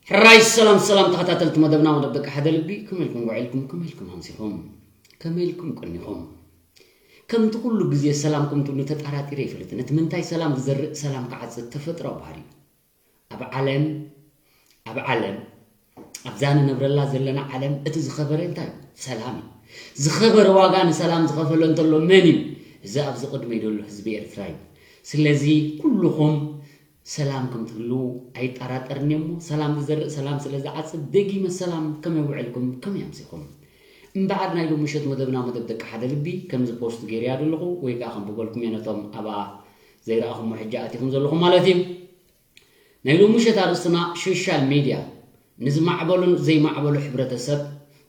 ሕራይ ሰላም ሰላም ተኸታተልቲ መደብና፣ መደብ ደቂ ሓደ ልቢ፣ ከመይ ኢልኩም ውዒልኩም? ከመይ ኢልኩም ኣምሲኹም? ከመይ ኢልኩም ቀኒኹም? ከምቲ ኩሉ ግዜ ሰላም ከም ትብሉ ተጣራጢረ ይፈልጥን። እቲ ምንታይ ሰላም ዝዘርእ ሰላም ክዓጽድ ተፈጥሮ ባህሪ እዩ። ኣብ ዓለም ኣብ ዓለም ኣብዛ ንነብረላ ዘለና ዓለም እቲ ዝኸበረ እንታይ እዩ? ሰላም እዩ። ዝኸበረ ዋጋ ንሰላም ዝኸፈሎ እንተሎ መን እዩ? እዚ ኣብዚ ቅድመይ ዘሎ ህዝቢ ኤርትራ እዩ። ስለዚ ኩልኹም ሰላም ከም ትህልዉ ኣይጠራጠርን እየ። እሞ ሰላም ዝዘርእ ሰላም ስለ ዝዓጽድ፣ ደጊመ ሰላም፣ ከመይ ውዕልኩም? ከመይ ኣምሲኹም? እምበኣር ናይ ሎሚ ምሸት መደብና፣ መደብ ደቂ ሓደ ልቢ፣ ከምዚ ፖስት ገይረያ ዘለኹ ወይ ከኣ ከንብበልኩም እየ ነቶም ኣብኣ ዘይረኣኹሞ ሕጂ ኣቲኹም ዘለኹም ማለት እዩ። ናይ ሎሚ ምሸት ኣርእስትና ሶሻል ሚድያ ንዝማዕበሉን ዘይማዕበሉ ሕብረተሰብ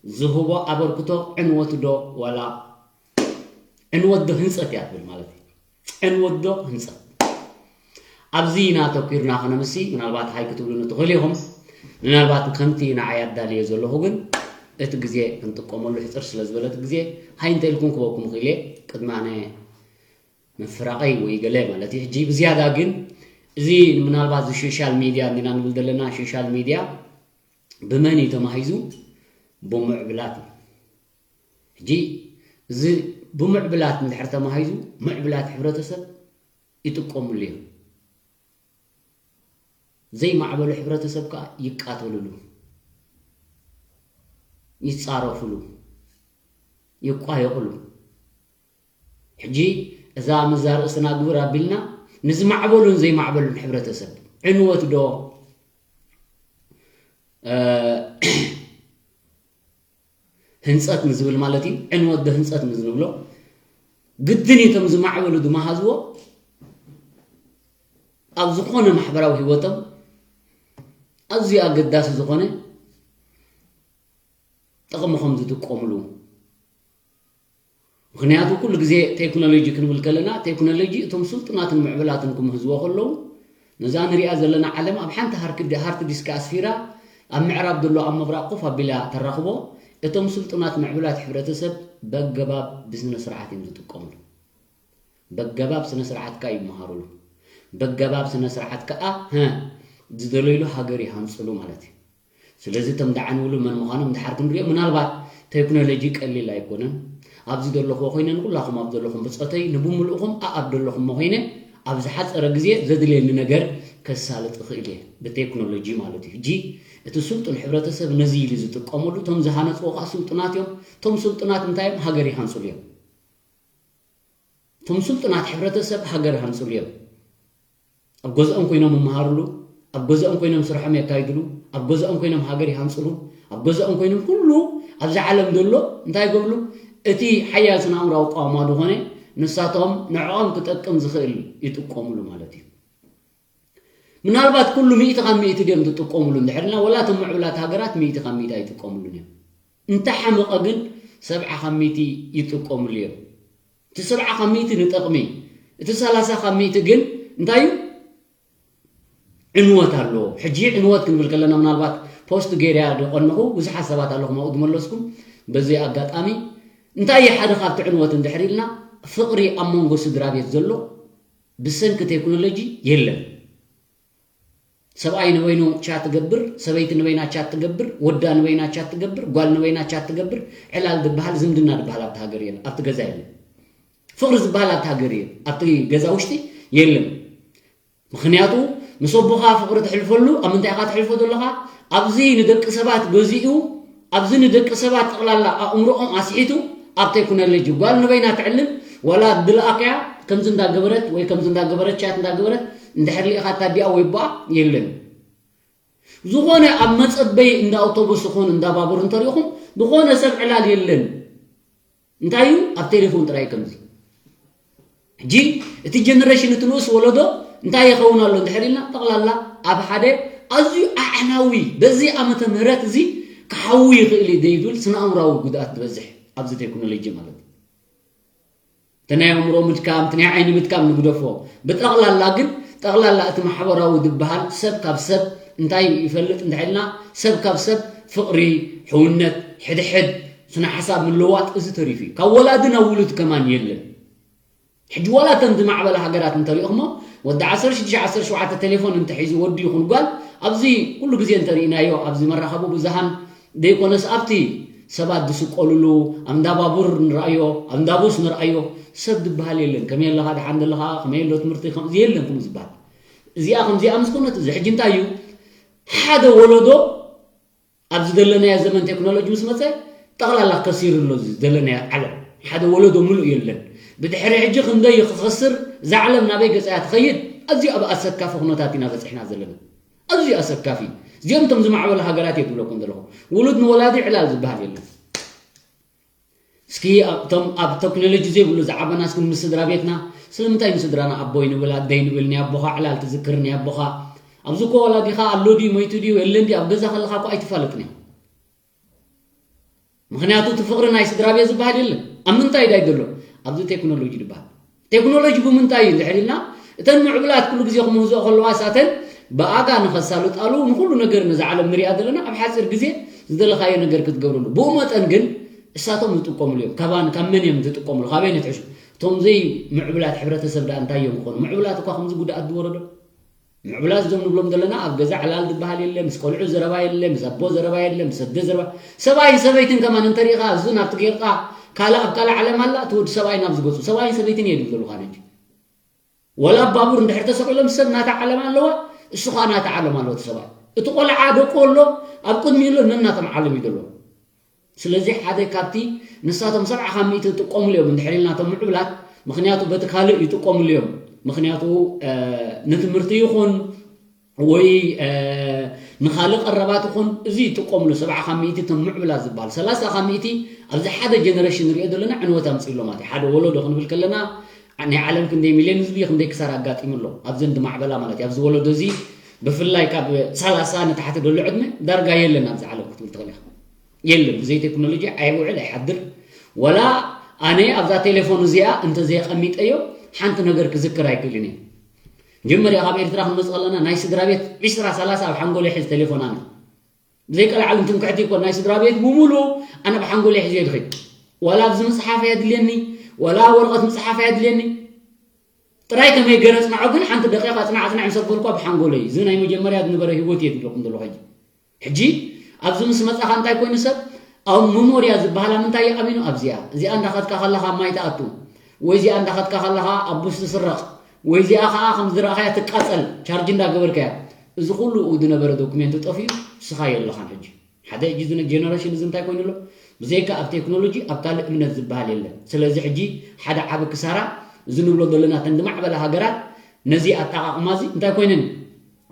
ዝህቦ ኣበርክቶ ዕንወት ዶ ዋላ ዕንወት ዶ ህንጸት እያ ትብል ማለት እዩ። ዕንወት ዶ ህንጸት? ኣብዚ ኢና ኣተኲርና ክነምሲ፣ ምናልባት ሃይ ክትብሉኒ ትኽእሉ ኢኹም። ምናልባት ከምቲ ንዓይ ኣዳልየ ዘለኹ ግን እቲ ግዜ ክንጥቀመሉ ሕጽር ስለ ዝበለ እቲ ግዜ ሃይ እንተ ኢልኩም ክበኩም ክእል እየ። ቅድሚ ኣነ ምፍራቐይ ወይ ገለ ማለት እዩ። ሕጂ ብዝያዳ ግን እዚ ምናልባት እዚ ሶሻል ሚድያ እንዲና ንብል ዘለና፣ ሶሻል ሚድያ ብመን እዩ ተማሂዙ? ብምዕብላት እዩ። ሕጂ እዚ ብምዕብላት እንድሕር ተማሂዙ፣ ምዕብላት ሕብረተሰብ ይጥቀምሉ እዮም። ዘይማዕበሉ ሕብረተሰብ ከኣ ይቃተሉሉ፣ ይጻረፉሉ፣ ይቋየቑሉ። ሕጂ እዛ ምዛ ርእስና ግብር ኣቢልና ንዝማዕበሉን ዘይማዕበሉን ሕብረተሰብ ዕንወት ዶ፣ እ፣ ህንጸት ንዝብል ማለት እዩ። ዕንወት ዶ ህንጸት ንዝንብሎ ግድን እዩ። እቶም ዝማዕበሉ ዝመሃዝዎ ኣብ ዝኾነ ማሕበራዊ ህይወቶም ኣዝዩ ኣገዳሲ ዝኾነ ጥቕሚ ከም ዝጥቀምሉ። ምኽንያቱ ኩሉ ግዜ ቴክኖሎጂ ክንብል ከለና፣ ቴክኖሎጂ እቶም ስልጡናትን ምዕብላትን ክምህዝዎ ከለዉ፣ ነዛ ንሪኣ ዘለና ዓለም ኣብ ሓንቲ ሃርክ-፣ ሃርድ ዲስክ ኣስፊራ፣ ኣብ ምዕራብ ዘሎ ኣብ ምብራቕ ኮፍ ኣቢላ ተራኽቦ፣ እቶም ስልጡናት ምዕብላት ሕብረተሰብ በገባብ ብስነ ስርዓት እዮም ዝጥቀምሉ። በገባብ ስነ ስርዓት ከኣ ይመሃሩሉ። በገባብ ስነ ስርዓት ከኣ፣ ሀ፣ ዝደለይሉ ሃገር ይሃንጽሉ ማለት እዩ። ስለዚ እቶም ደዓን ውሉ መን ምዃኖም ድሓር ክንሪኦ፣ ምናልባት ቴክኖሎጂ ቀሊል ኣይኮነን። ኣብዚ ዘለኹዎ ኮይነ ንኹላኹም ኣብ ዘለኹም ብጾተይ ንብምልእኹም ኣኣብ ዘለኹሞ ኮይነ ኣብ ዝሓጸረ ግዜ ዘድልየኒ ነገር ከሳልጥ እኽእል እየ፣ ብቴክኖሎጂ ማለት እዩ። ሕጂ እቲ ስልጡን ሕብረተሰብ ነዚ ኢሉ ዝጥቀመሉ፣ እቶም ዝሃነጽዎ ከኣ ስልጡናት እዮም። እቶም ስልጡናት እንታይ እዮም? ሃገር ይሃንጽሉ እዮም። እቶም ስልጡናት ሕብረተሰብ ሃገር ይሃንጽሉ እዮም። ኣብ ገዝኦም ኮይኖም ይመሃርሉ፣ ኣብ ገዝኦም ኮይኖም ስርሖም የካይድሉ፣ ኣብ ገዝኦም ኮይኖም ሃገር ይሃንጽሉ፣ ኣብ ገዝኦም ኮይኖም ኩሉ ኣብዚ ዓለም ዘሎ እንታይ ይገብሉ? እቲ ሓያል ስነ-ኣእምሮኣዊ ኣቃውማ ዝኾነ ንሳቶም ንዕኦም ክጠቅም ዝኽእል ይጥቀምሉ ማለት እዩ። ምናልባት ኩሉ ሚእቲ ካብ ሚእቲ ድዮም ዝጥቀምሉ እንድሕር ኢልና፣ ወላ እቶም ምዕብላት ሃገራት ሚእቲ ካብ ሚእቲ ኣይጥቀምሉን እዮም። እንተሓመቐ ግን ሰብዓ ካብ ሚእቲ ይጥቀምሉ እዮም። እቲ ሰብዓ ካብ ሚእቲ ንጠቕሚ፣ እቲ ሰላሳ ካብ ሚእቲ ግን እንታይ እዩ? ዕንወት ኣለዎ። ሕጂ ዕንወት ክንብል ከለና ምናልባት ፖስት ገይረያ ዝቐነኹ ብዙሓት ሰባት ኣለኹም ኣብኡ ዝመለስኩም። በዚ ኣጋጣሚ እንታይ እዩ ሓደ ካብቲ ዕንወት እንድሕር ኢልና፣ ፍቕሪ ኣብ መንጎ ስድራ ቤት ዘሎ ብሰንኪ ቴክኖሎጂ የለን። ሰብኣይ ንበይኑ ቻት ትገብር፣ ሰበይቲ ንበይና ቻት ትገብር፣ ወዳ ንበይና ቻት ትገብር፣ ጓል ንበይና ቻት ትገብር፣ ዕላል ዝበሃል ዝምድና ዝበሃል ኣብቲ ሃገር የለን፣ ኣብቲ ገዛ የለን። ፍቕሪ ዝበሃል ኣብቲ ሃገር የለን፣ ኣብቲ ገዛ ውሽጢ የለን። ምኽንያቱ ምስ ኣቦኻ ፍቕሪ ተሕልፈሉ ኣብ ምንታይ ኢኻ ተሕልፎ ዘለኻ? ኣብዚ ንደቂ ሰባት ገዚኡ፣ ኣብዚ ንደቂ ሰባት ጠቕላላ ኣእምሮኦም ኣስሒቱ ኣብ ቴክኖሎጂ ጓል ንበይና ትዕልል፣ ዋላ ድልኣክያ ከምዚ እንዳገበረት ወይ ከምዚ እንዳገበረት ቻት እንዳገበረት እንድሕር ልኢኻታ ዲኣ ወይ ቦኣ የለን። ዝኾነ ኣብ መጸበይ እንዳ ኣውቶቡስ ይኹን እንዳ ባቡር እንተሪእኹም ዝኾነ ሰብ ዕላል የለን። እንታይ እዩ? ኣብ ቴሌፎን ጥራይ ከምዚ። ሕጂ እቲ ጀነሬሽን እቲ ንኡስ ወለዶ እንታይ ይኸውን ኣሎ እንድሕር ኢልና፣ ጠቕላላ ኣብ ሓደ ኣዝዩ ኣዕናዊ፣ በዚ ዓመተ ምህረት እዚ ክሓዊ ይኽእል እዩ ዘይብል ስነ ኣእምራዊ ጉድኣት ዝበዝሕ ኣብዚ ቴክኖሎጂ ማለት እዩ። እቲ ናይ ኣእምሮ ምድካም፣ እቲ ናይ ዓይኒ ምድካም ንግደፎ። ብጠቕላላ ግን፣ ጠቕላላ እቲ ማሕበራዊ ዝበሃል ሰብ ካብ ሰብ እንታይ ይፈልጥ እንድሕር ኢልና፣ ሰብ ካብ ሰብ ፍቕሪ፣ ሕውነት፣ ሕድሕድ፣ ስነ ሓሳብ ምልውዋጥ እዚ ተሪፉ እዩ። ካብ ወላዲ ናብ ውሉድ ከማን የለን። ሕጂ ዋላ እተን ዝማዕበላ ሃገራት እንተሪእኹሞ፣ ወዲ ዓሰርተ ሽዱሽተ ዓሰርተ ሸውዓተ ቴሌፎን እንተሒዙ ወዲ ይኹን ጓል ኣብዚ ኩሉ ግዜ እንተርኢናዮ ኣብዚ መራኸቢ ብዙሃን ዘይኮነስ ኣብቲ ሰባት ዝስቀሉሉ ኣብ እንዳ ባቡር ንርኣዮ ኣብ እንዳ ቦስ ንርኣዮ ሰብ ዝበሃል የለን። ከመይ ኣለኻ ደሓን ዘለኻ ከመይ ኣሎ ትምህርቲ ከምዚ የለን ከምኡ ዝበሃል። እዚኣ ከምዚኣ ምስ ኮነት እዚ ሕጂ እንታይ እዩ ሓደ ወለዶ ኣብዚ ዘለናዮ ዘመን ቴክኖሎጂ ምስ መፀ ጠቕላላ ከሲሩ ኣሎ እዚ ዘለናዮ ዓለም ሓደ ወለዶ ምሉእ የለን። ብድሕሪ ሕጂ ክንደይ ክኸስር እዛ ዓለም ናበይ ገፃ እያ ትኸይድ ኣዝዩ ኣብ ኣሰካፊ ኩነታት ኢና በፂሕና ዘለና። ኣዝዩ ኣሰካፊ እዚኦም እቶም ዝማዕበሉ ሃገራት እየ ትብለኩም ዘለኹ። ውሉድ ንወላዲ ዕላል ዝበሃል የለን። እስኪ እቶም ኣብ ቴክኖሎጂ ዘይብሉ ዝዓበና እስኪ ምስ ስድራ ቤትና ስለምንታይ ንስድራና ኣቦይ ንብል ኣደይ ንብል ናይ ኣቦኻ ዕላል ትዝክር ናይ ኣቦኻ ኣብዚ እኮ ወላዲኻ ኣሎ ድዩ መይቱ ድዩ የለን ድዩ ኣብ ገዛ ከለኻ እኮ ኣይትፋለጥን ኢኻ። ምኽንያቱ እቲ ፍቕሪ ናይ ስድራ ቤት ዝበሃል የለን። ኣብ ምንታይ ዳይ ዘሎ ኣብዚ ቴክኖሎጂ ዝበሃል ቴክኖሎጂ ብምንታይ እዩ እንድሕር ኢልና እተን ምዕቡላት ኩሉ ግዜ ክምህዝኦ ከለዋ እሳተን ብኣጋ ንኸሳልጣሉ ንኩሉ ነገር ነዛ ዓለም ንሪኣ ዘለና ኣብ ሓፂር ግዜ ዝደለኻዮ ነገር ክትገብርሉ ብኡ መጠን ግን እሳቶም ዝጥቀምሉ እዮም። ካባን ካብ መን እዮም ዝጥቀምሉ ካበይ ንትሕሹ እቶም ዘይ ምዕቡላት ሕብረተሰብ ዳኣ እንታይ እዮም ክኾኑ ምዕቡላት እኳ ከምዚ ጉድኣት ዝወረዶ ምዕቡላት እዞም ንብሎም ዘለና ኣብ ገዛ ዕላል ዝበሃል የለ ምስ ቆልዑ ዘረባ የለ ምስ ኣቦ ዘረባ የለ ምስ ኣደ ዘረባ ሰብኣይን ሰበይትን ከማን እንተሪኢኻ እዚ ናብቲ ጌርካ ካልእ ኣብ ካልእ ዓለም ኣላ እቲ ወዲ ሰብኣይ ናብ ዝገፁ ሰብኣይን ሰበይትን እየ ድም ዘለኹ ኣነ ሕጂ ወላ ኣብ ባቡር እንድሕር ተሰቒሎም ሰብ ናታ ዓለም ኣለዋ እሱ ኸዓ ናታ ዓለም ኣለዎ እቲ ሰብኣይ እቲ ቆልዓ ደቁ ኣሎ ኣብ ቅድሚኡ ኣሎ ነናቶም ዓለም እዩ ዘለዎ ስለዚ ሓደ ካብቲ ንሳቶም ሰብዓ ካብ ሚእቲ ይጥቀምሉ እዮም እንድሕር ኢልና እቶም ምዕብላት ምኽንያቱ በቲ ካልእ ይጥቀምሉ እዮም ምኽንያቱ ንትምህርቲ ይኹን ወይ ንኻልእ ቀረባት ይኹን እዚ ይጥቀምሉ ሰብዓ ካብ ሚእቲ እቶም ምዕብላት ዝበሃል ሰላሳ ካብ ሚእቲ ኣብዚ ሓደ ጀነሬሽን ንሪኦ ዘለና ዕንወት ኣምፅእሎ ማለት እዩ ሓደ ወለዶ ክንብል ከለና ናይ ዓለም ክንደይ ሚልዮን ህዝቢ ክንደይ ክሳር ኣጋጢሙ ኣሎ ኣብዘን ዝማዕበላ ማለት እዩ ኣብዚ ወለዶ እዚ ብፍላይ ካብ ሰላሳ ንታሕቲ ዘሎ ዕድመ ዳርጋ የለን ኣብዚ ዓለም ክትብል ትኽእል ኢኻ የለን ብዘይ ቴክኖሎጂ ኣይውዕል ኣይሓድር ወላ ኣነ ኣብዛ ቴሌፎን እዚኣ እንተዘይቐሚጠዮ ሓንቲ ነገር ክዝክር ኣይክእልን እየ መጀመርያ ካብ ኤርትራ ክንመፅ ከለና ናይ ስድራ ቤት ዒስራ ሰላሳ ኣብ ሓንጎለይ ሕዚ ቴሌፎን ኣነ ብዘይቀልዓለም ትምክሕቲ ይኮን ናይ ስድራ ቤት ብምሉ ኣነ ብሓንጎለይ ሕዝዮ ድኸይድ ዋላ ኣብዚ ምፅሓፍ ኣየድልየኒ ዋላ ወረቐት ምፅሓፍ ኣየድልየኒ ጥራይ ከመይ ገረ ፅናዖ ግን ሓንቲ ደቂቃ ፅናዕ ፅናዕ ምስ ኣበልኳ ብሓንጎለይ እዚ ናይ መጀመርያ ዝነበረ ህይወት እየ ዝብለኩም ዘለኹ ሕጂ ሕጂ ኣብዚ ምስ መፃኻ እንታይ ኮይኑ ሰብ ኣብ መሞርያ ዝበሃላ ምንታይ ይኣሚኑ ኣብዚኣ እዚኣ እንዳኸድካ ከለኻ ማይ ትኣቱ ወይ እዚኣ እንዳኸድካ ከለኻ ኣብ ቡስ ትስረቕ ወይ እዚኣ ከዓ ከም ዝረኣኻያ ትቃፀል ቻርጅ እንዳገበርካያ እዚ ኩሉ ዝነበረ ዶኩሜንት ጠፊኡ ስኻ የለኻን ሕጂ ሓደ ሕጂ ዝነ ጀነሬሽን እዚ እንታይ ኮይኑ ኣሎ ብዘይካ ኣብ ቴክኖሎጂ ኣብ ካልእ እምነት ዝበሃል የለን ስለዚ ሕጂ ሓደ ዓቢ ክሳራ እዚ ንብሎ ዘለና ተን ዝማዕበላ ሃገራት ነዚ ኣጠቓቕማ እዚ እንታይ ኮይነን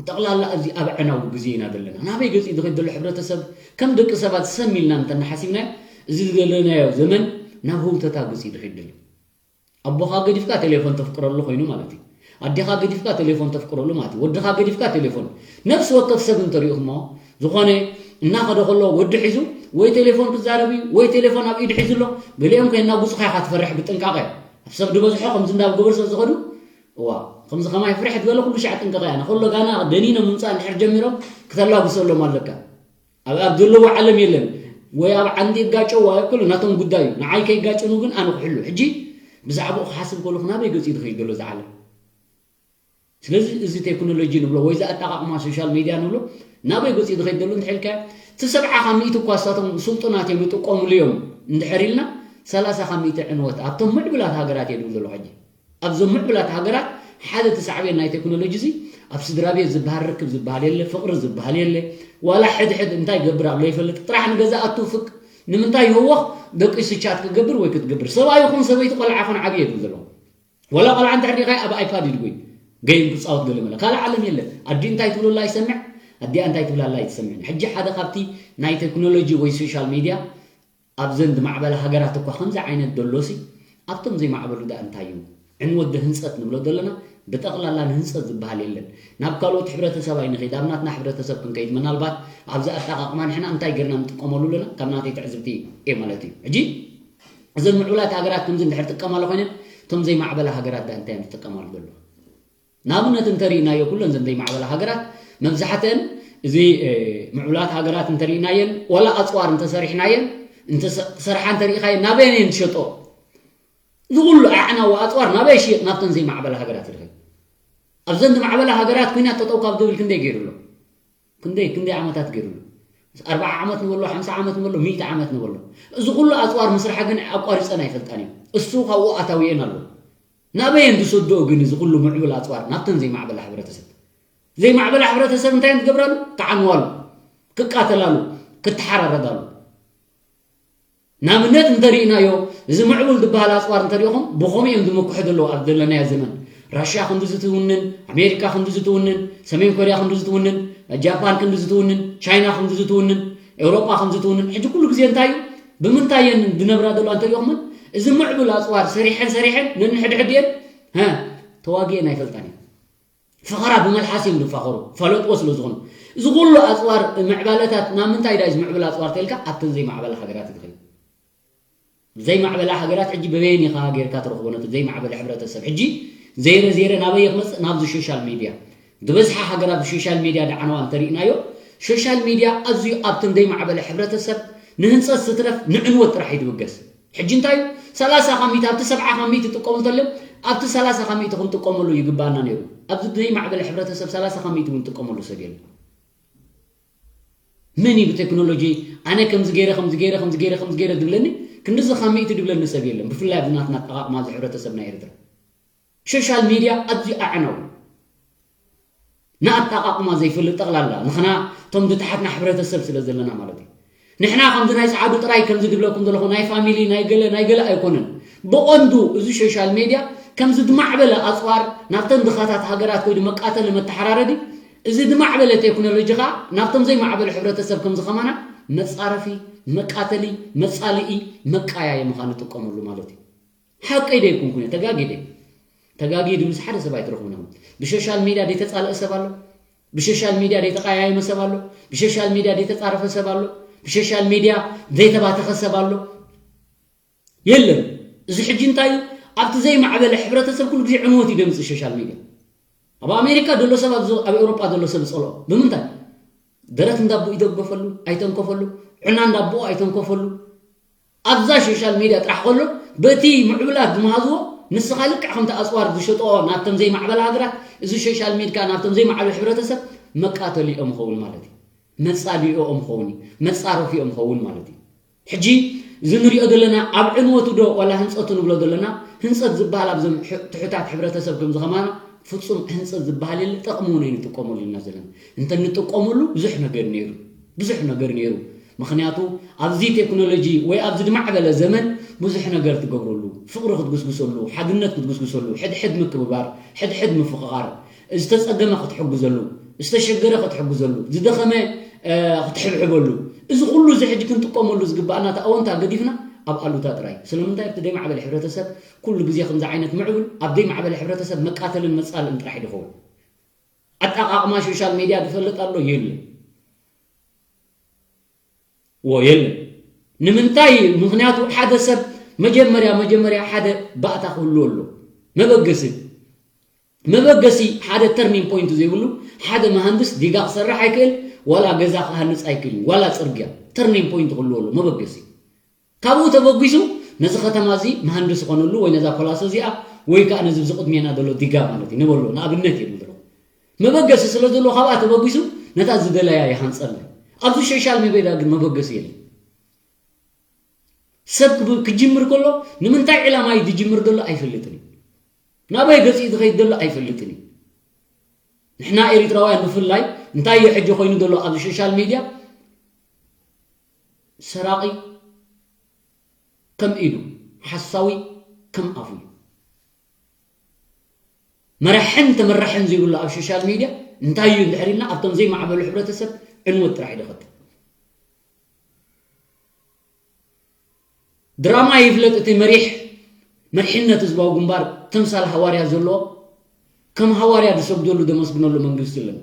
ጠቕላላ እዚ ኣብ ዕናዊ ግዜ ኢና ዘለና ናበይ ገፂ ዝኸድ ዘሎ ሕብረተሰብ ከም ደቂ ሰባት ሰም ኢልና እንተናሓሲብናዮ እዚ ዘለናዮ ዘመን ናብ ህውተታ ገፂ ዝኸድ ዘሎ ኣቦኻ ገዲፍካ ቴሌፎን ተፍቅረሉ ኮይኑ ማለት እዩ ኣዴኻ ገዲፍካ ቴሌፎን ተፍቅረሉ ማለት እዩ ወድኻ ገዲፍካ ቴሌፎን ነፍሲ ወከፍ ሰብ እንተሪእኹሞ ዝኾነ እናኸደ ከሎ ወዲ ሒዙ ወይ ቴሌፎን ክዛረብ እዩ ወይ ቴሌፎን ኣብ ኢድ ሒዙ ኣሎ ገሊኦም ከይናጉፁኻ ኢኻ ትፈርሕ ብጥንቃቐ ኣብ ሰብ ዝበዝሖ ከምዚ እንዳገበሩ ሰብ ዝኸዱ እዋ ከምዚ ከማይ ፍርሕ ዝበለ ኩሉ ሻዕ ጥንቀቐ እያ ንኸሎ ጋና ደኒኖም ምምፃእ እንድሕር ጀሚሮም ክተላጉሰሎም ኣለካ ኣብ ኣብ ዘለዎ ዓለም የለን ወይ ኣብ ዓንዲ ይጋጨው ኣይኮነ ናቶም ጉዳይ እዩ ንዓይ ከይጋጨኑ ግን ኣነ ክሕሉ ሕጂ ብዛዕባኡ ክሓስብ ከለኹ ናበይ ገፂ ዝኸይድ ዘሎ እዚ ዓለም ስለዚ እዚ ቴክኖሎጂ ንብሎ ወይ እዚ ኣጠቃቅማ ሶሻል ሚድያ ንብሎ ናበይ ገፂ ዝኸይድ ዘሎ እንድሕር ኢልካ እቲ ሰብዓ ካብ ሚእቲ እኳ እሳቶም ስልጡናት እዮም ይጥቀምሉ እዮም እንድሕር ኢልና ሰላሳ ካብ ሚእቲ ዕንወት ኣብቶም ምዕብላት ሃገራት እየ ዝብል ዘለኹ ሕጂ ኣብዞም ምዕብላት ሃገራት ሓደ እቲ ሳዕቤን ናይ ቴክኖሎጂ እዚ ኣብ ስድራ ቤት ዝበሃል ርክብ ዝበሃል የለ፣ ፍቕሪ ዝበሃል የለ። ዋላ ሕድሕድ እንታይ ይገብር ኣሎ ይፈልጥ ጥራሕ ንገዛ ኣቱ ፍቅ ንምንታይ ይህወኽ ደቂሱ ቻት ክገብር ወይ ክትገብር ሰብኣይ ይኹን ሰበይቲ ቆልዓ ይኹን ዓብየ ይብል ዘሎ ዋላ ቆልዓ እንተ ሕዲኻ ኣብ ኣይፓድ ይድጎይ ገይም ክፃወት ገለ መለ ካልእ ዓለም የለ ኣዲ እንታይ ትብለላ ይሰምዕ ኣዲኣ እንታይ ትብላላ ኣይትሰምዕን ሕጂ ሓደ ካብቲ ናይ ቴክኖሎጂ ወይ ሶሻል ሚድያ ኣብዘን ዝማዕበላ ሃገራት እኳ ከምዚ ዓይነት ደሎሲ ኣብቶም ዘይማዕበሉ ደኣ እንታይ እዩ ዕንወት ዶ ህንፀት ንብሎ ዘለና ብጠቕላላ ንህንፀት ዝበሃል የለን ናብ ካልኦት ሕብረተሰብ ኣይንኸይድ ኣብ ናትና ሕብረተሰብ ክንከይድ ምናልባት ኣብዚ ኣጠቓቕማ ንሕና እንታይ ገርና ንጥቀመሉ ኣለና ካብ ናተይ ትዕዝብቲ እየ ማለት እዩ ሕጂ እዘን ምዕቡላት ሃገራት ከምዚ እንድሕር ጥቀማሉ ኮይነን እቶም ዘይማዕበላ ሃገራት ደኣ እንታይ እዮም ዝጥቀማሉ ዘለዋ ንኣብነት እንተሪእናዮ ኩለን ዘን ዘይማዕበላ ሃገራት መብዛሕተን እዚ ምዕቡላት ሃገራት እንተሪእናየን ዋላ ኣፅዋር እንተሰሪሕናየን እንተሰርሓ እንተሪኢኻየን ናበየን እየን ትሸጦ እዚ ኩሉ ኣዕናዊ ኣፅዋር ናበይ ሽየጥ ናብተን ዘይማዕበላ ሃገራት ይድኸ ኣብዘን ዝማዕበላ ሃገራት ኩናት ጠጠው ካብ ዝብል ክንደይ ገይሩ ኣሎ? ክንደይ ክንደይ ዓመታት ገይሩ ኣሎ? ኣርብዓ ዓመት ንበሎ፣ ሓምሳ ዓመት ንበሎ፣ ሚእቲ ዓመት ንበሎ። እዚ ኩሉ ኣፅዋር ምስራሕ ግን ኣቋሪፀን ኣይፈልጣን እዩ። እሱ ካብኡ ኣታዊኤን ኣሎ። ናበየን ዝሰድኦ ግን እዚ ኩሉ ምዕቡል ኣፅዋር? ናብተን ዘይማዕበላ ሕብረተሰብ። ዘይማዕበላ ሕብረተሰብ እንታይ ዝገብራሉ? ክዓንዋሉ፣ ክቃተላሉ፣ ክተሓራረዳሉ። ንኣብነት እንተሪእናዮ፣ እዚ ምዕቡል ዝበሃል ኣፅዋር እንተሪእኹም፣ ብኸምኡ እዮም ዝምክሑ ዘለዉ ኣብ ዘለናዮ ዘመን። ራሽያ ክንዲ ዝትውንን፣ ኣሜሪካ ክንዲ ዝትውንን፣ ሰሜን ኮርያ ክንዲ ዝትውንን፣ ጃፓን ክንዲ ዝትውንን፣ ቻይና ክንዲ ዝትውንን፣ ኤውሮጳ ክንዲ ዝትውንን። ሕጂ ኩሉ ግዜ እንታይ እዩ? ብምንታይ እየን ዝነብራ ዘለዋ እንተሪእኹመን፣ እዚ ምዕቡል ኣፅዋር ሰሪሐን ሰሪሐን ነንሕድሕድ እየን፣ ሀ፣ ተዋጊአን ኣይፈልጣን እየን። ፈኸራ ብመልሓስ እዮም ዝፋኸሩ፣ ፈለጥዎ ስለ ዝኾኑ። እዚ ኩሉ ኣፅዋር ምዕባለታት ናብ ምንታይ ዳ እዩ ዝምዕብል ኣፅዋር ተልካ ኣብተን ዘይማዕበላ ሃገራት እዩ ዝኸይድ። ዘይማዕበላ ሃገራት ሕጂ በበየን ኢኻ ጌርካ ትረኽቦ ነቲ ዘይማዕበለ ሕብረተሰብ? ሕጂ ዘይረ ዘይረ ናበይ ክመፅእ? ናብዚ ሶሻል ሚድያ። ዝበዝሓ ሃገራት ብሶሻል ሚድያ ዳዕነዋ እንተሪእናዮ፣ ሶሻል ሚድያ ኣዝዩ ኣብተን ዘይማዕበለ ሕብረተሰብ ንህንፀት ዝትረፍ ንዕንወት ጥራሕ እዩ ዝብገስ። ሕጂ እንታይ እዩ? ሰላሳ ካብ ሚእቲ ኣብቲ ሰብዓ ካብ ሚእቲ ጥቀሙ እንተልዮም ኣብቲ ሰላሳ ካብ ሚእቲ ክንጥቀመሉ ይግባኣና ነይሩ። ኣብዚ ዘይማዕበለ ሕብረተሰብ ሰላሳ ካብ ሚእቲ እውን ጥቀመሉ ሰብ የለን። መን እዩ ብቴክኖሎጂ ኣነ ከምዚ ገይረ ከምዚ ገይረ ከምዚ ገይረ ከምዚ ገይረ ዝብለኒ? ክንድዚ ካብ ሚእቲ ዝብለኒ ሰብ የለን። ብፍላይ ኣብዚ ናትና ኣጠቓቕማ ኣብዚ ሕብረተሰብ ናይ ኤርትራ ሶሻል ሚድያ ኣዝዩ ኣዕነው ንኣጠቓቕማ ዘይፈልጥ ጠቕላላ ንኽና እቶም ዝትሓትና ሕብረተሰብ ስለ ዘለና ማለት እዩ። ንሕና ከምዚ ናይ ጸዓዱ ጥራይ ከምዚ ዝብለኩም ዘለኹ ናይ ፋሚሊ ናይ ገለ ናይ ገለ ኣይኮነን። ብቐንዱ እዚ ሶሻል ሜድያ ከምዚ ዝማዕበለ ኣጽዋር ናብተን ድኻታት ሃገራት ከይዱ መቃተሊ መተሓራረዲ፣ እዚ ዝማዕበለ ቴክኖሎጂ ኸኣ ናብቶም ዘይማዕበለ ሕብረተሰብ ከምዚ ኸማና መጻረፊ፣ መቃተሊ፣ መጻልኢ፣ መቃያየሚ ኸኣ ንጥቀመሉ ማለት እዩ። ሓቀይ ዶ ኣይኮንኩን? ተጋጊ ዶ? ተጋጊ ድምሲ ሓደ ሰብ ኣይትረኽቡን ኢኹም። ብሶሻል ሚድያ ዘይተጻልአ ሰብ ኣሎ? ብሶሻል ሚድያ ዘይተቀያየመ ሰብ ኣሎ? ብሶሻል ሚድያ ዘይተጻረፈ ሰብ ኣሎ? ብሶሻል ሚድያ ዘይተባተኸ ሰብ ኣሎ? የለን። እዚ ሕጂ እንታይ እዩ? ኣብቲ ዘይማዕበለ ሕብረተሰብ ኩሉ ግዜ ዕንወት እዩ ደምጽእ ሶሻል ሚድያ። ኣብ ኣሜሪካ ዘሎ ሰብ፣ ኣብዚ ኣብ ኤውሮጳ ዘሎ ሰብ ይጸልኦ። ብምንታይ? ደረት እንዳቦኡ ኣይተንከፈሉ፣ ኣይተንከፈሉ፣ ዕና እንዳቦኡ ኣይተንከፈሉ። ኣብዛ ሶሻል ሚድያ ጥራሕ ከሎ በቲ ምዕቡላት ዝመሃዝዎ ንስኻ ልክዕ ከምቲ ኣፅዋር ዝሸጥኦ ናብተን ዘይማዕበላ ሃገራት፣ እዚ ሶሻል ሚድያ ናብቶም ዘይማዕበለ ሕብረተሰብ መቃተሊኦም ይኸውን ማለት እዩ። መፃልኢኦም ይኸውን እዩ። መፃረፊኦም ይኸውን ማለት እዩ። ሕጂ እዚ ንሪኦ ዘለና ኣብ ዕንወቱ ዶ ዋላ ህንፀቱ ንብሎ ዘለና? ህንፀት ዝበሃል ኣብዞም ሕ- ትሑታት ሕብረተሰብ ከም ዝኸማና ፍፁም ህንፀት ዝበሃል የለ። ጠቕሚ እውን ኣይንጥቀመሉ ኢና ዘለና። እንተ ንጥቀመሉ ብዙሕ ነገር ነይሩ፣ ብዙሕ ነገር ነይሩ። ምኽንያቱ ኣብዚ ቴክኖሎጂ ወይ ኣብዚ ዝማዕበለ ዘመን ብዙሕ ነገር ትገብረሉ፣ ፍቕሪ ክትጉስጉሰሉ፣ ሓድነት ክትጉስጉሰሉ፣ ሕድሕድ ምክብባር፣ ሕድሕድ ምፍቕቓር፣ ዝተጸገመ ክትሕግዘሉ፣ ዝተሸገረ ክትሕግዘሉ፣ ዝደኸመ ክትሕብሕበሉ፣ እዚ ኩሉ እዚ ሕጂ ክንጥቀመሉ ዝግባኣና እቲ ኣወንታ ገዲፍና ኣብ ኣሉታ ጥራይ። ስለምንታይ ኣብቲ ዘይማዕበለ ሕብረተሰብ ኩሉ ግዜ ከምዚ ዓይነት ምዕቡል ኣብ ዘይማዕበለ ሕብረተሰብ መቃተልን መጻልእን ጥራሕ እዩ ዝኸውን። ኣጠቓቕማ ሶሻል ሜድያ ዝፈልጥ ኣሎ የለን። ዎ የለን። ንምንታይ? ምኽንያቱ ሓደ ሰብ መጀመርያ መጀመርያ ሓደ ባእታ ክህልዎ ኣሎ። መበገሲ መበገሲ ሓደ ተርኒንግ ፖይንት ዘይብሉ ሓደ መሃንድስ ዲጋ ክሰርሕ ኣይክእል፣ ዋላ ገዛ ክሃንፅ ኣይክእል፣ ዋላ ፅርግያ ተርኒንግ ፖይንት ክህልዎ ኣሎ መበገሲ። ካብኡ ተበጊሱ ነዚ ከተማ እዚ መሃንድስ ይኾነሉ ወይ ነዛ ፖላሶ እዚኣ ወይ ከዓ ነዚ ብዚ ቅድሜና ዘሎ ዲጋ ማለት እዩ ንበሎ ንኣብነት እየ ምድሮ መበገሲ ስለ ዘለዎ ካብኣ ተበጊሱ ነታ ዝደለያ ይሃንፀሉ። ኣብዚ ሶሻል ሚዲያ ግን መበገሲ የለን። ሰብ ክብ- ክጅምር ከሎ ንምንታይ ዕላማ እዩ ዝጅምር ዘሎ ኣይፈልጥን እዩ። ናበይ ገፂ ዝኸይድ ዘሎ ኣይፈልጥን እዩ። ንሕና ኤሪትራውያን ብፍላይ እንታይ እዩ ሕጂ ኮይኑ ዘሎ ኣብዚ ሶሻል ሚድያ? ሰራቒ ከም ኢዱ፣ ሓሳዊ ከም ኣፉ እዩ። መራሕን ተመራሕን ዘይብሉ ኣብ ሶሻል ሚድያ እንታይ እዩ እንድሕር ኢልና ኣብቶም ዘይማዕበሉ ሕብረተሰብ ዕንወት ጥራሕ ይደኸት። ድራማ ይፍለጥ እቲ መሪሕ መሪሕነት ህዝባዊ ግንባር ተምሳል ሃዋርያ ዘለዎ ከም ሃዋርያ ዝሰግደሉ ዘመስግነሉ መንግስቲ የለን።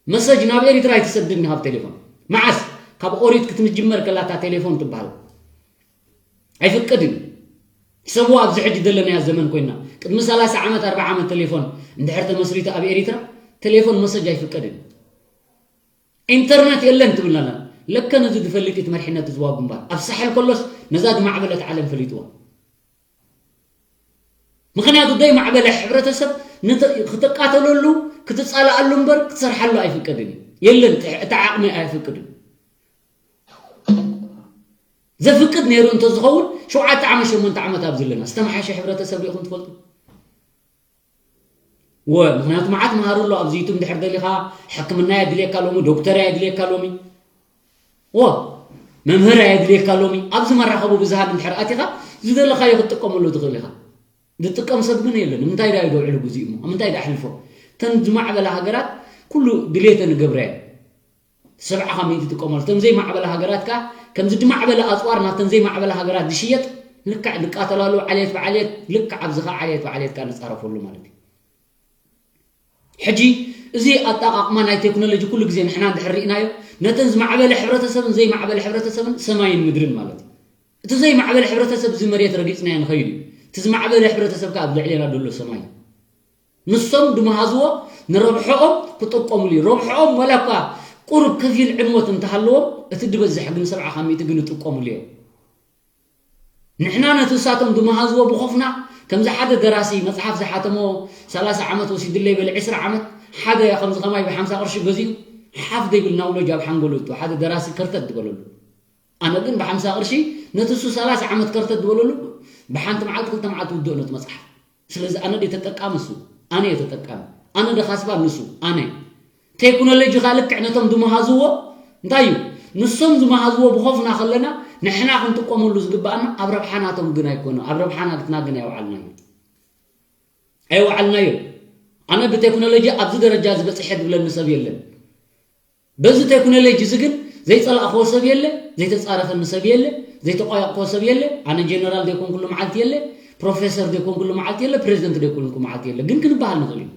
መሰጅ ናብ ኤሪትራ ኣይትሰድን ሃብ ቴሌፎን መዓስ ካብ ኦሪት ክትምጅመር ከላታ ቴሌፎን ትበሃል ኣይፍቀድን። ሰቡ ኣብዚ ሕጂ ዘለናያ ዘመን ኮይና ቅድሚ ሰላሳ ዓመት ኣርባዓ ዓመት ቴሌፎን እንድሕር ተመስሪቱ ኣብ ኤሪትራ ቴሌፎን መሰጅ ኣይፍቀድን። ኢንተርነት የለን ትብለና። ለከ ነዚ ዝፈልጥ እቲ መሪሕነት ህዝባዊ ግንባር ኣብ ሳሕል ከሎስ ነዛ ዝማዕበለት ዓለም ፈሊጥዋ። ምኽንያቱ ዘይማዕበለ ሕብረተሰብ ክትቃተለሉ ክትፃላኣሉ እምበር ክትሰርሓሉ ኣይፍቀድን እዩ። የለን፣ እቲ ዓቕሚ ኣይፍቅድን። ዘፍቅድ ነይሩ እንተዝኸውን ሸውዓተ ዓመት ሸሞንተ ዓመት ኣብዚ ኣለና ዝተመሓሸ ሕብረተሰብ ሪኢኹም ትፈልጡ? ወ ምኽንያቱ መዓት መሃሩ ኣሎ ኣብዚ ዩቱብ እንድሕር ደሊኻ ሕክምና የድልየካ ሎሚ፣ ዶክተር የድልየካ ሎሚ፣ ወ መምህር የድልየካ ሎሚ። ኣብዚ መራኸቡ ብዙሃን እንድሕር ኣቲኻ ዝደለኻዮ ክትጥቀመሉ ትኽእል ኢኻ። ዝጥቀም ሰብ ግን የለን። ንምንታይ ዳ ይደውዕሉ ግዜ እሞ ኣብ ምንታይ ዳ ኣሕልፎ? ተን ዝማዕበላ ሃገራት ኩሉ ድሌተን ገብረያ ሰብዓ ካብ ሚእቲ ይጥቀመሉ። እቶም ዘይማዕበላ ሃገራት ከኣ ከምዚ ዝማዕበለ ኣፅዋር ናብተን ዘይማዕበላ ሃገራት ዝሽየጥ ልክዕ ንቃተላሉ ዓሌት ብዓሌት ልክዕ ኣብዚ ከኣ ዓሌት ብዓሌት ከኣ ንፃረፈሉ ማለት እዩ። ሕጂ እዚ ኣጣቃቅማ ናይ ቴክኖሎጂ ኩሉ ግዜ ንሕና እንድሕር ርኢናዮ ነተን ዝማዕበለ ሕብረተሰብን ዘይማዕበለ ሕብረተሰብን ሰማይን ምድርን ማለት እዩ። እቲ ዘይማዕበለ ሕብረተሰብ እዚ መሬት ረጊፅናዮ ንኸይድ እዩ። እቲ ዝማዕበለ ሕብረተሰብ ከኣ ኣብ ልዕሌና ዘሎ ሰማይ እዩ። ንሶም ድመሃዝዎ ንረብሐኦም ክጥቀሙሉ እዩ። ረብሐኦም ዋላ እኳ ቁሩብ ከፊል ዕንወት እንተሃለዎም እቲ ድበዝሕ ግን ሰብዓ ካብ ሚእቲ ግን ይጥቀሙሉ እዮም። ንሕና ነቲ እሳቶም ድመሃዝዎ ብኾፍና ከምዚ ሓደ ደራሲ መፅሓፍ ዝሓተሞ ሰላሳ ዓመት ወሲድለይ በለ ዕስራ ዓመት ሓደ ከምዚ ከማይ ብሓምሳ ቅርሺ ገዚኡ ሓፍ ዘይብል ናውሎጅ ኣብ ሓንጎሉ እቱ ሓደ ደራሲ ከርተት ዝበለሉ ኣነ ግን ብሓምሳ ቅርሺ ነቲ እሱ ሰላሳ ዓመት ከርተት ዝበለሉ ብሓንቲ መዓልቲ ክልተ መዓልቲ ውድእ ነቲ መፅሓፍ። ስለዚ ኣነ ደ ተጠቃሚ እሱ ኣነ እየ ተጠቃሚ። ኣነ ደ ካስባ ንሱ ኣነ። ቴክኖሎጂ ካ ልክዕ ነቶም ዝመሃዝዎ እንታይ እዩ ንሶም ዝመሃዝዎ ብኾፍና ከለና ንሕና ክንጥቀመሉ ዝግባኣና ኣብ ረብሓናቶም ግን ኣይኮነ ኣብ ረብሓና ግትና ግን ኣይወዓልናዮ ኣይወዓልናዮ። ኣነ ብቴክኖሎጂ ኣብዚ ደረጃ ዝበፅሐ ዝብለኒ ሰብ የለን። በዚ ቴክኖሎጂ እዚ ግን ዘይፀላእክዎ ሰብ የለ፣ ዘይተፃረፈኒ ሰብ የለ፣ ዘይተቋየቕክዎ ሰብ የለ። ኣነ ጀነራል ዘይኮንኩሉ መዓልቲ የለ፣ ፕሮፌሰር ዘይኮንኩሉ መዓልቲ የለ፣ ፕሬዚደንት ዘይኮንኩ መዓልቲ የለ። ግን ክንበሃል ንኽእል ኢና።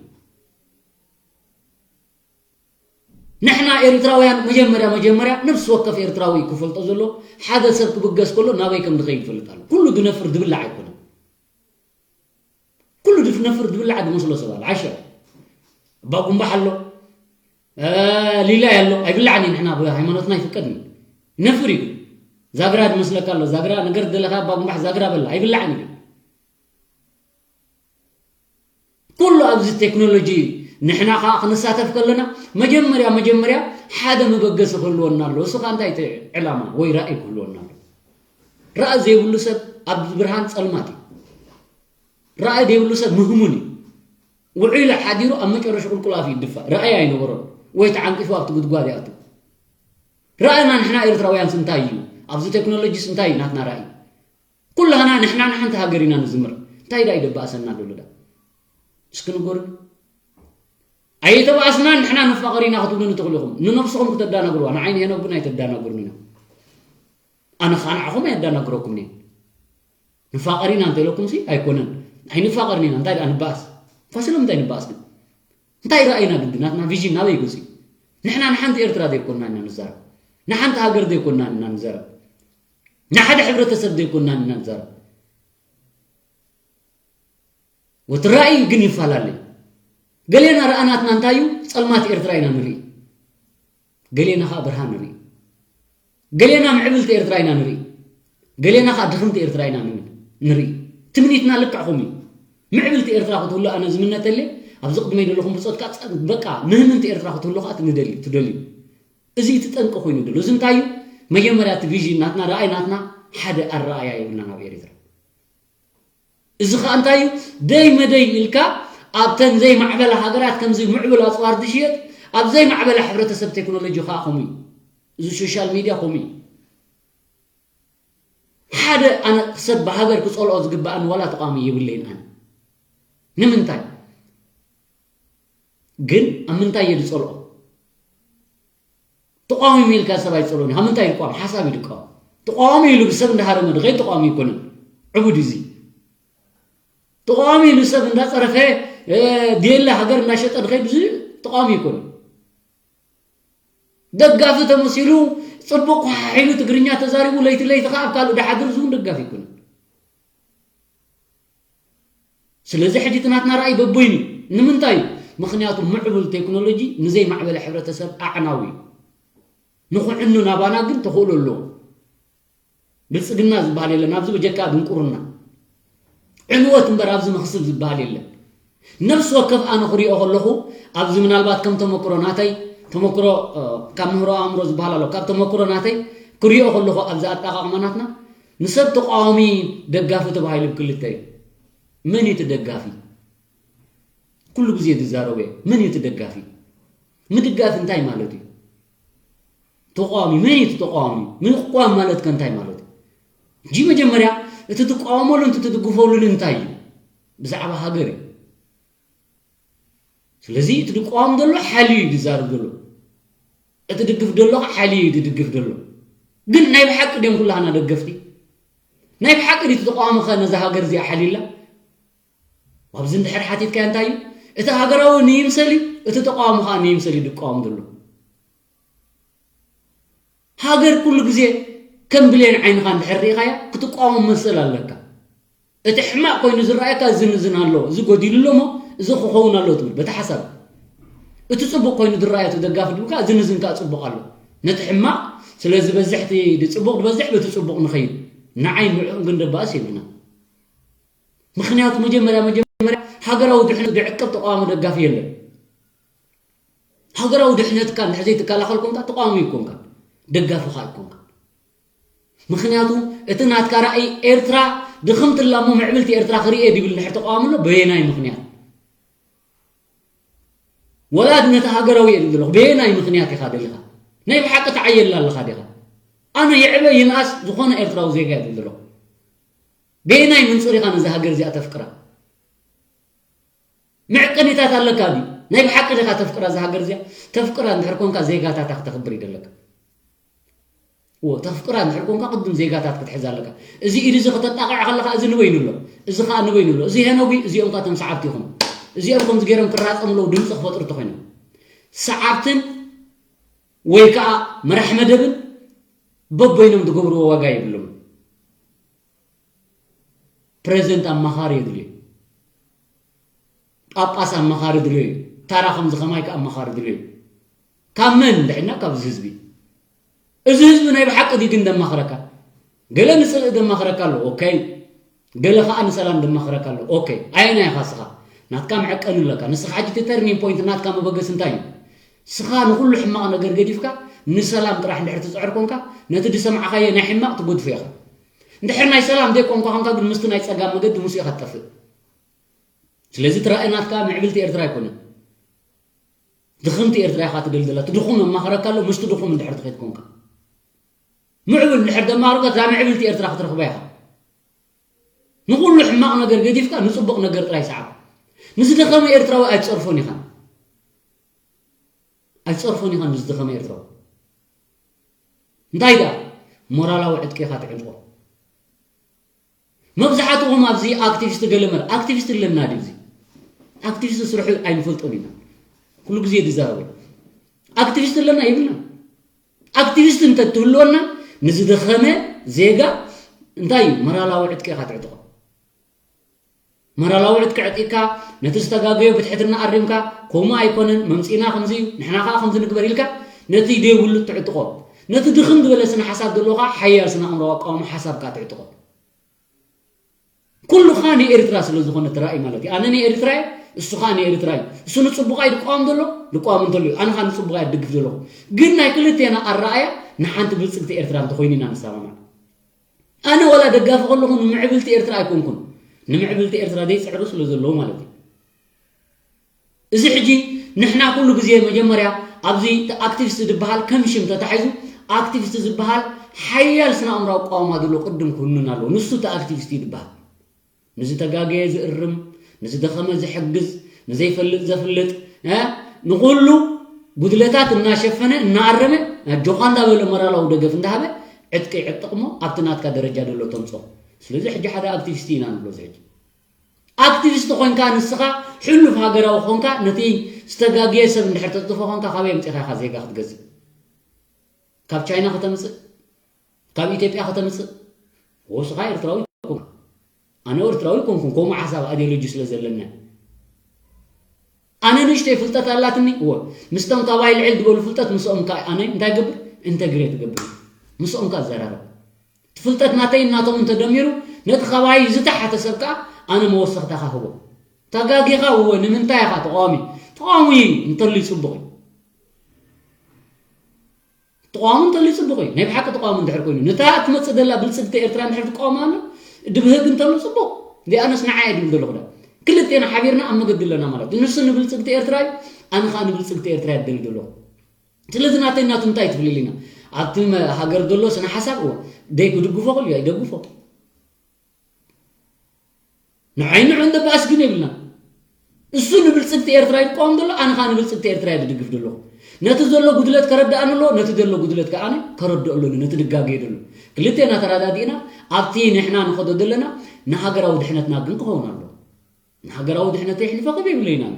ንሕና ኤርትራውያን መጀመርያ መጀመርያ ነፍሲ ወከፍ ኤርትራዊ ክፈልጦ ዘሎ ሓደ ሰብ ክብገስ ከሎ ናበይ ከም ዝኸይድ ይፈልጥ ኣሎ። ኩሉ ዝነፍር ዝብላዕ ኣይኮነን። ኩሉ ድፍነፍር ዝብላዕ ዝመስሎ ሰብ ኣሎ። ዓሸ እባ ጉንባሕ ኣሎ ሊላይ ኣሎ ኣይብላዕን እዩ። ንሕና ብሃይማኖትና ይፍቀድን እዩ። ነፍር እዩ። ዛግራ ዝመስለካ ኣሎ ዛግራ ነገር ደለካ እባ ጉንባሕ ዛግራ በላ ኣይብላዕን እዩ። ኩሉ ኣብዚ ቴክኖሎጂ ንሕና ከዓ ክንሳተፍ ከለና መጀመርያ መጀመርያ ሓደ መበገሲ ክህልወና ኣሎ። እሱ ከዓ እንታይ እቲ ዕላማ ወይ ራእይ ክህልወና ኣሎ። ራእይ ዘይብሉ ሰብ ኣብ ብርሃን ፀልማት እዩ። ራእይ ዘይብሉ ሰብ ምህሙን እዩ። ውዒሉ ሓዲሩ ኣብ መጨረሽ ቁልቁል ኣፍ ይድፋእ። ራእይ ኣይነበሮን ወይ ተዓንቂፉ ኣብቲ ጉድጓድ ይኣቱ። ራእይና ንሕና ኤርትራውያንስ እንታይ እዩ? ኣብዚ ቴክኖሎጂስ እንታይ እዩ ናትና ራእይ? ኩላህና ንሕና ንሓንቲ ሃገር ኢና ንዝምር። እንታይ ዳ ይደባእሰና ደሎ ዳ? እስኪ ንገሩኒ። ኣይተባእስናን ንሕና ንፋቐር ኢና ክትብሉኒ ትኽእሉ ኢኹም። ንነብስኹም ክተዳናግሩዋ ንዓይ ንሄኖክ ግን ኣይተዳናግሩኒ ኢና። ኣነ ከዓ ንዓኹም ኣየዳናግረኩምን እየ። ንፋቐር ኢና እንተኢለኩምሲ ኣይኮነን ኣይንፋቐርን ኢና እንታይ ደኣ ንበኣስ ፋሲሎም እንታይ ንበኣስ ግን እንታይ ረኣይና ግዲ ናትና ቪዥን ናበይ ገፂ ንሕና ንሓንቲ ኤርትራ ዘይኮንና ኢና ንዛረብ ንሓንቲ ሃገር ዘይኮንና ኢና ንዛረብ ንሓደ ሕብረተሰብ ዘይኮንና ኢና ንዛረብ ወቲ ራእይ ግን ይፈላለ ገሌና ረኣናትና እንታይ እዩ ፀልማት ኤርትራ ኢና ንርኢ ገሌና ከዓ ብርሃን ንርኢ ገሌና ምዕብልቲ ኤርትራ ኢና ንርኢ ገሌና ከዓ ድኽምቲ ኤርትራ ኢና ንርኢ ትምኒትና ልክዕኹም እዩ ምዕብልቲ ኤርትራ ክትህሉ ኣነ ዝምነተለ ኣብዚ ቅድመይ ዘለኹም ብፆትካ በቃ ምህምንቲ ኤርትራ ክትህሉ ከዓ ትንደሊ ትደልዩ እዚ እቲ ጠንቂ ኮይኑ ዘሎ እዚ እንታይ እዩ መጀመርያ እቲ ቪዥን ናትና ረኣይ ናትና ሓደ ኣረኣያ የብልና ናብ ኤርትራ እዚ ኸኣ እንታይ እዩ ደይ መደይ ኢልካ ኣብተን ዘይማዕበላ ሃገራት ከምዚ ምዕቡል ኣፅዋር ዝሽየጥ ኣብ ዘይማዕበላ ሕብረተሰብ ቴክኖሎጂ ኸኣ ከምኡ እዩ እዚ ሶሻል ሚድያ ከምኡ እዩ ሓደ ኣነ ሰብ ብሃገር ክፀልኦ ዝግበኣኒ ዋላ ተቃዋሚ የብለይን ኣነ ንምንታይ ግን ኣብ ምንታይ እየ ዝፀልኦ ተቃዋሚ ኢልካ ሰብ ኣይፀልኦን ካብ ምንታይ ይቋም ሓሳብ ይድቃም ተቃዋሚ ኢሉ ብሰብ እንዳሃረመ ድኸይ ተቃዋሚ ይኮንን ዕቡድ እዚ ተቃዋሚ ኢሉ ሰብ እንዳፀረፈ ድየለ ሃገር እንዳሸጠ ድኸይ ብዙ ተቃዋሚ ይኮንን ደጋፊ ተመሲሉ ፅቡቅ ኳሓሒሉ ትግርኛ ተዛሪቡ ለይቲ ለይቲ ከዓ ኣብ ካልእ ዳሓድር ዝውን ደጋፊ ይኮንን ስለዚ ሕጂ እቲ ናትና ራእይ በቦይኑ እዩ ንምንታይ እዩ ምክንያቱ ምዕቡል ቴክኖሎጂ ንዘይማዕበለ ሕብረተሰብ ኣዕናዊ እዩ ንክዕኑ ናባና ግን ተኽእሎ ኣለዎ ብልፅግና ዝበሃል የለን ኣብዚ በጀካ ድንቁርና ዕንወት እምበር ኣብዚ መኽስብ ዝበሃል የለን። ነፍሲ ወከፍ ኣነ ክሪኦ ከለኹ ኣብዚ ምናልባት ከም ተመክሮ ናተይ ተመክሮ ካብ ምህሮ ኣእምሮ ዝበሃል ኣሎ ካብ ተመክሮ ናተይ ክሪኦ ከለኹ ኣብዚ ኣጠቓቕማ ናትና ንሰብ ተቃዋሚ ደጋፊ ተባሂሉ ብክልተ እዩ። መን እዩ እቲ ደጋፊ? ኩሉ ግዜ ዝዛረቡ እየ። መን እዩ እቲ ደጋፊ? ምድጋፍ እንታይ ማለት እዩ? ተቃዋሚ መን እዩ እቲ ተቃዋሚ? ምቁዋም ማለት ከ እንታይ ማለት እዩ? እጂ መጀመርያ እቲ ትቃወመሉን እቲ ትድግፈሉን እንታይ እዩ? ብዛዕባ ሃገር እዩ። ስለዚ እቲ ድቃወም ዘሎ ሓልዩ እዩ ዝዛረብ ዘሎ። እቲ ድግፍ ዘሎ ሓልዩ እዩ ዝድግፍ ዘሎ። ግን ናይ ብሓቂ ድዮም ኩላህና ደገፍቲ? ናይ ብሓቂ ድዩ እቲ ተቃዋሚ ኸ ነዛ ሃገር እዚኣ ሓልዩላ? ኣብዚ እንድሕር ሓቲትካዮ እንታይ እዩ? እቲ ሃገራዊ ንይምሰል እዩ፣ እቲ ተቃዋሚ ኸዓ ንይምሰል እዩ ድቃወም ዘሎ። ሃገር ኩሉ ግዜ ከም ብሌን ዓይንኻ እንድሕር ርኢኻያ ክትቃወም መሰል ኣለካ። እቲ ሕማቕ ኮይኑ ዝረኣየካ እዚ ንዝን ኣሎ፣ እዚ ጎዲሉ ኣሎ እሞ እዚ ክኸውን ኣሎ ትብል በቲ ሓሳብ። እቲ ጽቡቕ ኮይኑ ዝረኣየ እቲ ደጋፊ ድብል ከዓ እዚ ንዝን ከዓ ጽቡቕ ኣሎ። ነቲ ሕማቕ ስለ ዝበዝሕ እቲ ጽቡቕ ዝበዝሕ በቲ ጽቡቕ ንኸይድ። ንዓይ ንዕኡን ግን ደባእስ የብልና። ምኽንያቱ መጀመርያ መጀመርያ ሃገራዊ ድሕነት ዝዕቀብ ተቃዋሚ ደጋፊ የለን። ሃገራዊ ድሕነትካ እንድሕር ዘይትከላኸል ኮንካ ተቃዋሚ ይኮንካ ደጋፊ ኸዓ ይኮንካ። ምኽንያቱ እቲ ናትካ ራእይ ኤርትራ ድኽምቲ ኣላ እሞ ምዕብልቲ ኤርትራ ክርኢ እየ ድብል እንድሕር ተቃዋሚ ኣሎ በየናይ ምኽንያት? ወላ ነቲ ሃገራዊ እየ ድብል ዘለኹ በየናይ ምኽንያት ኢኻ ደሊኻ? ናይ ብሓቂ ትዓየላ ኣለኻ ዲኻ? ኣነ ይዕበ ይንኣስ ዝኾነ ኤርትራዊ ዜጋ እየ ድብል ዘለኹ። በየናይ ምንጽር ኢኻ ነዛ ሃገር እዚኣ ተፍቅራ? መዕቀኒታት ኣለካ ድዩ? ናይ ብሓቂ ዲኻ ተፍቅራ እዛ ሃገር እዚኣ? ተፍቅራ እንድሕር ኮንካ ዜጋታታ ክተኽብር ይደለካ። እዎ ተፍቅራ እንድሕር ኮንካ ቅድም ዜጋታት ክትሕዝ ኣለካ። እዚ ኢድ እዚ ከተጣቕዕ ከለኻ እዚ ንበይኑ ኣሎ፣ እዚ ኸዓ ንበይኑ ኣሎ። እዚ ሄኖጉ እዚኦም ከ እቶም ሰዓብቲ ይኹኑ። እዚኦም ከምዚ ገይሮም ክራጸሙ ኣለዉ ድምፂ ክፈጥሩ እንተኾይኖም። ሰዓብትን ወይ ከዓ መራሕ መደብን በበይኖም ዝገብርዎ ዋጋ የብሎም። ፕረዚደንት ኣማኻሪ የድልዮ። ጳጳስ ኣማኻሪ ድልዮ እዩ። ታራ ከምዚ ከማይ ከኣ ኣማኻሪ ድልዮ እዩ። ካብ መን ድሕና ካብዚ ህዝቢ። እዚ ህዝቢ ናይ ብሓቂ ድዩ ግን ደማኽረካ? ገለ ንጽልኢ ደማኽረካ ኣሎ። ኦኬ። ገለ ከኣ ንሰላም ደማኽረካ ኣሎ። ኦኬ። ኣየናይ ኢኻ ስኻ? ናትካ መዐቀኒ ኣለካ። ንስኻ ሕጂ እቲ ተርኒንግ ፖይንት ናትካ መበገሲ እንታይ እዩ? ስኻ ንኹሉ ሕማቕ ነገር ገዲፍካ ንሰላም ጥራሕ እንድሕር ትጽዕር ኮንካ ነቲ ዝሰማዕኻዮ ናይ ሕማቕ ትጎድፎ ኢኻ። እንድሕር ናይ ሰላም ዘይኮንካ ኮንካ ግን ምስቲ ናይ ጸጋም መገዲ ምስኡ ኢኻ ትጠፍእ። ስለዚ እቲ ራእይ ናትካ ምዕብልቲ ኤርትራ ኣይኮነን። ድኽምቲ ኤርትራ ኢኻ ትደልድላ። እቲ ድኹም የማኽረካ ኣሎ፣ ምስቲ ድኹም እንድሕር ትኸይድ ኮንካ። ምዕብል እንድሕር ደማኽረካ እዛ ምዕብልቲ ኤርትራ ክትረኽባ ኢኻ። ንኹሉ ሕማቕ ነገር ገዲፍካ ንጽቡቕ ነገር ጥራይ ሰዓብ። ንዝደኸመ ኤርትራዊ ኣይትጸርፎን ኢኻ። ኣይትጸርፎን ኢኻ ንዝደኸመ ኤርትራዊ። እንታይ ደኣ ሞራላዊ ዕጥቂ ኢኻ ትዕጥቆ። መብዛሕትኹም ኣብዚ ኣክቲቪስት ገለ መለ ኣክቲቪስት ኣለና ድዩ እዚ ኣክቲቪስት ስርሑ ኣይንፈልጦን ኢና። ኩሉ ግዜ ዝዛረበ ኣክቲቪስት ኣለና ይብልና። ኣክቲቪስት እንተ ትህልወና ንዝደኸመ ዜጋ እንታይ እዩ መራላዊ ዕጥቂ ኢኻ ትዕጥቆ። መራላዊ ዕጥቂ ዕጢቅካ ነቲ ዝተጋገዮ ብትሕትና ኣሪምካ ከምኡ ኣይኮነን መምፂና ከምዚ እዩ ንሕና ከዓ ከምዚ ንግበር ኢልካ ነቲ ደይብሉ ትዕጥቆ። ነቲ ድኽም ዝበለ ስነ ሓሳብ ዘለዎ ከዓ ሓያል ስነ ኣእምሮ ኣቃውሞ ሓሳብ ከዓ ትዕጥቆ። ኩሉ ከዓ ንኤርትራ ስለ ዝኾነ እቲ ራእይ ማለት እዩ። ኣነ ንኤርትራ እየ፣ እሱ ከዓ ንኤርትራ እዩ። እሱ ንፅቡቕ ኣይ ድቃወም ዘሎ ድቃወም እንተሎ እዩ። ኣነ ከዓ ንፅቡቕ ኣይ ድግፍ ዘለኹ። ግን ናይ ክልቴና ኣረኣያ ንሓንቲ ብልፅግቲ ኤርትራ እንተኮይኑ ኢና ንሰማማዕ። ኣነ ዋላ ደጋፊ ከለኹ ንምዕብልቲ ኤርትራ ኣይኮንኩን። ንምዕብልቲ ኤርትራ ዘይፅዕሩ ስለ ዘለዉ ማለት እዩ። እዚ ሕጂ ንሕና ኩሉ ግዜ መጀመርያ ኣብዚ ኣክቲቪስት ዝበሃል ከም ሽም ተታሒዙ ኣክቲቪስት ዝበሃል ሓያል ስነ ኣእምራዊ ቃውማ ዘሎ ቅድም ክውንን ኣለዎ። ንሱ እቲ ኣክቲቪስት እዩ ዝበሃል። ንዝተጋገየ ዝእርም፣ ንዝደኸመ ዝሕግዝ፣ ንዘይፈልጥ ዘፍልጥ፣ እ፣ ንኹሉ ጉድለታት እናሸፈነ እናኣረመ ኣጆኻ እንዳበለ ሞራላዊ ደገፍ እንዳሃበ ዕጥቂ ይዕጥቕ እሞ ኣብቲ ናትካ ደረጃ ዘሎ ተምፅኦ። ስለዚ ሕጂ ሓደ ኣክቲቪስት ኢና ንብሎ እዚ ሕጂ። ኣክቲቪስት ኮይንካ ንስኻ ሕሉፍ ሃገራዊ ኮንካ ነቲ ዝተጋግየ ሰብ እንድሕር ተጥፎ ኮንካ ካበይ ኣምፂኻ ኢኻ ዜጋ ክትገዝእ? ካብ ቻይና ከተምፅእ? ካብ ኢትዮጵያ ከተምፅእ? ወስኻ ኤርትራዊ ኮንካ ኣነ ኤርትራዊ ኮንኩን ከምኡ ሓሳብ ኣዲዮሎጂ ስለ ዘለና ኣነ ንእሽተይ ፍልጠት ኣላትኒ እዎ ምስቶም ካባይ ልዕል ዝበሉ ፍልጠት ምስኦም ከ ኣነ እንታይ ገብር ኢንተግሬት ገብር ምስኦም ከ ኣዘራረብ እቲ ፍልጠት ናተይ ናቶም እንተደሚሩ ነቲ ካባይ ዝተሓተ ሰብ ከኣ ኣነ መወሰኽታኻ ክቦ። ተጋጊኻ እወ፣ ንምንታይ ኢኻ ተቃዋሚ? ተቃዋሚ እንተልዩ ጽቡቕ እዩ። ተቃዋሚ እንተልዩ ጽቡቕ እዩ። ናይ ብሓቂ ተቃዋሚ እንድሕር ኮይኑ፣ ነታ እትመጽእ ዘላ ብልጽግቲ ኤርትራ እንድሕር ትቃወማ ኣሎ፣ ድብህግ እንተሎ ጽቡቕ። ዲኣነስ ንዓይ እየ ድብል ዘለኹ ዳ። ክልቴና ሓቢርና ኣብ መገዲ ኣለና ማለት እዩ። ንሱ ንብልጽግቲ ኤርትራ እዩ፣ ኣነ ኸኣ ንብልጽግቲ ኤርትራ እየ ድደሊ ዘለኹ። ስለዚ ናተይ ናቱ እንታይ ትፍልል ኢና? ኣብቲ መ-፣ ሃገር ዘሎ ስነ ሓሳብ እወ፣ ደይ ክድግፎ ክልዮ ኣይደግፎ። ንዓይ ንዑ እንደ ባእስ ግን የብልና። እሱ ንብልጽግቲ ኤርትራ ይቃወም ዘሎ፣ ኣነ ኸኣ ንብልጽግቲ ኤርትራ እየ ድድግፍ ዘለኹ። ነቲ ዘሎ ጉድለት ከረድኣኒ ኣለዎ፣ ነቲ ዘሎ ጉድለት ከኣ ኣነ ከረድኦ ኣለኒ፣ ነቲ ድጋገ ዘሎ። ክልቴና ተረዳዲእና ኣብቲ ንሕና ንኸዶ ዘለና ንሃገራዊ ድሕነትና ግን ክኸውን ኣለዎ። ንሃገራዊ ድሕነተይ ኣሕሊፈ ክህብ የብለይን ኣነ።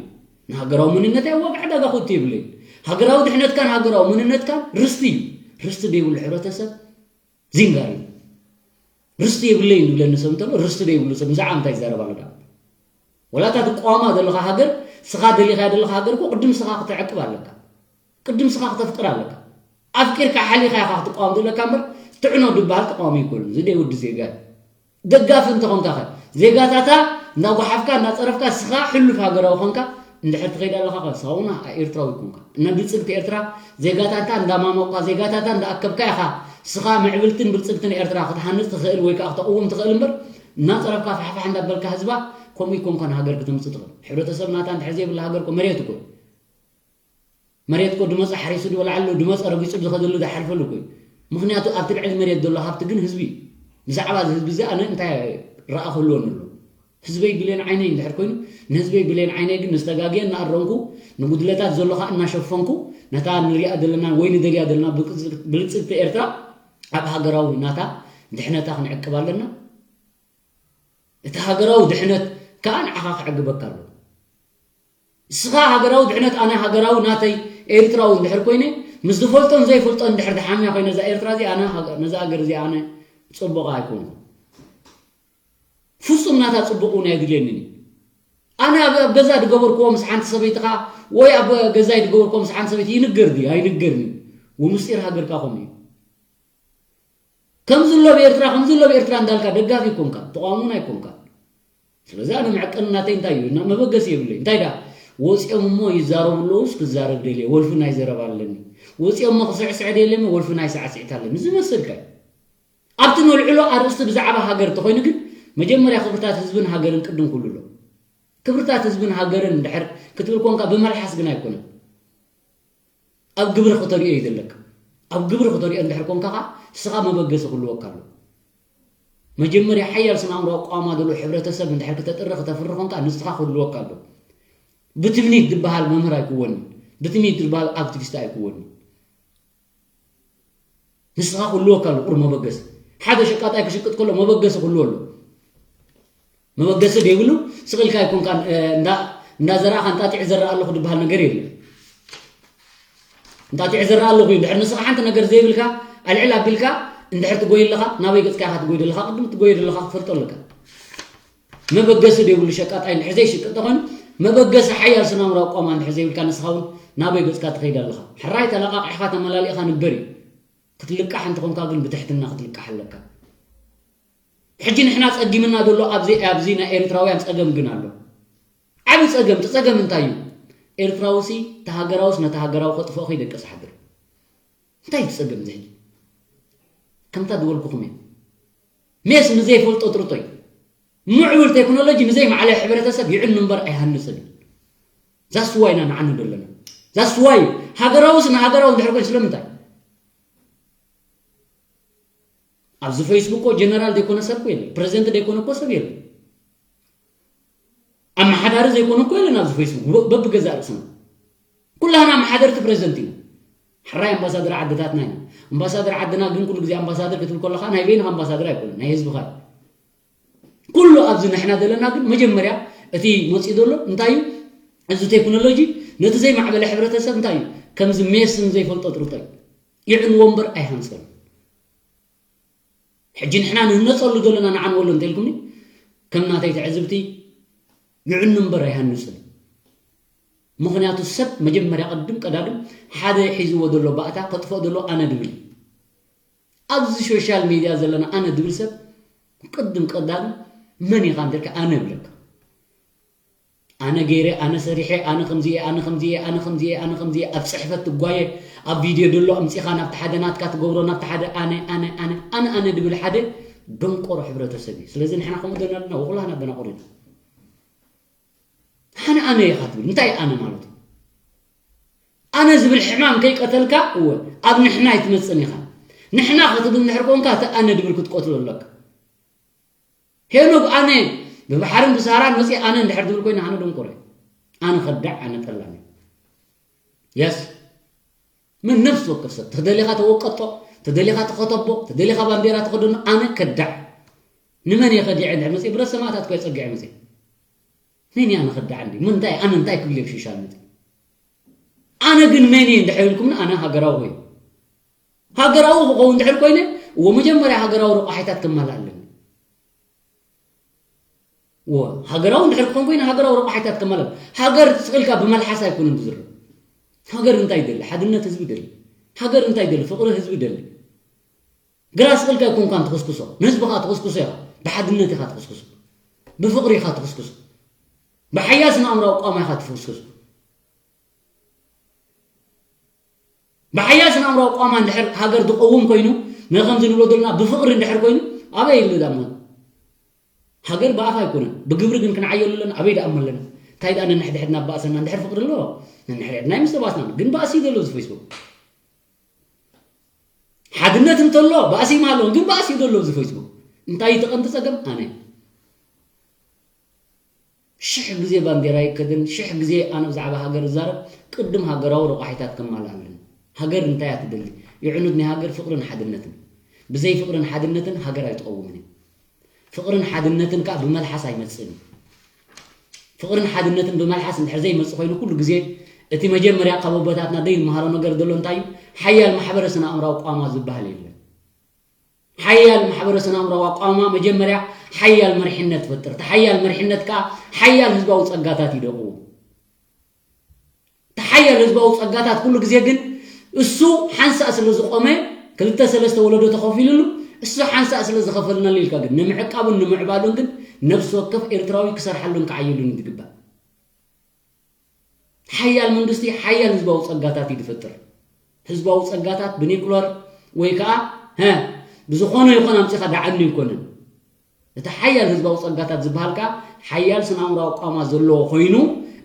ንሃገራዊ መንነተይ ኣብ ዋጋ ዕዳጋ ክእቱ የብለይን። ሃገራዊ ድሕነትካን ሃገራዊ መንነትካን ርስቲ እዩ። ርስቲ ደይብሉ ሕብረተሰብ ዚንጋር እዩ። ርስቲ የብለይን ዝብለኒ ሰብ እንተሎ፣ ርስቲ ደይብሉ ሰብ ብዛዕባ እንታይ ይዛረብ ኣሎ ደኣ? ወላ እታ ትቃወማ ዘለኻ ሃገር፣ ስኻ ደሊኻያ ዘለኻ ሃገር እኮ ቅድም ስኻ ክትዕቅብ ኣለካ። ቅድም ስኻ ክተፍቅር ኣለካ። ኣፍቂርካ ሓሊኻ ኢኻ ክትቃወም ዘለካ እምበር፣ ትዕኖ ድበሃል ተቃዋሚ ኣይኮኑን። እዚ ደይ ወዲ ዜጋ እዩ። ደጋፊ እንተኾንካ ኸ፣ ዜጋታታ እንዳጓሓፍካ፣ እንዳጸረፍካ፣ ስኻ ሕሉፍ ሃገራዊ ኾንካ እንድሕር ትኸይድ ኣለኻ ኸ፣ ስኻ እውን ኤርትራዊ ይኮንካ። እነ ብልጽግቲ ኤርትራ ዜጋታታ እንዳማሞቕካ፣ ዜጋታታ እንዳኣከብካ ኢኻ ስኻ ምዕብልትን ብልጽግትን ኤርትራ ክትሃንጽ ትኽእል ወይ ከኣ ክተቕውም ትኽእል እምበር፣ እናጸረፍካ ፋሕፋሕ እንዳበልካ ህዝባ ከምኡ ይኮንካን ሃገር ክተምጽእ ትኽእል። ሕብረተሰብ ናታ እንድሕር ዘይብላ ሃገር እኮ መሬት እኮ እዩ። መሬት እኮ ድመጸ ሓሪሱ ድበልዓሉ፣ ድመጸ ረጊጹ ዝኸደሉ ዝሓልፈሉ እኮ እዩ። ምኽንያቱ ኣብቲ ልዕሊ መሬት ዘሎ ሃብቲ ግን ህዝቢ እዩ። ብዛዕባ እዚ ህዝቢ እዚ ኣነ እንታይ ረኣ ክህልወኒ ኣሎ? ህዝበይ ብሌን ዓይነይ እንድሕር ኮይኑ፣ ንህዝበይ ብሌን ዓይነይ ግን ንዝተጋግየ እናኣረምኩ፣ ንጉድለታት ዘሎ ኸኣ እናሸፈንኩ፣ ነታ ንሪኣ ዘለና ወይ ንደልያ ዘለና ብልጽ-፣ ብልጽግቲ ኤርትራ ኣብ ሃገራዊ ናታ ድሕነታ ክንዕቅብ ኣለና። እቲ ሃገራዊ ድሕነት ከኣ ንዓኻ ክዕግበካ ኣለዎ። እስኻ ሃገራዊ ድሕነት፣ ኣነ ሃገራዊ ናተይ ኤርትራዊ እንድሕር ኮይነ፣ ምስ ዝፈልጦን ዘይፈልጦን እንድሕር ድሓምያ ኮይነ፣ እዛ ኤርትራ እዚኣ፣ ኣነ ሃገ-፣ ነዛ ሃገር እዚኣ ኣነ ጽቡቕ ኣይኮንኩ። ፍጹም ናታ ጽቡቕ እውን ኣይድልየንን እዩ። ኣነ ኣብ፣ ኣብ ገዛ ድገበርክዎ ምስ ሓንቲ ሰበይትኻ ወይ ኣብ ገዛይ ድገበርክዎ ምስ ሓንቲ ሰበይቲ ይንገር ድዩ? ኣይንገርን እዩ። ወምስጢር ሃገርካ ከምኡ እዩ። ከምዚ ኣሎ ብኤርትራ፣ ከምዚ ኣሎ ብኤርትራ እንዳልካ ደጋፊ ኣይኮንካ፣ ተቃዋሚ እውን ኣይኮንካ። ስለዚ ኣነ መዕቀኒ ናተይ እንታይ እዩ? እና መበገሲ የብለይ። እንታይ ደኣ? ወፂኦም እሞ ይዛረቡ ኣለውስ ክዛረብ ደልየ፣ ወልፊ ናይ ዘረባ ኣለኒ። ወፂኦም እሞ ክስዕስዕ ደልየ እሞ ወልፊ ናይ ሳዕስዒት ኣለኒ። ዝመሰልካ እዩ። ኣብቲ ነልዕሎ ኣርእስቲ ብዛዕባ ሃገር እንተኾይኑ ግን፣ መጀመርያ ክብርታት ህዝብን ሃገርን ቅድም ኩሉ ኣሎ። ክብርታት ህዝብን ሃገርን እንድሕር ክትብል ኮንካ፣ ብመልሓስ ግን ኣይኮነን። ኣብ ግብሪ ክተርእዮ እዩ ዘለካ። ኣብ ግብሪ ክተርእዮ እንድሕር ኮንካ ኸዓ፣ ንስኻ መበገሲ ክህልወካ ኣለዎ። መጀመርያ ሓያል ስነ ኣእምሮ ኣቋውማ ዘሎ ሕብረተሰብ እንድሕር ክተጥሪ ክተፍሪ ኮንካ፣ ንስኻ ክህልወካ ኣለዎ። ብትምኒት ዝበሃል መምህር ኣይክወንን። ብትምኒት ዝበሃል ኣክቲቪስት ኣይክወንን። ንስኻ ክህልወካ ኣለዎ ቁሩብ መበገሲ። ሓደ ሸቃጣይ ክሽቅጥ ከሎ መበገሲ ክህልዎ ኣለዎ። መበገሲ ዘይብሉ ስቕ ኢልካ ኣይኮንካን፣ እ፣ እንዳ-፣ እንዳዘራእኻ እንጣጢዕ ዘርእ ኣለኹ ዝበሃል ነገር የለን። እንጣጢዕ ዘርእ ኣለኹ እዩ። እንድሕር ንስኻ ሓንቲ ነገር ዘይብልካ፣ ኣልዕል ኣቢልካ እንድሕር ትጎይ ኣለኻ፣ ናበይ ገጽካ ኢኻ ትጎይ ዘለኻ? ቅድም ትጎይ ዘለኻ ክትፈልጦ ኣለካ። መበገሲ ዘይብሉ ሸቃጣይ እንድሕር ዘይሽቅጥ ተኾይኑ፣ መበገሲ ሓያል ስነ ኣእምሮ ኣቋውማ እንድሕር ዘይብልካ፣ ንስኻ እውን ናበይ ገጽካ ትኸይድ ኣለኻ? ሕራይ ተለቃቂሕኻ ተመላሊእኻ ንበር እዩ። ክትልቃሕ እንተኾንካ ግን ብትሕትና ክትልቃሕ ኣለካ። ሕጂ ንሕና ጸጊምና ዘሎ ኣብዚ፣ ኣብዚ ናይ ኤርትራውያን ጸገም ግን ኣሎ። ዓቢ ጸገም፣ እቲ ጸገም እንታይ እዩ? ኤርትራውሲ፣ እቲ ሃገራውስ ነቲ ሃገራዊ ከጥፍኦ ከይደቀስ ሓድር። እንታይ እዩ እቲ ጸገም እዚ ሕጂ? ከምታ ዝበልኩኹም እየ። ሜስ ንዘይፈልጦ ጥርጦይ። ምዕቡል ቴክኖሎጂ ንዘይማዕበለ ሕብረተሰብ ይዕኑ እምበር ኣይሃንጽን እዩ። ዛስ ዋይ ኢና ንዓኑ ዘለና። ዛስ ዋይ ሃገራውስ ንሃገራዊ እንድሕር ኮይኑ ስለምንታይ? ኣብዚ ፌስቡክ እኮ ጀነራል ዘይኮነ ሰብ እኮ የለን። ፕረዚደንት ዘይኮነ እኮ ሰብ የለን። ኣመሓዳሪ ዘይኮነ እኮ የለን ኣብዚ ፌስቡክ። በ-፣ በብገዛእ ርእስና። ኩላህና ኣመሓደርቲ ፕረዚደንት ኢና። ሕራይ ኣምባሳደር ዓድታትና ኢና። ኣምባሳደር ዓድና ግን ኩሉ ግዜ ኣምባሳደር ክትብል ከለኻ ናይ በይንኻ ኣምባሳደር ኣይኮነን፣ ናይ ህዝብኻ እዩ። ኩሉ ኣብዚ ንሕና ዘለና ግን መጀመርያ እቲ መፂኡ ዘሎ እንታይ እዩ? እዚ ቴክኖሎጂ ነቲ ዘይማዕበለ ሕብረተሰብ እንታይ እዩ? ከምዚ ሜስን ዘይፈልጦ ጥርጦ እዩ። ይዕንዎ እምበር ኣይሃንፀን። ሕጂ ንሕና ንህነፀሉ ዘለና ንዓንወሉ እንተኢልኩምኒ፣ ከም ናተይ ትዕዝብቲ፣ ይዕኑ እምበር ኣይሃንፅን። ምኽንያቱ ሰብ መጀመርያ ቅድም ቀዳድም ሓደ ሒዝዎ ዘሎ ባእታ ከጥፍኦ ዘሎ ኣነ ድብል እዩ። ኣብዚ ሶሻል ሚድያ ዘለና ኣነ ድብል ሰብ ቅድም ቀዳድም መን ኢኻ እንተልካ ኣነ እብለካ። ኣነ ገይረ፣ ኣነ ሰሪሐ፣ ኣነ ከምዚ እየ፣ ኣነ ከምዚ እየ፣ ኣነ ከምዚ እየ፣ ኣነ ከምዚ እየ፣ ኣብ ጽሕፈት ትጓየ፣ ኣብ ቪድዮ ደሎ ኣምጺኻ ናብቲ ሓደ ናትካ ትገብሮ፣ ናብቲ ሓደ ኣነ ኣነ ኣነ ኣነ ኣነ ድብል ሓደ ደንቆሮ ሕብረተሰብ እዩ። ስለዚ ንሕና ከምኡ ደና ኣለና፣ ወኩላህና ደናቆር ኢና። ኣነ ኣነ ኢኻ ትብል እንታይ ኣነ ማለት እዩ? ኣነ ዝብል ሕማም ከይቀተልካ እወ ኣብ ንሕና ኣይትመጽን ኢኻ። ንሕና ክትብል እንድሕር ኮንካ እቲ ኣነ ድብል ክትቆትሎ ኣለካ። ሄኖግ ኣነ ብባሕርን ብሳራን መጽእ ኣነ እንድሕር ትብል ኮይና ኣነ ደንቆረ ኣነ ከዳዕ ኣነ ጠላሚ የስ ምን ነፍስ ወከፍ ሰብ ተደሊኻ ተወቀጦ ተደሊኻ ተኸተቦ ተደሊኻ ባንዴራ ተኸደኖ ኣነ ከዳዕ ንመን እየ ከዲዐ እንድሕር መጽእ ብረት ሰማእታት ኮ የጸግዐ መጽእ ምን እያ ንኸዳዕ እንዲ ምንታይ ኣነ እንታይ ክብል እየ ብሽሻል መጽእ ኣነ ግን መን እየ እንድሕር ኢልኩምኒ ኣነ ሃገራዊ ኮይኑ ሃገራዊ ክኸውን እንድሕር ኮይነ እዎ መጀመርያ ሃገራዊ ረቋሒታት ከማልእ ኣለኒ እዎ ሃገራዊ እንድሕር ክኾን ኮይነ ሃገራዊ ረቋሒታት ከማልእ ሃገር ስእልካ ብመልሓስ ኣይኮነን ዝዝረብ ሃገር እንታይ ይደሊ ሓድነት ህዝቢ ይደሊ ሃገር እንታይ ይደሊ ፍቕሪ ህዝቢ ይደሊ ግራ ስእልካ ኣይኮንካን ትኽስክሶ ንህዝብኻ ትኽስክሶ ኢኻ ብሓድነት ኢኻ ትኽስክሶ ብፍቕሪ ኢኻ ትኽስክሶ ብሓያል ስነ ኣእምራዊ ቋማ ኢኻ ትኽስክሶ ብሓያል ስነ ኣእምራዊ ቋማ እንድሕር ሃገር ዝቐውም ኮይኑ ነከምዚ ንብሎ ዘለና ብፍቕሪ እንድሕር ኮይኑ ኣበይ ይሉ ዳሞ ሃገር ብኣፍ ኣይኮነን ብግብሪ ግን ክንዓየሉ ኣለና ኣበይ ደኣሞ ኣለና እንታይ ደኣ ነንሕድሕድና ባእሰና እንድሕር ፍቕሪ ኣሎ ነንሕድሕድና ይምስተባስና ግን ባእሲ ዘሎ እዚ ፌስቡክ ሓድነት እንተሎ ባእሲ ማለውን ግን ባእሲ ዘሎ እዚ ፌስቡክ እንታይ ተቐንዲ ጸገም ኣነ ሽሕ ግዜ ባንዴራ ይከደን ሽሕ ግዜ ኣነ ብዛዕባ ሃገር እዛረብ ቅድም ሃገራዊ ረቋሒታት ከማልእ ኣለኒ ሃገር እንታይ እያ ትደሊ የዕኑት ናይ ሃገር ፍቕርን ሓድነትን ብዘይ ፍቕርን ሓድነትን ሃገር ኣይትቐውምን እያ ፍቕርን ሓድነትን ከዓ ብመልሓስ ኣይመፅእን እዩ ፍቕርን ሓድነትን ብመልሓስ እንድሕር ዘይመፅእ ኮይኑ ኩሉ ግዜ እቲ መጀመርያ ካብ ኣቦታትና ደይ ንመሃሮ ነገር ዘሎ እንታይ እዩ ሓያል ማሕበረሰብ ኣእምራዊ ቋማ ዝበሃል የለን ሓያል ማሕበረሰብ ኣእምራዊ ኣቋማ መጀመርያ ሓያል መሪሕነት ትፈጥር። እቲ ሓያል መሪሕነት ከኣ ሓያል ህዝባዊ ጸጋታት ይደቕቡ። እቲ ሓያል ህዝባዊ ጸጋታት ኩሉ ግዜ ግን እሱ ሓንሳእ ስለ ዝቖመ ክልተ ሰለስተ ወለዶ ተኸፊሉሉ እሱ ሓንሳእ ስለ ዝኸፈልናሉ ኢልካ ግን ንምዕቃቡን ንምዕባሉን ግን ነብሲ ወከፍ ኤርትራዊ ክሰርሓሉን ክዓየሉን እዩ ዝግባእ። ሓያል መንግስቲ ሓያል ህዝባዊ ጸጋታት እዩ ዝፈጥር። ህዝባዊ ጸጋታት ብኒኩለር ወይ ከኣ ሀ ብዝኾነ ይኾን ኣምጺኻ ደዓኒ ኣይኮነን። እቲ ሓያል ህዝባዊ ጸጋታት ዝበሃል ከኣ ሓያል ስነ-ኣእምራዊ ኣቋማ ዘለዎ ኮይኑ፣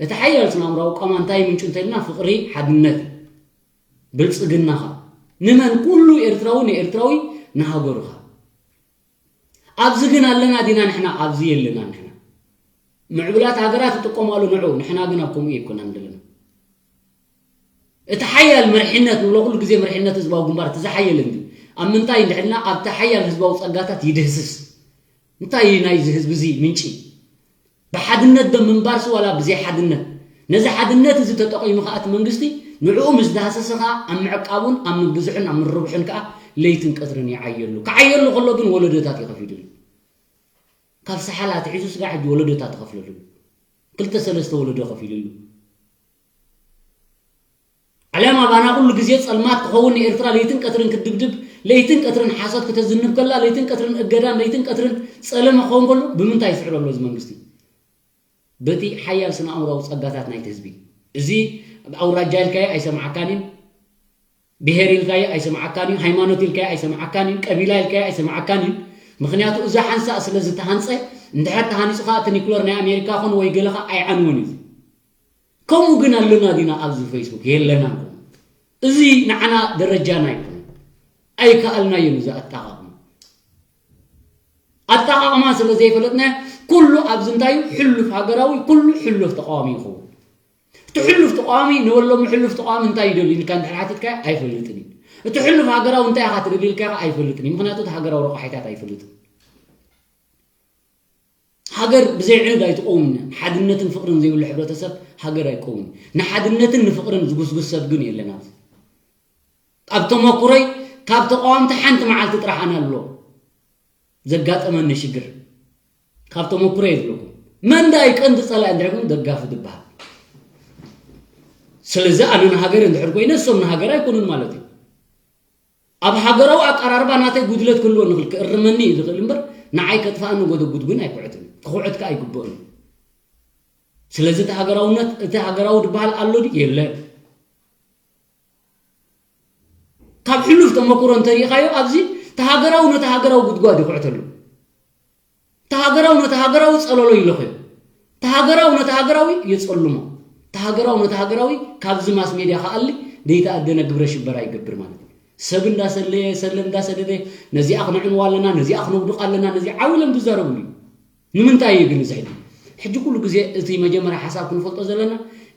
እቲ ሓያል ስነ-ኣእምራዊ ኣቋማ እንታይ ምንጩ እንተኢልና ፍቕሪ፣ ሓድነት፣ ብልጽግናኻ ንመን ኩሉ ኤርትራዊ ንኤርትራዊ ንሃገሩኻ። ኣብዚ ግን ኣለና ዲና ንሕና ኣብዚ የለና ንሕና ምዕቡላት ሃገራት ይጥቀማሉ ንዑ ንሕና ግን ኣብ ከምኡ ኣይኮናን ዘለና እቲ ሓያል መርሕነት ንብሎ ኩሉ ግዜ መርሕነት ህዝባዊ ግንባር እቲ ዝሓየለ እንዲ ኣብ ምንታይ እንድሕልና ኣብቲ ሓያል ህዝባዊ ጸጋታት ይድህስስ እንታይ እዩ ናይዚ ህዝቢ እዚ ምንጪ ብሓድነት ዶ ምንባርሲ ዋላ ብዘይ ሓድነት ነዚ ሓድነት እዚ ተጠቒሙ ከኣ እቲ መንግስቲ ንዕኡ ምስ ዳህሰሰ ከኣ ኣብ ምዕቃቡን ኣብ ምግዝሑን ኣብ ምርብሑን ከኣ ለይትን ቀትርን ይዓየሉ። ክዓየሉ ከሎ ግን ወለዶታት እዩ ከፊሉሉ። ካብ ሰሓላ ኣትሒዙ ስጋዕ ሕጂ ወለዶታት ተኸፍለሉ። ክልተ ሰለስተ ወለዶ ከፊሉሉ። ዓለም ኣባና ኩሉ ግዜ ጸልማት ክኸውን ንኤርትራ ለይትን ቀትርን ክትድብድብ ለይትን ቀትርን ሓሶት ክተዝንብ ከላ ለይትን ቀትርን እገዳን ለይትን ቀትርን ጸለመ ክኸውን ከሎ ብምንታይ ይስዕሮ ኣሎ እዚ መንግስቲ? በቲ ሓያል ስነ ኣእምራዊ ጸጋታት ናይቲ ህዝቢ። እዚ ኣውራጃ ኢልካዮ ኣይሰምዓካን እዩ። ብሄር ኢልካዮ ኣይሰምዓካን እዩ። ሃይማኖት ኢልካዮ ኣይሰምዓካን እዩ። ቀቢላ ኢልካዮ ኣይሰምዓካን እዩ። ምኽንያቱ እዚ ሓንሳእ ስለ ዝተሃንጸ እንድሕር ተሃኒጹ ከኣ እቲ ኒኩለር ናይ ኣሜሪካ ኾን ወይ ገለ ከኣ ኣይዓንዎን እዩ። ከምኡ ግን ኣለና ዲና ኣብዚ ፌስቡክ የለናን። እዚ ንዓና ደረጃና ኣይኮነን። ኣይከኣልናዮን እዚ ኣጠቓቕማ። ኣጠቓቕማ ስለ ዘይፈለጥናዮ ኩሉ ኣብዚ እንታይ እዩ ሕሉፍ ሃገራዊ ኩሉ ሕሉፍ ተቃዋሚ ይኸውን። እቲ ሕሉፍ ተቃዋሚ ንበሎም ሕሉፍ ተቃዋሚ እንታይ ይደልዩ ኢልካ እንድሕር ሓቲትካዮ ኣይፈልጥን እዩ። እቲ ሕሉፍ ሃገራዊ እንታይ ኢኻ ትደሊ ኢልካዮ ከዓ ኣይፈልጥን እዩ። ምኽንያቱ እቲ ሃገራዊ ረቋሒታት ኣይፈልጥን። ሃገር ብዘይ ዕኑድ ኣይትቆውምን እያ። ሓድነትን ፍቕርን ዘይብሉ ሕብረተሰብ ሃገር ኣይቆውምን። ንሓድነትን ንፍቕርን ዝጉስጉስ ሰብ ግን የለን ኣብዚ። ኣብ ተመኩሮይ ካብ ተቃወምቲ ሓንቲ መዓልቲ ጥራሕ ኣነ ኣሎ ዘጋጠመኒ ሽግር ካብ ተመኩሮይ ዝብለኩም መን ዳይ ቀንዲ ጸላኢ እንድሕር ግን ደጋፊ ዝበሃል ስለዚ ኣነ ንሃገር እንድሕር ኮይነ እሶም ንሃገር ኣይኮኑን ማለት እዩ ኣብ ሃገራዊ ኣቀራርባ ናተይ ጉድለት ክህልዎ ንኽእል ክእርመኒ እዩ ዝኽእል እምበር ንዓይ ከጥፋእኒ ጎደጉድ ግን ኣይኩዕትን፣ ክኹዕት ከኣ ኣይግብእን። ስለዚ እቲ ሃገራውነት፣ እቲ ሃገራዊ ዝበሃል ኣሎ ድዩ? የለን። ካብ ሕሉፍ ተመኩሮ እንተሪኢኻዮ፣ ኣብዚ እቲ ሃገራዊ ነቲ ሃገራዊ ጉድጓድ ይኹዕተሉ። እቲ ሃገራዊ ነቲ ሃገራዊ ጸለሎ ይለኽዮ። እቲ ሃገራዊ ነቲ ሃገራዊ የጸልሞ። እቲ ሃገራዊ ነቲ ሃገራዊ ካብዚ ማስ ሜድያ ክኣሊ ዘይተኣደነ ግብረ ሽበራ ይገብር ማለት እዩ። ሰብ እንዳሰለየ፣ ሰለ እንዳሰደደ፣ ነዚኣ ክነዕንዋ ኣለና፣ ነዚኣ ክነውድቕ ኣለና፣ ነዚ ዓው ኢሎም ዝዛረብሉ እዩ። ንምንታይ እዩ ግን እዚ ሕጂ? ሕጂ ኩሉ ግዜ እቲ መጀመርያ ሓሳብ ክንፈልጦ ዘለና፣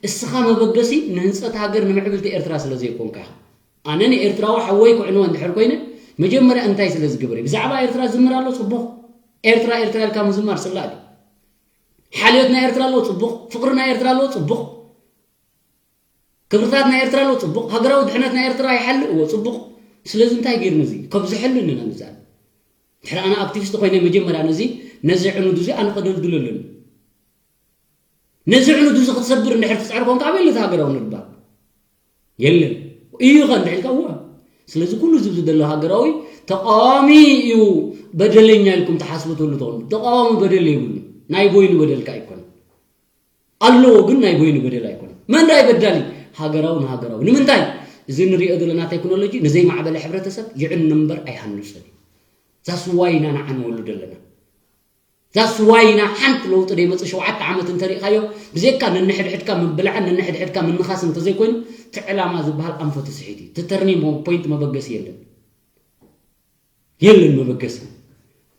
እስኻ መበገሲ ንህንጸት ሃገር ንምዕብልቲ ኤርትራ ስለ ዘይኮንካ ኢኻ። ኣነ ንኤርትራዊ ሓወይ ክዕንወ እንድሕር ኮይነ፣ መጀመርያ እንታይ ስለ ዝገበረ? ብዛዕባ ኤርትራ ዝምር ኣሎ፣ ጽቡቕ። ኤርትራ፣ ኤርትራ ኢልካ ምዝማር ጽላእ ድዩ? ሓልዮት ናይ ኤርትራ ኣሎ፣ ጽቡቕ። ፍቕሪ ናይ ኤርትራ ኣሎ፣ ጽቡቕ። ክብርታት ናይ ኤርትራ ኣሎ፣ ጽቡቕ። ሃገራዊ ድሕነት ናይ ኤርትራ ይሓልእ፣ እዎ፣ ጽቡቕ። ስለዚ እንታይ ገይርኒ እዚ? ካብ ዝሕልን ኢና ንዛረብ። ድሕሪ ኣነ ኣክቲቪስት ኮይነ መጀመርያ ነዚ፣ ነዚ ዕኑድ እዚ ኣነ ከደልድሎ ኣለኒ። ነዚ ዕኑድ እዚ ክትሰብር እንድሕር ትጽዕር ኮንካ፣ ኣበይ ኣሎ እቲ ሃገራዊ ንድባር? የለን። እዩ ኸ እንድሕር ኢልካ፣ እወ። ስለዚ ኩሉ እዚ ዘሎ ሃገራዊ ተቃዋሚ እዩ በደለኛ ኢልኩም ትሓስቡ ትህሉ ትኾኑ። ተቃዋሚ በደል የብሉን። ናይ በይኑ በደልካ ኣይኮነን። ኣለዎ ግን ናይ በይኑ በደል ኣይኮነን። መን ዳይ በዳሊ? ሃገራዊ ንሃገራዊ። ንምንታይ? እዚ ንሪኦ ዘለና ቴክኖሎጂ ንዘይማዕበለ ሕብረተሰብ ይዕኑ እምበር ኣይሃንጽን እዩ። ዛስ ዋይ ኢና ንዓንወሉ ዘለና። ዛስ ዋይ ኢና ሓንቲ ለውጢ ደይመጽእ ሸውዓተ ዓመት እንተሪእኻዮ፣ ብዘይካ ነንሕድሕድካ ምብላዕን ነንሕድሕድካ ምንኻስ እንተዘይኮይኑ፣ እቲ ዕላማ ዝበሃል ኣንፈቱ ስሒት እዩ። እቲ ተርኒንግ ፖይንት መበገሲ የለን። የለን መበገሲ።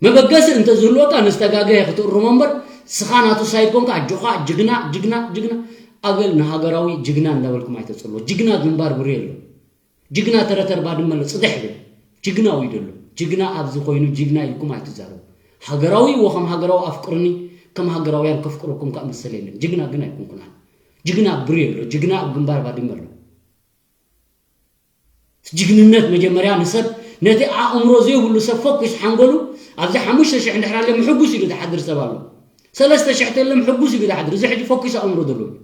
መበገሲ እንተዝህልወካ ንዝተጋገየ ክትእርሞ እምበር፣ ስኻ ናቱ ሳይድ ኮንካ፣ ኣጆኻ፣ ጅግና፣ ጅግና፣ ጅግና፣ ኣገል ንሃገራዊ ጅግና እንዳበልኩም ኣይተጽልዎ። ጅግና ግንባር ብሬ ኣሎ። ጅግና ተረተር ባድመ ኣሎ፣ ጽድሕ በል። ጅግና ውይ ደሎ። ጅግና ኣብዚ ኮይኑ ጅግና ኢልኩም ኣይትዛረቡ። ሃገራዊ እዎ ከም ሃገራዊ ኣፍቅርኒ፣ ከም ሃገራውያን ከፍቅረኩም ከኣ መሰል የለን። ጅግና ግን ኣይኮንኩን ኣነ። ጅግና ኣብ ብሬ ኣሎ፣ ጅግና ኣብ ግንባር ባድመ ኣሎ። ጅግንነት መጀመርያ ንሰብ፣ ነቲ ኣእምሮ ዘይብሉ ሰብ ፎኪስ ሓንጎሉ ኣብዚ ሓሙሽተ ሽሕ እንድሕር ኣሎ ምሕጉስ ኢሉ ዝሓድር ሰብ ኣሎ። ሰለስተ ሽሕ ተሎ ምሕጉስ ኢሉ ዝሓድር። እዚ ሕጂ ፎኪስ ኣእምሮ ዘለዎ እዩ።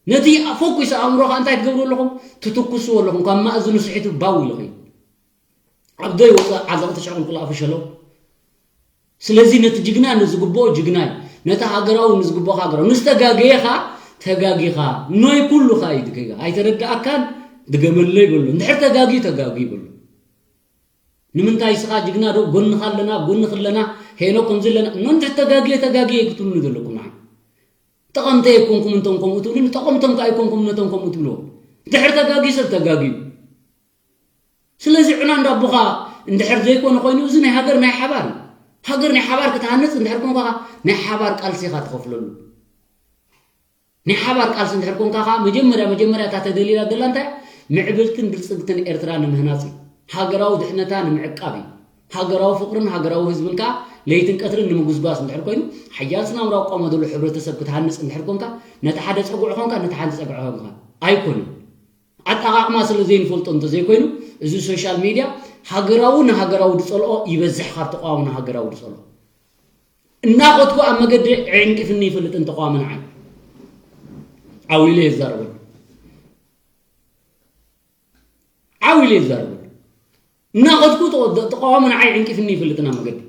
ነቲ ፎኪስ ኣእምሮኻ እንታይ ትገብሩ ኣለኹም? ትትኩስዎ ኣለኹም። ካብ ማእዝኑ ስሒቱ ባው ኢሉ ኸይዱ። ኣብ ዘይወፅእ ዓዘቕቲ ሽዕቁልቁል ኣፉ ሸለው። ስለዚ ነቲ ጅግና ንዝግብኦ ጅግና እዩ። ነቲ ሃገራዊ ንዝግብኦ ሃገራዊ። ንዝተጋገየ ኸዓ ተጋጊኻ። ኖይ ኩሉ ኸዓ እዩ ድገጋ። ኣይተረድኣካን ድገመለይ በሎ። እንድሕር ተጋግዩ ተጋግዩ በሎ። ንምንታይ እስኻ ጅግና ዶ ጎንኻ ኣለና፣ ጎንኺ ኣለና፣ ሄኖ ከምዚ ኣለና። ኖ እንድሕር ተጋግየ ተጋግየ ክትብሉኒ ዘለኩም ንዓይ። ጠቐምተይ ኣይኮንኩም እንቶም ከምኡ ትብሉኒ፣ ጠቐምቶም ከኣ ኣይኮንኩም ነቶም ከምኡ ትብልዎም። ድሕር ተጋግዩ ሰብ ተጋግዩ። ስለዚ ዕና እንዳቦኻ እንድሕር ዘይኮነ ኮይኑ፣ እዚ ናይ ሃገር ናይ ሓባር እዩ። ሃገር ናይ ሓባር ክትሃንጽ እንድሕር ኮንካ፣ ናይ ሓባር ቃልሲ ኢኻ ትኸፍለሉ። ናይ ሓባር ቃልሲ እንድሕር ኮንካ ከኣ፣ መጀመርያ፣ መጀመርያ እታ ተደልየላ ዘላ እንታይ? ምዕብልትን ብልጽግትን ኤርትራ ንምህናጽ እዩ። ሃገራዊ ድሕነታ ንምዕቃብ እዩ። ሃገራዊ ፍቕርን ሃገራዊ ህዝብን ከኣ ለይትን ቀትርን ንምጉስጓስ እንድሕር ኮይኑ፣ ሓያል ስነ-ኣእምራዊ ኣቋውማ ዘሎ ሕብረተሰብ ክትሃንጽ እንድሕር ኮንካ፣ ነቲ ሓደ ጸጉዕ ኮንካ፣ ነቲ ሓንቲ ጸግዒ ኮንካ ኣይኮነን። ኣጠቓቕማ ስለ ዘይንፈልጦ እንተዘይኮይኑ፣ እዚ ሶሻል ሚድያ ሃገራዊ ንሃገራዊ ዝጸልኦ ይበዝሕ ካብ ተቃዋሚ ንሃገራዊ ዝጸልኦ። እናኸድኩ ኣብ መገዲ ዕንቂፍኒ ይፈልጥን ተቃዋሚ ንዓይ። ዓው ኢለ እየ ዝዛረበሉ። ዓው ኢለ እየ ዝዛረበሉ። እናኸድኩ ተቆ-፣ ተቃዋሚ ንዓይ ዕንቂፍኒ ይፈልጥን ኣብ መገዲ።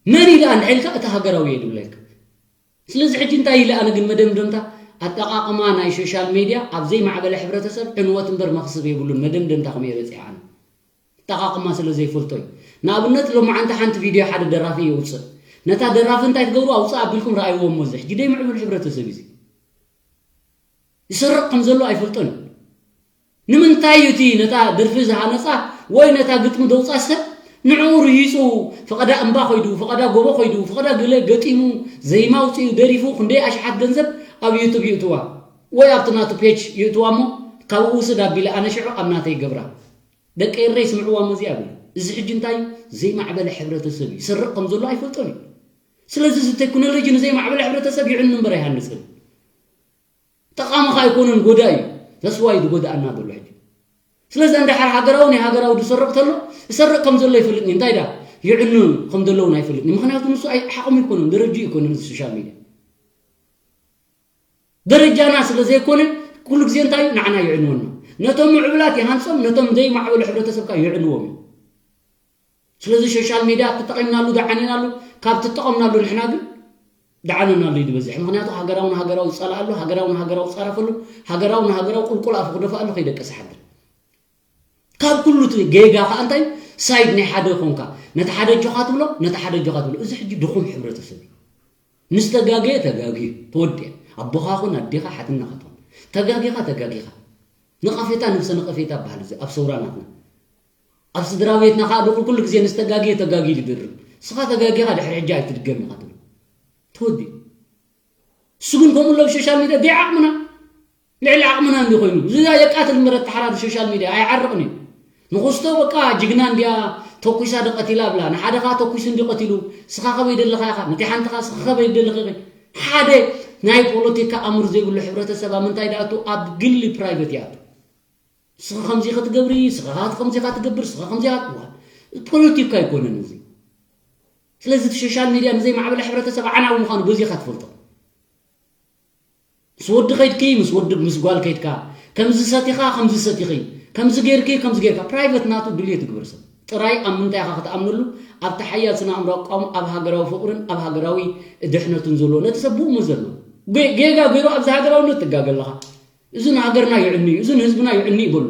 መን እዩ ደኣ እንድሕር ኢልካ፣ እቲ ሃገራዊ እየ ዝብለካ። ስለዚ ሕጂ እንታይ ኢለ ኣነ ግን መደምደምታ፣ ኣጠቓቕማ ናይ ሶሻል ሜድያ ኣብ ዘይማዕበለ ሕብረተሰብ ዕንወት እምበር መኽስብ የብሉን። መደምደምታ ከመይ በጺሐ ኣነ? ኣጠቓቕማ ስለ ዘይፈልጦ እዩ። ንኣብነት ሎማዓንቲ ሓንቲ ቪድዮ ሓደ ደራፊ የውጽእ። ነታ ደራፊ እንታይ ትገብሩ ኣውጽእ ኣቢልኩም ረኣይዎ እሞ እዚ ሕጂ ደይምዕብል ሕብረተሰብ እዩ እዚ። ይሰርቕ ከም ዘሎ ኣይፈልጦን እዩ። ንምንታይ እዩ እቲ ነታ ደርፊ ዝሃነጻ ወይ ነታ ግጥሚ ዘውጻ ሰብ ንዕኡ ርሂጹ ፈቐዳ እምባ ኸይዱ፣ ፈቐዳ ጎቦ ኸይዱ፣ ፈቐዳ ገለ ገጢሙ፣ ዜማ ኣውጺኡ፣ ደሪፉ፣ ክንደይ ኣሽሓት ገንዘብ ኣብ ዩቱብ ይእትዋ ወይ ኣብቲ ናቱ ፔጅ ይእትዋ እሞ ካብኡ ውስድ ኣቢለ ኣነ ሽዑ ኣብ ናተይ ይገብራ። ደቂ ኤረይ ስምዕዋ እሞ እዚኣ ብለ። እዚ ሕጂ እንታይ እዩ? ዘይማዕበለ ሕብረተሰብ እዩ። ይሰርቕ ከም ዘሎ ኣይፈልጦን እዩ። ስለዚ እዚ ቴክኖሎጂ ንዘይማዕበለ ሕብረተሰብ ይዕኑ እምበር ኣይሃንጽን። ጠቓሚ ኸኣ ኣይኮነን፣ ጎዳኢ እዩ። ተስዋ እዩ ዝጎድኣና ዘሎ ሕጂ። ስለዚ እንድሕር ሃገራዊ ናይ ሃገራዊ ዝሰርቕ ተሎ፣ ዝሰርቕ ከም ዘሎ ይፈልጥኒ። እንታይ ደኣ? ይዕኑ ከም ዘለዉ ናይ ይፈልጥኒ። ምኽንያቱ ንሱ ኣይ-፣ ሓቕሙ ኣይኮነን፣ ደረጅኡ ኣይኮነን እዚ ሶሻል ሚድያ። ደረጃና ስለ ዘይኮነ፣ ኩሉ ግዜ እንታይ እዩ? ንዓና ይዕንወና። ነቶም ምዕቡላት ይሃንጾም፣ ነቶም ዘይማዕበሉ ሕብረተሰብ ከኣ ይዕንዎም እዩ። ስለዚ ሶሻል ሚድያ ተጠቒምናሉ ደዓኒናሉ፣ ካብ ተጠቐምናሉ ንሕና ግን ደዓነናሉ እዩ ዝበዝሕ። ምኽንያቱ ሃገራዊ ንሃገራዊ ዝጸልኣሉ፣ ሃገራዊ ንሃገራዊ ዝጻረፈሉ፣ ሃገራዊ ንሃገራዊ ቁልቁል ኣፉ ክደፍኣሉ ከይደቀሰ ሓድር። ካብ ኩሉ እቲ ጌጋ ከኣ እንታይ ሳይድ ናይ ሓደ ኮንካ፣ ነቲ ሓደ ኣጆኻ ትብሎ፣ ነቲ ሓደ ኣጆኻ ትብሎ። እዚ ሕጂ ድኹም ሕብረተሰብ እዩ። ምስ ተጋገየ ተጋግዩ ተወዲአ። ኣቦኻ ኹን ኣዴኻ ሓትነኻ ትኹን ተጋጊኻ ተጋጊኻ። ነቐፌታ ነብሰ ነቐፌታ በሃል እዚ ኣብ ሰውራ ናትና። ኣብ ስድራ ቤትና ከኣ ድኹ ኩሉ ግዜ ንዝተጋግየ ተጋግዩ ድርብ። ስኻ ተጋጊኻ ድሕሪ ሕጂ ኣይትድገም ኢኻ ትብል። ተወዲ። እሱ ግን ከምኡ ኣሎ ኣብ ሶሻል ሚድያ ደይ ዓቕምና ልዕሊ ዓቕምና እንዲ ኮይኑ እዚ የቃትል ምረት ተሓራሪ ሶሻል ሚድያ ኣይዓርቕን እዩ። ንኹስቶ በቃ ጅግና እንዲያ ተኩሳ ዶ ቀቲላ ብላ ንሓደ ከዓ ተኩሱ እንዲ ቀቲሉ ስኻ ከበይ ደለኻ ኢኻ ነቲ ሓንቲ ከዓ ስኻ ከበይ ደለኺ ኢኺ። ሓደ ናይ ፖለቲካ ኣምር ዘይብሉ ሕብረተሰብ ኣብ ምንታይ ደኣቱ ኣብ ግሊ ፕራይቬት ይኣቱ። ስኻ ከምዚ ክትገብሪ ስኻ ከምዚ ክትገብር ስኻ ከምዚ ክትዋ ፖለቲካ ኣይኮነን እዚ። ስለዚ እቲ ሶሻል ሚድያ ንዘይማዕበለ ሕብረተሰብ ዓናዊ ምዃኑ በዚ ኢኻ ትፈልጦ። ምስ ወዲ ከይድኪ ምስ ወዲ ምስ ጓል ከይድካ ከምዚ ሰቲኻ ከምዚ ሰቲኺ ከምዚ ጌርኪ ከምዚ ጌርካ ፕራይቨት ናቱ ድልየት ይግበር ሰብ ጥራይ ኣብ ምንታይ ኢኻ ክትኣምነሉ ኣብቲ ሓያል ስነ ኣእምሮ ኣቋሙ ኣብ ሃገራዊ ፍቕርን ኣብ ሃገራዊ ድሕነቱን ዘለዎ ነቲ ሰብ ብኡ መዘኑ ጌጋ ገይሩ ኣብዚ ሃገራውነት ትጋገ ኣለኻ። እዚ ንሃገርና ይዕኒ እዩ፣ እዚ ንህዝብና ይዕኒ ይበሉ።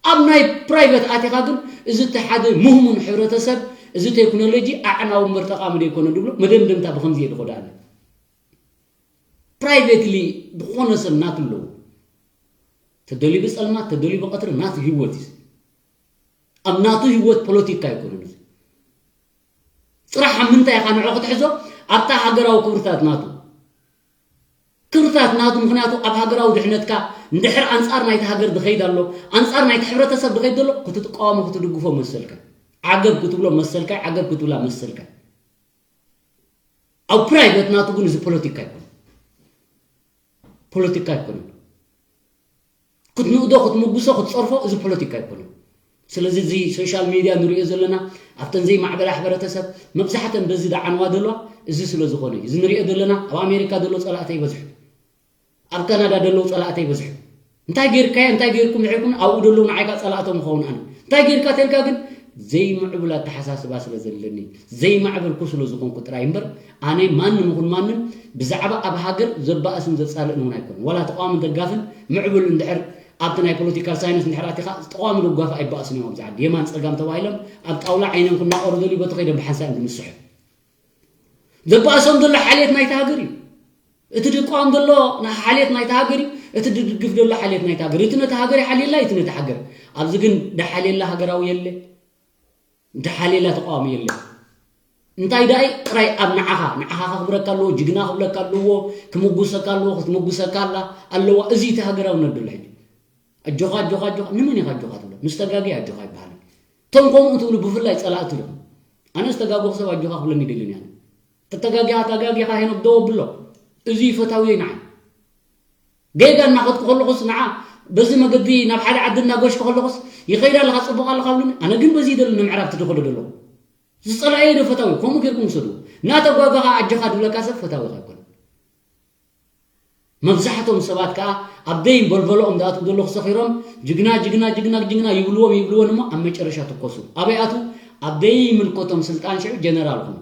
ኣብ ናይ ፕራይቨት ኣቲኻ ግን እዚ እቲ ሓደ ምህሙን ሕብረተሰብ እዚ ቴክኖሎጂ ኣዕናዊ እምበር ጠቓሚ ዶ ይኮነ ድብሎ መደምደምታ ብከምዚ እየ ድኾዳለ። ፕራይቬትሊ ዝኾነ ሰብ ናቱ ኣለዎ። ተደልዩ ብጸልማት ተደልዩ ብቐትሪ ናቱ ህይወት እዩ። ኣብ ናቱ ህይወት ፖለቲካ ኣይኮነን እዚ። ጽራሕ ኣብ ምንታይ ኢኻ ንዑ ክትሕዞ ኣብታ ሃገራዊ ክብርታት ናቱ ክብርታት ናቱ ምኽንያቱ ኣብ ሃገራዊ ድሕነትካ እንድሕር ኣንጻር ናይቲ ሃገር ዝኸይድ ኣሎ ኣንጻር ናይቲ ሕብረተሰብ ዝኸይድ ዘሎ ክትትቃወሞ ክትድግፎ መሰልካ ዓገብ ክትብሎ መሰልካ ዓገብ ክትብላ መሰልካ ኣብ ፕራይቨት ናቱ ግን እዚ ፖለቲካ ኣይኮነ ፖለቲካ ኣይኮነ ክትንእዶ ክትምጉሶ ክትፀርፎ እዚ ፖለቲካ ኣይኮነ ስለዚ እዚ ሶሻል ሚድያ ንሪኦ ዘለና ኣብተን ዘይማዕበላ ሕብረተሰብ መብዛሕተን በዚ ደዓንዋ ዘለዋ እዚ ስለ ዝኾነ እዩ እዚ ንሪኦ ዘለና ኣብ ኣሜሪካ ዘሎ ፀላእተ ይበዝሑ ኣብ ካናዳ ዘለዉ ጸላእተይ በዝሑ እንታይ ጌርካዮ እንታይ ጌርኩም ድሕርኩም ኣብኡ ዘለዉ ንዓይካ ጸላእቶም ኸውን ኣነ እንታይ ጌርካ ተልካ ግን ዘይምዕቡል ኣተሓሳስባ ስለ ዘለኒ ዘይማዕበልኩ ስለ ዝኾንኩ ጥራይ እምበር ኣነ ማንም ይኹን ማንም ብዛዕባ ኣብ ሃገር ዘባእስን ዘጻልእን እውን ኣይኮን ዋላ ተቃዋምን ደጋፍን ምዕቡል እንድሕር ኣብቲ ናይ ፖለቲካል ሳይንስ እንድሕር ኣቲኻ ተቃዋሚ ደጓፊ ኣይባእስን እዮም ኣብዚ ዓዲ የማን ጸጋም ተባሂሎም ኣብ ጣውላ ዓይኖም ክናቆሩ ዘልዩ በቲ ከይዶም ብሓንሳብ እዮም ዝምስሑ ዘባእሶም ዘሎ ሓልየት ናይቲ ሃገር እዩ እቲ ድቋም ዘሎ ሓልየት ናይቲ ሃገር እዩ እቲ ድድግፍ ዘሎ ሓልየት ናይቲ ሃገር እቲ ነቲ ሃገር ይሓልየላ እቲ ነቲ ሃገር ኣብዚ ግን ድሓልየላ ሃገራዊ የለ ድሓልየላ ተቃዋሚ የለ እንታይ ዳይ ጥራይ ኣብ ንዓኻ ንዓኻ ከኽብረካ ኣለዎ ጅግና ክብለካ ኣለዎ ክምጉሰካ ኣለዎ ክትምጉሰካ ኣላ ኣለዋ እዚ እቲ ሃገራውነት ዘሎ ሕጂ ኣጆኻ ኣጆኻ ኣጆኻ ንመን ኢኻ ኣጆኻ ትብሎ ምስ ተጋጊ ኣጆኻ ይበሃል እቶም ከምኡ ትብሉ ብፍላይ ጸላእቲ ኢኹም ኣነ ዝተጋገኹ ሰብ ኣጆኻ ክብለኒ ደልን እያ ተተጋጊኻ ተጋጊኻ ሄኖክ ደው ኣብሎ እዚ ፈታዊ ንዓይ ጌጋ እናኸድኩ ከለኹስ ንዓ በዚ መገዲ ናብ ሓደ ዓዲ እናጎሽኩ ከለኹስ ይኸይድ ኣለኻ ፅቡቕ ኣለኻ ብሉኒ ኣነ ግን በዚ ይደሊ ንምዕራብ ትድኸዶ ዘለኹ ዝፀላእየ ዶ ፈታዊ ከምኡ ጌርኩም ውሰዱ እናተጓጓኻ ኣጆኻ ድብለካ ሰብ ፈታዊኻ ኣይኮነ መብዛሕቶም ሰባት ከዓ ኣብ ደይን በልበለኦም ዝኣትዉ ዘለኹ ሰኺሮም ጅግና ጅግና ጅግና ጅግና ይብልዎም ይብልዎን እሞ ኣብ መጨረሻ ትኮሱ ኣበይ ኣትዉ ኣብ ደይምልከቶም ስልጣን ሽዑ ጀነራል ኹኑ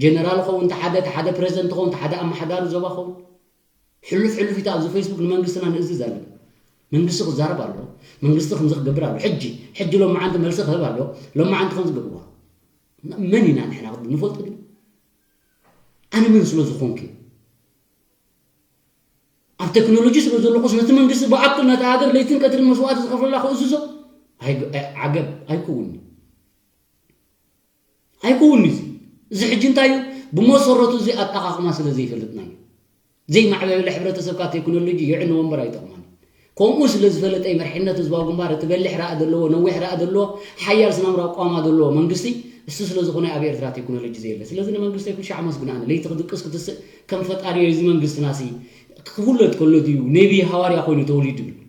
ጀነራል ኸውን ተሓደ ተሓደ ፕሬዚደንት ኸውን ተሓደ ኣመሓዳሪ ዞባ ኸውን ሕሉፍ ሕሉፍ ኢታ ኣብዚ ፌስቡክ ንመንግስትና ንእዝዝ ኣለና መንግስቲ ክዛረብ ኣሎ መንግስቲ ከምዚ ክገብር ኣሎ ሕጂ ሕጂ ሎማዓንቲ መልሲ ክህብ ኣሎ ሎማዓንቲ ከምዚ ገብርዋ መን ኢና ንሕና ንፈልጦ ግን ኣነ መን ስለ ዝኾንኩ ኣብ ቴክኖሎጂ ስለ ዘለኹስ ነቲ መንግስቲ ብኣክል ነቲ ሃገር ለይትን ቀትርን መስዋእቲ ዝኸፍለላ ክእዝዞ ዓገብ ኣይከውንኒ ኣይከውንኒ እዚ እዚ ሕጂ እንታይ እዩ ብመሰረቱ እዚ ኣጠቓቕማ ስለ ዘይፈልጥና እዩ ዘይማዕበለ ሕብረተሰብ ካብ ቴክኖሎጂ የዕንዎ እምበር ኣይጠቕሞን እዩ። ከምኡ ስለ ዝፈለጠ እዩ መሪሕነት ህዝባዊ ግንባር እቲ በሊሕ ራኢ ዘለዎ ነዊሕ ራኢ ዘለዎ ሓያል ስናምራ ኣቋማ ዘለዎ መንግስቲ እሱ ስለ ዝኾነ ኣብ ኤርትራ ቴክኖሎጂ ዘየለ። ስለዚ ንመንግስቲ ኩሉ ሻዕ ኣመስግን ኣነ ለይቲ ክድቅስ ክትስእ ከም ፈጣሪ እዩ እዚ መንግስትና ሲ ክፍለጥ ከሎ ድዩ ነቢ ሃዋርያ ኮይኑ ተወሊዱ ይብል።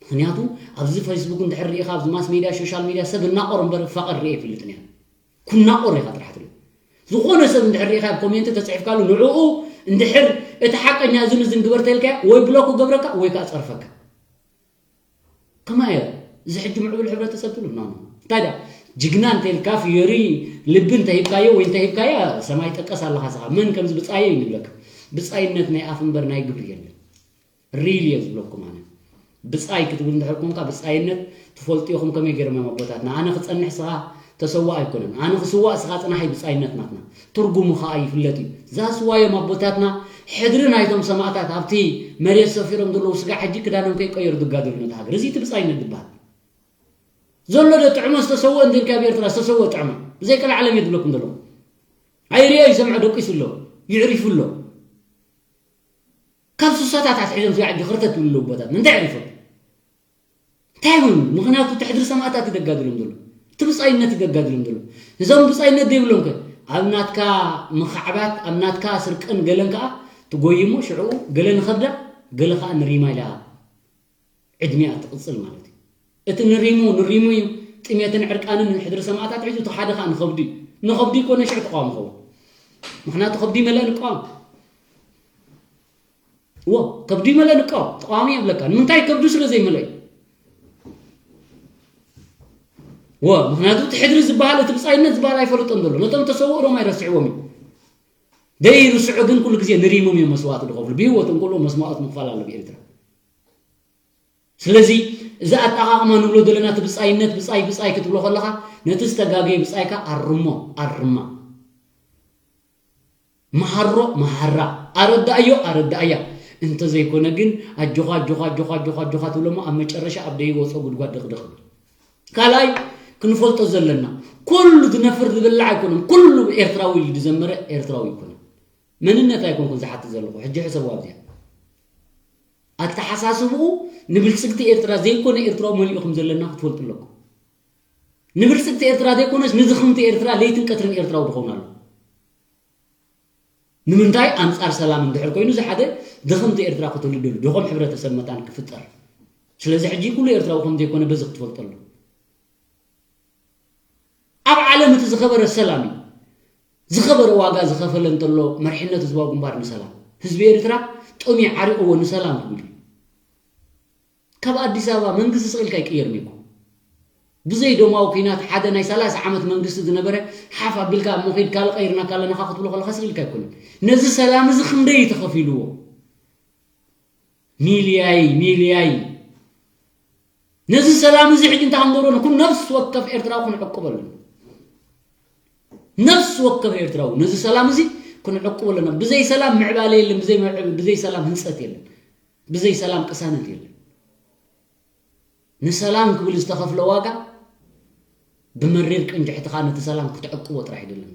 ምክንያቱ ኣብዚ ፌስቡክ እንድሕር ሪኢኻ ኣብዚ ማስ ሜድያ ሶሻል ሜድያ ሰብ እናቆር እምበር ፋቐር ሪኤ ይፈልጥን እያ። ኩናቆር ኢኻ ጥራሕ ትርኢ። ዝኾነ ሰብ እንድሕር ሪኢኻ ኣብ ኮሜንት ተፅሒፍካሉ ንዕኡ እንድሕር እቲ ሓቀኛ እዝን እዝን ግበር ተልካዮ ወይ ብሎክ ክገብረካ ወይ ከዓ ፀርፈካ። ከማይ እየ እዚ ሕጂ ምዕቡል ሕብረተሰብ ትብሉ ኖ ኖ እንታይ ዳ ጅግና እንተልካ ፍዮሪ ልቢ እንተሂብካዮ ወይ እንተሂብካያ ሰማይ ጠቀስ ኣለኻ ስኻ። መን ከምዚ ብጻየ እዩ ንብለካ። ብጻይነት ናይ ኣፍ እምበር ናይ ግብሪ የለን። ሪል እየ ዝብለኩም ኣነ። ብጻይ ክትብል እንድሕር ኮንካ ብጻይነት ትፈልጡ ኢኹም ከመይ ገይሮም እዮም ኣቦታትና። ኣነ ክጸንሕ ስኻ ተሰዋ ኣይኮነን። ኣነ ክስዋእ ስኻ ጽናሕ እዩ ብጻይነት ናትና። ትርጉሙ ኸኣ ይፍለጥ እዩ። ዛስዋ እዮም ኣቦታትና ሕድሪ ናይቶም ሰማእታት ኣብቲ መሬት ሰፊሮም ዘለዉ ስጋ ሕጂ ክዳኖም ከይቀየሩ ዝጋደሉ ነቲ ሃገር። እዚ እቲ ብጻይነት ዝበሃል። ዘሎ ዶ ጥዕሞ ዝተሰወ እንትን ካብ ኤርትራ ዝተሰወ ጥዕሞ። ብዘይ ቀልዓለም እየ ዝብለኩም ዘለኹ። ኣይሪኦ ይሰምዖ ደቂሱ ኣሎ። ይዕሪፉ ኣሎ። ካብ ስሳታት ኣትሒዞም ስጋዕ ሕጂ ክርተት ትብሉ ኣለዉ ኣቦታት። እንታይ ዕሪፎም? እንታይ ይብሉ? ምኽንያቱ እቲ ሕድሪ ሰማእታት እዩ ዘጋድሎም ዘሎ። እቲ ብጻይነት እዩ ዘጋድሎም ዘሎ። እዞም ብጻይነት ዘይብሎም ከ? ኣብ ናትካ ምኽዕባት፣ ኣብ ናትካ ስርቅን ገለን ከኣ ትጎይሞ፣ ሽዕኡ ገለ ንኸብዳ፣ ገለ ከኣ ንሪማ ኢላ ዕድሚኣ ትቕጽል ማለት እዩ። እቲ ንሪሙ፣ ንሪሙ እዩ። ጥሜትን ዕርቃንን ሕድሪ ሰማእታት ሒዙ፣ እቲ ሓደ ከኣ ንኸብዱ እዩ። ንኸብዱ ይኮነ ሽዑ ተቃዋሚ ኸውን። ምኽንያቱ ከብዱ ይመልአ ንቃወም። እዎ፣ ከብዱ ይመልአ ንቃወም። ተቃዋሚ የብለካ። ንምንታይ ከብዱ ስለ ዘይመልአ እዩ። እዎ፣ ምኽንያቱ እቲ ሕድሪ ዝበሃል፣ እቲ ብጻይነት ዝበሃል ኣይፈልጦን ዘሎ። ነቶም ተሰውኡ ሮም ኣይረስዕዎም እዩ። ደይርስዑ ግን ኩሉ ግዜ ንሪሞም እዮም መስዋእቲ ዝኸፍሉ። ብህይወቶም ከለዉ መስዋእቲ ምኽፋል ኣለዎ ኤርትራ። ስለዚ እዚ ኣጠቓቕማ ንብሎ ዘለና እቲ ብጻይነት፣ ብጻይ፣ ብጻይ ክትብሎ ከለኻ ነቲ ዝተጋገየ ብጻይካ ኣርሞ፣ ኣርማ። መሃሮ፣ መሃራ። ኣረዳእዮ፣ ኣረዳእያ። እንተዘይኮነ ግን ኣጆኻ፣ ኣጆኻ፣ ኣጆኻ፣ ኣጆኻ፣ ኣጆኻ ትብሎ እሞ ኣብ መጨረሻ ኣብ ደይወጾ ጉድጓድ ድቕድቕ። ካልኣይ ክንፈልጦ ዘለና፣ ኩሉ ዝነፍር ዝብላዕ ኣይኮነን። ኩሉ ኤርትራዊ ኢሉ ዝዘመረ ኤርትራዊ ኣይኮነን። መንነት ኣይኮንኩን ዝሓትት ዘለኹ። ሕጂ ሕሰቡ ኣብዚኣ። ኣተሓሳስብኡ ንብልጽግቲ ኤርትራ ዘይኮነ ኤርትራዊ መሊኡ ከም ዘለና ክትፈልጡ ኣለኩም። ንብልጽግቲ ኤርትራ ዘይኮነስ ንድኽምቲ ኤርትራ ለይትን ቀትርን ኤርትራዊ ክኸውን ኣሎ። ንምንታይ? ኣንጻር ሰላም እንድሕር ኮይኑ፣ እዚ ሓደ ድኽምቲ ኤርትራ ክትህሉ ድሉ፣ ድኹም ሕብረተሰብ መታን ክፍጠር። ስለዚ ሕጂ ኩሉ ኤርትራዊ ከም ዘይኮነ በዚ ክትፈልጠሉ። ኣብ ዓለም እቲ ዝኸበረ ሰላም እዩ። ዝኸበረ ዋጋ ዝኸፈለ እንተሎ መሪሕነት ህዝባዊ ግንባር ንሰላም። ህዝቢ ኤርትራ ጥምዩ ዓሪቕዎ ንሰላም ክብል እዩ። ካብ ኣዲስ ኣበባ መንግስቲ ስቕ ኢልካ ኣይቅየርን እዩ እኮ። ብዘይ ደማዊ ኲናት ሓደ ናይ ሰላሳ ዓመት መንግስቲ ዝነበረ ሓፍ ኣቢልካ እሞ ኸይድ ካልእ ቀይርናካ ኣለና ኸዓ ክትብሎ ከለኻ ስቕ ኢልካ ኣይኮነን። ነዚ ሰላም እዚ ክንደይ እዩ ተኸፊልዎ? ሚልያይ፣ ሚልያይ። ነዚ ሰላም እዚ ሕጂ እንታይ ክንገብሮ ንኩን ነፍሲ ወከፍ ኤርትራዊ ክንዕቅበሉ። ነፍሲ ወከፍ ኤርትራዊ ነዚ ሰላም እዚ ክንዕቅበሉ ኣለና። ብዘይ ሰላም ምዕባለ የለን፣ ብዘይ ምዕ-፣ ብዘይ ሰላም ህንጸት የለን፣ ብዘይ ሰላም ቅሳነት የለን። ንሰላም ክብል ዝተኸፍለ ዋጋ ብመሪር ቅንጅሕቲ ኸዓ ነቲ ሰላም ክትዕቅቦ ጥራሕ ይደለና።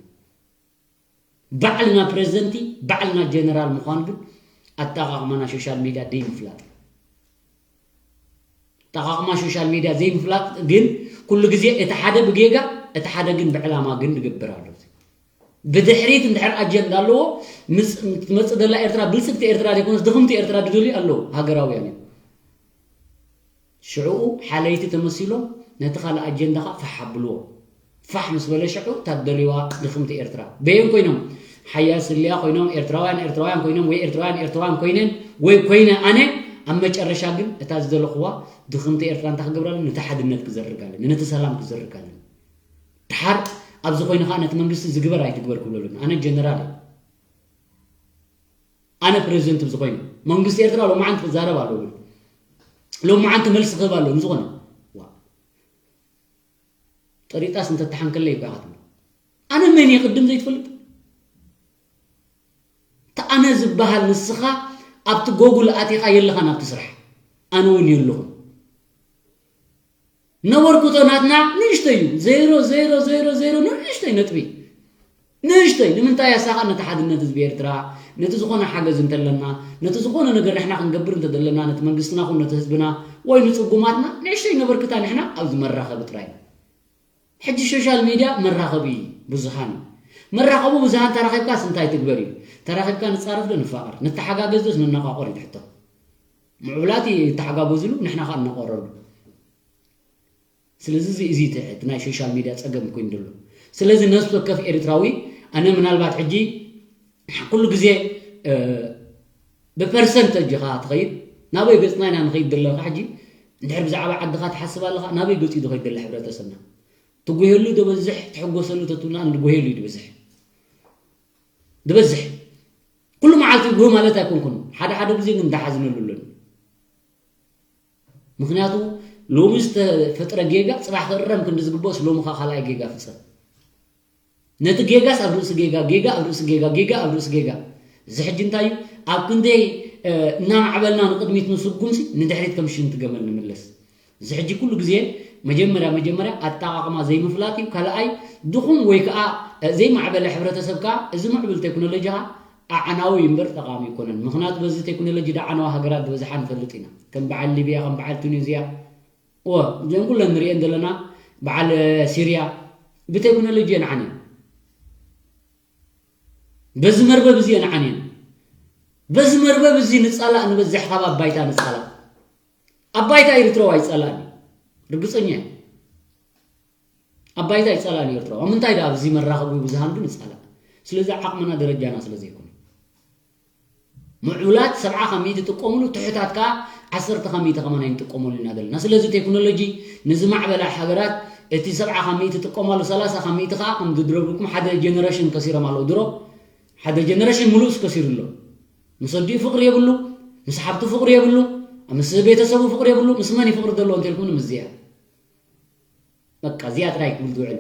ባዕልና ፕረዚደንቲ፣ ባዕልና ጀነራል ምዃን ግን ኣጠቓቕማና ሶሻል ሚድያ ደይምፍላጥ። ኣጠቓቕማ ሶሻል ሚድያ ዘይምፍላጥ ግን ኩሉ ግዜ እቲ ሓደ ብጌጋ፣ እቲ ሓደ ግን ብዕላማ ግን ንገብር ኣሎ። ብድሕሪት እንድሕር ኣጀንዳ ኣለዎ፣ ምስ-፣ ትመጽእ ዘላ ኤርትራ ብልጽግቲ ኤርትራ ዘይኮነስ ድኽምቲ ኤርትራ ድደልዩ ኣለዉ ሃገራውያን እዮም። ሽዕኡ ሓለይቲ ተመሲሎም ነቲ ካልእ ኣጀንዳ ኸዓ ፋሕ ኣብልዎ። ፋሕ ምስ በለ ሽዑ እታ ትደልይዋ ድኽምቲ ኤርትራ። በየን ኮይኖም? ሓያል ስልያ ኮይኖም፣ ኤርትራውያን ኤርትራውያን ኮይኖም፣ ወይ ኤርትራውያን ኤርትራውያን ኮይነን፣ ወይ ኮይነ ኣነ፣ ኣብ መጨረሻ ግን እታ ዝደለኽዋ ድኽምቲ ኤርትራ እንታይ ክገብራ ኣለኒ? ነቲ ሓድነት ክዘርግ ኣለኒ፣ ነቲ ሰላም ክዘርግ ኣለኒ። ድሓር ኣብዚ ኮይነ ኸዓ ነቲ መንግስቲ ዝግበር ኣይትግበር ክብሎ ኣለኒ። ኣነ ጀነራል እየ። ኣነ ፕረዚደንት ብዝኾይኑ መንግስቲ ኤርትራ ሎማዓንቲ ክዛረብ ኣለዎ። ሎማዓንቲ መልሲ ክህብ ኣለዎ ንዝኾነ። ዋ። ጠሪጣስ እንተተሓንከለይ ይብቃኻ ትብሎ። ኣነ መን እየ ቅድም ዘይትፈልጥ? እቲ ኣነ ዝበሃል ንስኻ ኣብቲ ጎጉል ኣቲኻ የለኻን ኣብቲ ስራሕ። ኣነ እውን የለኹን። ነበርኩቶ ናትና ንእሽተይ እዩ። ዜሮ ዜሮ ዜሮ ዜሮ ንእሽተይ ነጥቢ። ንእሽተይ። ንምንታይ እያ እሳ ኸኣ ነቲ ሓድነት ህዝቢ ኤርትራ፣ ነቲ ዝኾነ ሓገዝ እንተለና፣ ነቲ ዝኾነ ነገር ንሕና ክንገብር እንተደለና፣ ነቲ መንግስትና ኹን ነቲ ህዝብና ወይ ንጽጉማትና ንእሽተይ ነበርክታ ንሕና ኣብዚ መራኸቢ ጥራይ። ሕጂ ሶሻል ሚድያ መራኸቢ ብዙሃን እዩ። መራኸቢ ብዙሃን ተራኺብካስ እንታይ ትግበር እዩ? ተራኺብካ ንጻረፍ ዶ ንፋቐር? ንተሓጋገዝ ዶስ ንነቋቆር እዩ ትሕቶ። ምዕቡላት ይተሓጋገዝሉ፣ ንሕና ኸኣ ንነቆረሉ። ስለዚ እዚ፣ እዚ እቲ፣ እቲ ናይ ሶሻል ሚድያ ጸገም ኮይኑ ዘሎ። ስለዚ ነፍሲ ወከፍ ኤርትራዊ፣ ኣነ ምናልባት ሕጂ ኩሉ ግዜ፣ እ፣ ብፐርሰንተጅ ኢኻ ትኸይድ፣ ናበይ ገጽና ኢና ንኸይድ ዘለና ሕጂ? እንድሕር ብዛዕባ ዓድኻ ትሓስብ ኣለኻ፣ ናበይ ገጽ እዩ ዝኸይድ ዘሎ ሕብረተሰብና? ትጉሄሉ ዝበዝሕ፣ ትሕጎሰሉ ተትብልና ንጉሄሉ እዩ ዝበዝሕ። ዝበዝሕ። ኩሉ መዓልቲ ይጉህ ማለት ኣይኮንኩን። ሓደ ሓደ ግዜ ግን እንዳሓዝነሉ ኣለኒ። ምኽንያቱ ሎሚ ዝተፈጥረ ጌጋ ጽባሕ ክእረም ክንዲ ዝግብኦስ ሎሚ ኸኣ ካልኣይ ጌጋ ፍጸም። ነቲ ጌጋስ ኣብ ርእሲ ጌጋ፣ ጌጋ ኣብ ርእሲ ጌጋ፣ ጌጋ ኣብ ርእሲ ጌጋ። እዚ ሕጂ እንታይ እዩ? ኣብ ክንደይ፣ እ፣ እናማዕበልና ንቕድሚት ንስጉምሲ ንድሕሪት ከም ሽንቲ ገመል ንምለስ። እዚ ሕጂ ኩሉ ግዜ መጀመርያ፣ መጀመርያ ኣጠቓቕማ ዘይምፍላጥ እዩ። ካልኣይ ድኹም ወይ ከኣ፣ እ፣ ዘይማዕበለ ሕብረተሰብ ከኣ እዚ ምዕቡል ቴክኖሎጂ ከኣ ኣዕናዊ እዩ እምበር ጠቓሚ ኣይኮነን። ምኽንያቱ በዚ ቴክኖሎጂ ደዓነዋ ሃገራት ዝበዝሓ ንፈልጥ ኢና። ከም በዓል ሊብያ፣ ከም በዓል ቱኒዝያ፣ እወ፣ እዘን ኩለን ንሪኤን ዘለና በዓል ሲርያ ብቴክኖሎጂ እየን ዓንየን። በዚ መርበብ እዚ እየን ዓንየን። በዚ መርበብ እዚ ንጻላእ ንበዝሕ ካብ ኣብ ባይታ ንጻላእ። ኣብ ባይታ ኤርትራዊ ኣይጻላእን እዩ። ርግጸኛ እየ። ኣብ ባይታ ኣይጻላእን እዩ ኤርትራዊ። ኣብ ምንታይ ደኣ ኣብዚ መራኸቢ ብዙሃን ግን ይጻላእ? ስለዚ ዓቕምና ደረጃና ስለ ዘይኮነ። ምዕቡላት ሰብዓ ካብ ሚእቲ ይጥቀሙሉ፣ ትሑታት ከኣ ዓሰርተ ካብ ሚእቲ ከማን ኣይንጥቀመሉ ኢና ዘለና። ስለዚ ቴክኖሎጂ ንዝማዕበላ ሃገራት እቲ ሰብዓ ካብ ሚእቲ ይጥቀማሉ፣ ሰላሳ ካብ ሚእቲ ከኣ ከም ዝድረብኩም ሓደ ጀነሬሽን ከሲሮም ኣለዉ። ድሮ ሓደ ጀነሬሽን ምሉእስ ከሲሩ ኣሎ። ምስ ኣዲኡ ፍቕሪ የብሉ፣ ምስ ሓብቱ ፍቕሪ የብሉ፣ ምስ ቤተሰቡ ፍቕሪ የብሉ፣ ምስ መን እዩ ፍቕሪ ዘለዎ እንተልኩም ንምዝያ። በቃ እዚኣ ጥራይ ክብል ዝውዕል።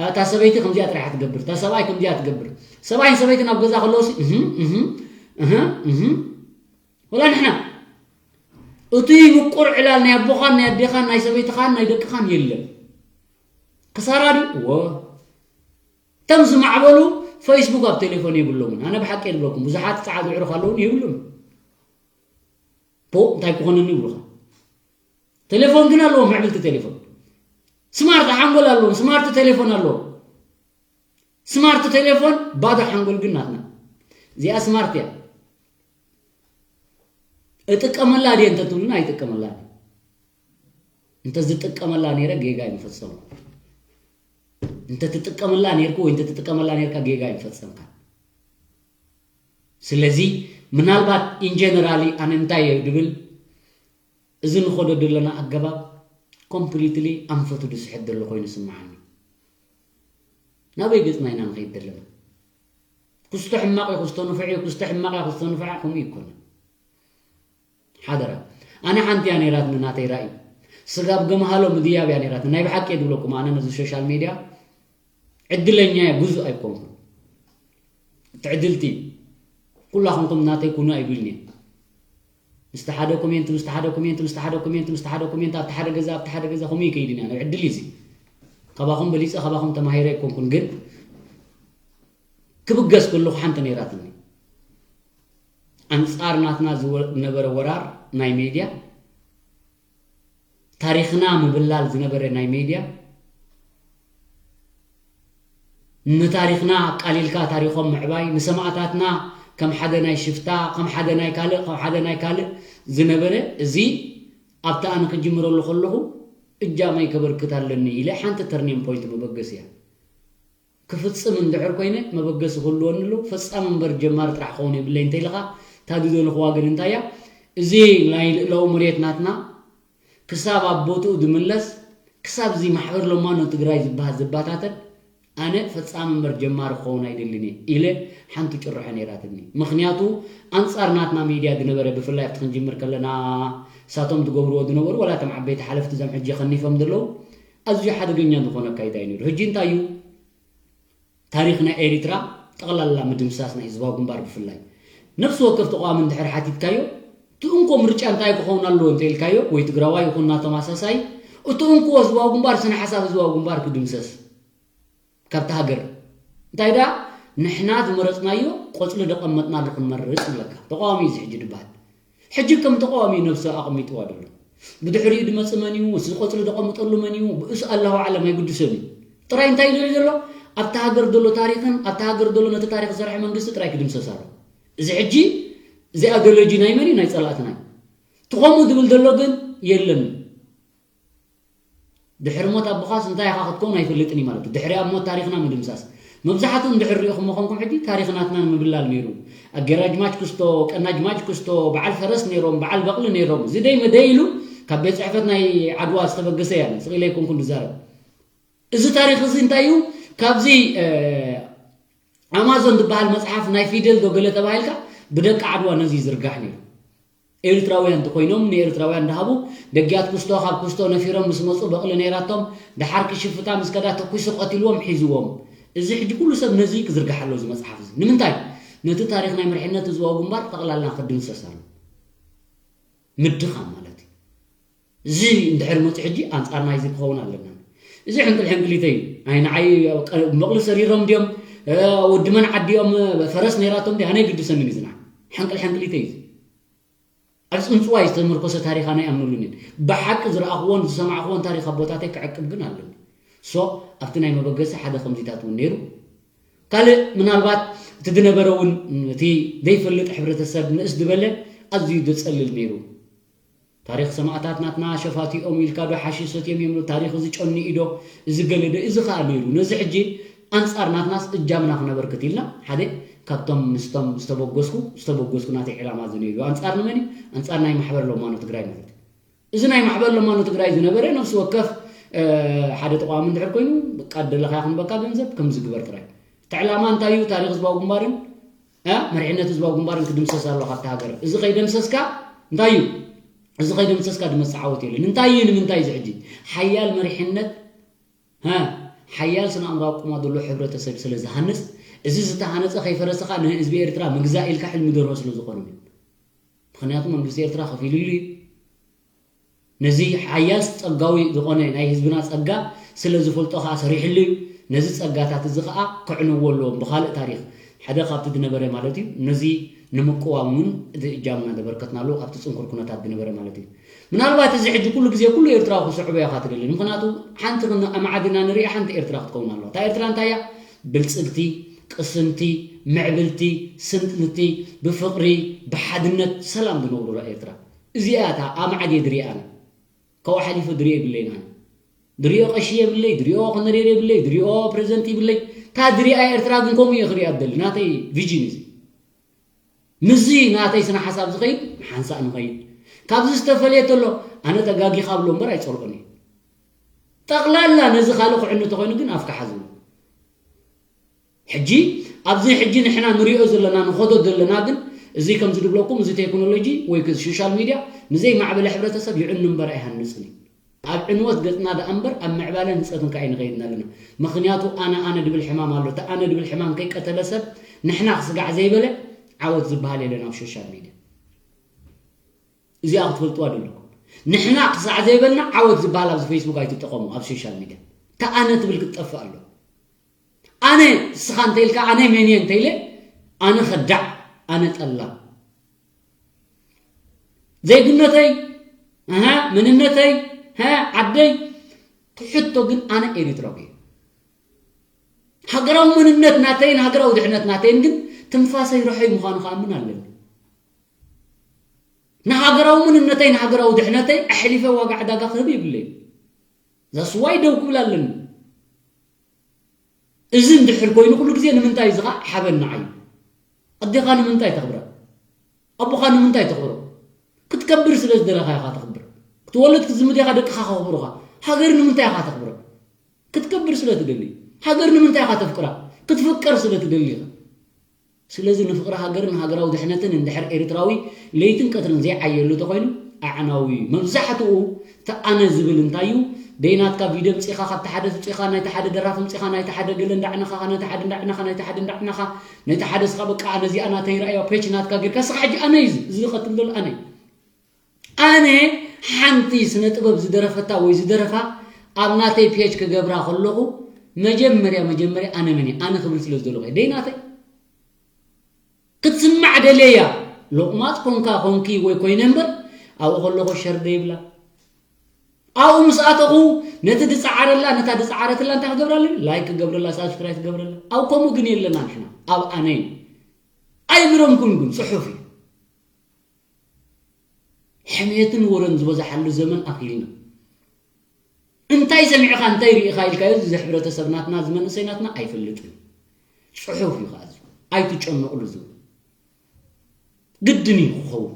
እታ ሰበይቲ ከምዚኣ ጥራይ እያ ትገብር፣ እታ ሰብኣይ ከምዚኣ ትገብር። ሰብኣይን ሰበይትን ኣብ ገዛ ከለውሲ፣ እህ፣ እህ፣ እህ፣ እህ። ወላ ንሕና እቲ ምቁር ዕላል ናይ ኣቦኻን ናይ ኣዴኻን ናይ ሰበይትኻን ናይ ደቅኻን የለን። ክሳራ ድዩ? እወ። እቶም ዝማዕበሉ ፌስቡክ ኣብ ቴሌፎን የብሎምን። ኣነ ብሓቂ እየ ዝብለኩም፣ ብዙሓት ጸዓዱ ኣዕሩኽ ኣለዉን የብሉን። ፖ፣ እንታይ ክኾነኒ ይብሉኻ። ቴሌፎን ግን ኣለዎም፣ ምዕብልቲ ቴሌፎን። ስማርት ሓንጎል ኣለዎም፣ ስማርት ቴሌፎን ኣለዎም። ስማርት ቴሌፎን፣ ባዶ ሓንጎል ግን ናትና። እዚኣ ስማርት እያ። እጥቀመላ ድየ እንተትብሉና፣ ኣይጥቀመላን እየ። እንተ ዝጥቀመላ ነይረ፣ ጌጋ ኣይምፈጸምኩ። እንተ ትጥቀመላ ነይርኩ ወይ እንተ ትጥቀመላ ነይርካ፣ ጌጋ ኣይምፈጸምካ። ስለዚ፣ ምናልባት ኢን ጀነራሊ ኣነ እንታይ እየ ድብል፣ እዚ ንኸዶ ዘለና ኣገባብ ኮምፕሊትሊ ኣንፈቱ ዝስሕት ዘሎ ኮይኑ ይስምዓኒ። ናበይ ገጽና ኢና ንኸይድ ዘለና? ክስቶ ሕማቕ እዩ፣ ክስቶ ንፉዕ እዩ፣ ክስቶ ሕማቕ እያ፣ ክስቶ ንፉዓ፣ ከምኡ ይኮነ። ሓደራ። ኣነ ሓንቲ እያ ነይራትኒ ናተይ ራእይ። ስጋብ ገምሃሎ ምድያብ እያ ነይራትኒ። ናይ ብሓቂ እየ ዝብለኩም፣ ኣነ ነዚ ሶሻል ሚድያ ዕድለኛ እየ፣ ግዙእ ኣይኮንኩን። ትዕድልቲ። ኩላኹም ከም ናተይ ኩኑ ኣይብልን እየ። ምስቲ ሓደ ኮሜንት፣ ምስቲ ሓደ ኮሜንት፣ ምስቲ ሓደ ኮሜንት፣ ምስቲ ሓደ ኮሜንት፣ ኣብቲ ሓደ ገዛ፣ ኣብቲ ሓደ ገዛ፣ ከምኡ ይከይድን እያ። ናይ ዕድል እዩ እዚ። ካባኹም በሊጸ፣ ካባኹም ተማሂረ ኣይኮንኩን፣ ግን ክብገስ ከለኹ ሓንቲ ነይራትኒ። ኣንጻር ናትና ዝወ-፣ ዝነበረ ወራር ናይ ሜድያ፣ ታሪኽና ምብላል ዝነበረ ናይ ሜድያ፣ ንታሪኽና ኣቃሊልካ ታሪኾም ምዕባይ፣ ንሰማእታትና ከም ሓደ ናይ ሽፍታ፣ ከም ሓደ ናይ ካልእ፣ ከም ሓደ ናይ ካልእ ዝነበረ፣ እዚ ኣብቲ ኣነ ክጅምረሉ ከለኹ እጃመይ ከበርክት ኣለኒ ኢለ ሓንቲ ተርኒንግ ፖይንት መበገሲ እያ። ክፍጽም እንድሕር ኮይነ መበገሲ ክህልወኒ ኣለዎ። ፈጻሚ እምበር ጀማሪ ጥራሕ ክኸውን የብለይ እንተ ኢልኻ፣ እታ ዝደለኽዋ ግን እንታይ እያ? እዚ ናይ ልእላዊ መሬት ናትና ክሳብ ኣብ ቦትኡ ዝምለስ፣ ክሳብ እዚ ማሕበር ለማኖ ትግራይ ዝበሃል ዝባታተን፣ ኣነ ፈጻሚ እምበር ጀማሪ ክኸውን ኣይደልን እየ ኢለ ሓንቲ ጭርሖ ነይራትኒ። ምኽንያቱ ኣንጻር ናትና ሚድያ ዝነበረ፣ ብፍላይ ኣብቲ ክንጅምር ከለና እሳቶም ዝገብርዎ ዝነበሩ፣ ዋላ እቶም ዓበይቲ ሓለፍቲ እዞም ሕጂ ከኒፎም ዘለዉ፣ ኣዝዩ ሓደገኛ ዝኾነ ኣካይዳ እዩ ነይሩ። ሕጂ እንታይ እዩ? ታሪኽ ናይ ኤሪትራ ጠቕላላ ምድምሳስ ናይ ህዝባዊ ግንባር ብፍላይ። ነፍሲ ወከፍ ተቓዋሚ እንድሕር ሓቲትካዮ፣ እቲ እንኮ ምርጫ እንታይ ክኸውን ኣለዎ እንተ ኢልካዮ፣ ወይ ትግራዋይ ይኹን ናቶም ኣሳሳይ፣ እቲ እንኮ ህዝባዊ ግንባር፣ ስነ ሓሳብ ህዝባዊ ግንባር ክድምሰስ ካብቲ ሃገር። እንታይ ደኣ፣ ንሕና ዝመረጽናዮ ቆጽሊ ደቐመጥናሉ ክንመርጽ ይብለካ። ተቓዋሚ እዩ እዚ ሕጂ ድበሃል። ሕጂ ከም ተቓዋሚ ነብሱ ኣቐሚጥዋ ደሎ። ብድሕሪኡ ድመጽእ መን እዩ? እዚ ቆጽሊ ደቐምጠሉ መን እዩ? ብእሱ ኣላሁ ኣዕለም ኣይግድሶን እዩ። ጥራይ እንታይ ይደሊ ዘሎ? ኣብቲ ሃገር ዘሎ ታሪኽን ኣብቲ ሃገር ዘሎ ነቲ ታሪኽ ዝሰርሐ መንግስቲ ጥራይ ክድምሰስ ኣሎ። እዚ ሕጂ እዚ ኣደሎጂ ናይ መን እዩ? ናይ ጸላእትና እዩ። እቲ ከምኡ ዝብል ዘሎ ግን የለን። ድሕሪ ሞት ኣቦኻስ እንታይ ኢኻ ክትከውን ኣይፈልጥን እዩ ማለት እዩ። ድሕሪ ኣብ ሞት ታሪኽና ምድምሳስ። መብዛሕትኡ እንድሕር ሪኢኹሞ ኾንኩም ሕጂ ታሪኽ ናትና ንምብላል ነይሩ። ኣገራጅማች ክስቶ፣ ቀናጅማች ክስቶ፣ በዓል ፈረስ ነይሮም፣ በዓል በቕሊ ነይሮም። እዚ ደይ መደይ ኢሉ ካብ ቤት ጽሕፈት ናይ ዓድዋ ዝተበገሰ እያ። ስቕ ኢለ ኣይኮንኩን ዝዛረብ። እዚ ታሪኽ እዚ እንታይ እዩ? ካብዚ ኣማዞን ዝበሃል መፅሓፍ ናይ ፊደል ዶ ገለ ተባሂልካ ብደቂ ዓድዋ ነዚ ይዝርጋሕ ነይሩ። ኤርትራውያን እንተኮይኖም ንኤርትራውያን እንዳሃቡ፣ ደጊያት ኩስቶ ካብ ኩስቶ ነፊሮም ምስ መፁ በቕሊ ነይራቶም፣ ደሓር ክሽፍታ ምስ ከዳ ተኩሱ ቀቲልዎም ሒዝዎም። እዚ ሕጂ ኩሉ ሰብ ነዚ ክዝርጋሕ ኣሎ እዚ መፅሓፍ እዚ። ንምንታይ? ነቲ ታሪኽ ናይ መሪሕነት ህዝባዊ ግንባር ጠቕላላ ክድምሰስ ኣሎ። ምድኻም ማለት እዩ። እዚ እንድሕር መፂኡ ሕጂ ኣንፃር ናይዚ ክኸውን ኣለና። እዚ ሕንቅል ሕንቅሊተይ እዩ። ኣይ ንዓይ በቕሊ ሰሪሮም ድዮም፣ ወዲ መን ዓዲኦም፣ ፈረስ ነይራቶም ድያ፣ ኣነ ግድሰንን እዩ ዝና። ሕንቅል ሕንቅሊተይ እዩ። ኣብ ፅንፅዋይ ዝተመርኮሰ ታሪኽ ኣነ ኣይኣምነሉን እየ። ብሓቂ ዝረኣኽዎን ዝሰማዕኽዎን ታሪኽ ኣቦታተይ ክዕቅብ ግን ኣለኒ። ሶ ኣብቲ ናይ መበገሲ ሓደ ከምዚታት እውን ነይሩ። ካልእ ምናልባት እቲ ዝነበረ እውን እቲ ዘይፈልጥ ሕብረተሰብ ንእስ ዝበለ ኣዝዩ ዘጸልል ነይሩ። ታሪኽ ሰማእታት ናትና ሸፋቲኦም ኢልካ ዶ ሓሽሽ ሰትዮም እዮም፣ ታሪኽ እዚ ጨኒኡ ዶ እዚ ገለ ዶ እዚ ኸኣ ነይሩ። ነዚ ሕጂ ኣንጻር ናትናስ እጃምና ክነበርክት ኢልና ሓደ ካብቶም ምስቶም ዝተበገስኩ ዝተበገስኩ ናተይ ዕላማ እዚ ነይሩ። ኣንጻር ንመን እዩ? ኣንጻር ናይ ማሕበር ለማኖ ትግራይ ማለት እዩ። እዚ ናይ ማሕበር ለማኖ ትግራይ ዝነበረ ነፍሲ ወከፍ ሓደ ተቋም እንድሕር ኮይኑ በቃ ደለኻ ክንበካ ገንዘብ ከም ዝግበር ጥራይ። እቲ ዕላማ እንታይ እዩ? ታሪኽ ህዝባዊ ግንባርን መሪሕነት ህዝባዊ ግንባርን ክድምሰስ ኣሎ ካብቲ ሃገር። እዚ ከይደምሰስካ እንታይ እዩ? እዚ ከይደምሰስካ ድመፅእ ዓወት የለን። እንታይ እዩ? ንምንታይ እዚ ሕጂ ሓያል መሪሕነት ሓያል ስነ ኣእምራዊ ኣቁማ ዘሎ ሕብረተሰብ ስለ ዝሃንፅ፣ እዚ ዝተሃነፀ ከይፈረሰ ከዓ ንህዝቢ ኤርትራ ምግዛእ ኢልካ ሕልሚ ደርሆ ስለ ዝኾነ እዩ። ምክንያቱ መንግስቲ ኤርትራ ከፊሉሉ እዩ። ነዚ ሓያል ጸጋዊ ዝኾነ ናይ ህዝብና ጸጋ ስለ ዝፈልጦ ከኣ ሰሪሕሉ እዩ። ነዚ ጸጋታት እዚ ከኣ ከዕንዎ ኣለዎም። ብኻልእ ታሪኽ ሓደ ካብቲ ዝነበረ ማለት እዩ። ነዚ ንምቅዋም እውን እቲ እጃምና ዘበርከትናሉ ኣብቲ ጽንኩር ኩነታት ዝነበረ ማለት እዩ። ምናልባት እዚ ሕጂ ኩሉ ግዜ ኩሉ ኤርትራዊ ክስዕቦ ኢኻ ትደሊ። ምኽንያቱ ሓንቲ ኣማዕዲና ንሪኣ ሓንቲ ኤርትራ ክትከውን ኣለዋ። እታ ኤርትራ እንታይ እያ? ብልጽግቲ፣ ቅስንቲ፣ ምዕብልቲ፣ ስንጥልቲ፣ ብፍቕሪ፣ ብሓድነት፣ ሰላም ዝነብሩላ ኤርትራ። እዚኣ እታ ኣማዕድየ ድሪኣ ኣነ። ካብኡ ሓሊፈ ድሪኦ የብለይን ኣነ። ድሪኦ ቀሺ የብለይ፣ ድሪኦ ኮነሬል የብለይ፣ ድሪኦ ፕሬዚደንት የብለይ። እታ ድሪኣ ኤርትራ ግን ከምኡ እየ ክሪኣ ዝደሊ። ናተይ ቪዥን እዚ። ምስዚ ናተይ ስነ ሓሳብ ዝኸይድ ሓንሳእ ንኸይድ። ካብዚ ዝተፈለየ ተሎ ኣነ ተጋጊኻ ብሎ እምበር ኣይጸልኦን እየ። ጠቕላላ ነዚ ካልእ ክዕኑ ተኾይኑ ግን ኣፍካ ሓዝሉ። ሕጂ ኣብዚ ሕጂ ንሕና ንሪኦ ዘለና ንኸዶ ዘለና ግን እዚ ከምዚ ድብለኩም እዚ ቴክኖሎጂ ወይ ሶሻል ሚድያ ንዘይማዕበለ ሕብረተሰብ ይዕኑ እምበር ኣይሃንፅን እዩ። ኣብ ዕንወት ገፅና ደኣ እምበር ኣብ ምዕባለ ህንፀትን ከኣ ኣይንኸይድን ኣለና። ምኽንያቱ ኣነ ኣነ ድብል ሕማም ኣሎ። እቲ ኣነ ድብል ሕማም ከይቀተለ ሰብ ንሕና ክስጋዕ ዘይበለ ዓወት ዝበሃል የለን ኣብ ሶሻል ሚድያ። እዚኣ ክትፈልጥዋ ደለኩም። ንሕና ክሳዕ ዘይበልና ዓወት ዝበሃል ኣብዚ ፌስቡክ ኣይትጠቐሙ ኣብ ሶሻል ሚድያ። እቲ ኣነ ትብል ክትጠፍእ ኣሎ። ኣነ እስኻ እንተኢልካ ኣነ መን እየ እንተኢለ ኣነ ከዳዕ ኣነ ጠላም ዘይግነተይ ኣሃ መንነተይ ሃ ዓደይ ትሕቶ ግን ኣነ ኤሪትራዊ እየ። ሃገራዊ መንነት ናተይን ሃገራዊ ድሕነት ናተይን ግን ትንፋሰይ ርሑይ ምዃኑ ክኣምን ኣለኒ። ንሃገራዊ መንነተይ ንሃገራዊ ድሕነተይ ኣሕሊፈ ዋጋ ዕዳጋ ክህብ የብለይ። ዛስዋይ ደው ክብል ኣለኒ። እዚ እንድሕር ኮይኑ ኩሉ ግዜ ንምንታይ እዚ ኸዓ ሓበን ንዓይ እዩ። ኣዴኻ ንምንታይ ተኽብራ? ኣቦኻ ንምንታይ ተኽብሮ? ክትከብር ስለ ዝደለኻ ኢኻ ተኽብር። ክትወልድ ክትዝምድ ኢኻ ደቅኻ ከኽብሩኻ። ሃገር ንምንታይ ኢኻ ተኽብሮ? ክትከብር ስለ ትደሊ። ሃገር ንምንታይ ኢኻ ተፍቅራ? ክትፍቀር ስለ ትደሊ ኢኻ። ስለዚ ንፍቕሪ ሃገርን ሃገራዊ ድሕነትን እንድሕር ኤርትራዊ ለይትን ቀትርን ዘይዓየሉ ተኾይኑ ኣዕናዊ እዩ። መብዛሕትኡ እቲ ኣነ ዝብል እንታይ እዩ? ደይናትካ ቪድዮ ምፂኻ ካብቲ ሓደ ትውፂኻ ናይቲ ሓደ ደራፊ ምፂኻ ናይቲ ሓደ ገለ እንዳዕነኻኻ ናይቲ ሓደ እንዳዕነኻ ናይቲ ሓደ እንዳዕነኻ ናይቲ ሓደ ስኻ በቃ ኣነ እዚኣ ናተይ ረኣያ ፔች ናትካ ጌርካ ስኻ ሕጂ ኣነ እዩ እዚ ዝቐትል ዘሎ ኣነ እዩ። ኣነ ሓንቲ ስነ ጥበብ ዝደረፈታ ወይ ዝደረፋ ኣብ ናተይ ፔጅ ክገብራ ከለኹ መጀመርያ መጀመርያ ኣነ መን እየ? ኣነ ክብል ስለ ዝደለኹ እየ። ደይ ናተይ ክትስማዕ ደልየያ። ሎቕማጽ ኮንካ ኮንኪ ወይ ኮይነ እምበር ኣብኡ ከለኹ ሸር ደይብላ። ኣብኡ ምስ ኣተኹ ነቲ ዝጸዓረላ ነታ ዝጸዓረትላ እንታይ ክገብራ ኣለኒ? ላይክ ክገብረላ፣ ሳብስክራይብ ክገብረላ። ኣብ ከምኡ ግን የለና ንሕና። ኣብ ኣነ እዩ። ኣይግረምኩም ግን ጽሑፍ እዩ። ሕሜትን ወረን ዝበዝሓሉ ዘመን ኣኺልና። እንታይ ሰሚዕኻ እንታይ ርኢኻ ኢልካዮ እዚ ሕብረተሰብ ናትና እዚ መንእሰይ ናትና ኣይፈልጥን። ጽሑፍ እዩ ከኣ እዚ። ኣይትጨነቕሉ ዝብል ግድን እዩ ክኸውን።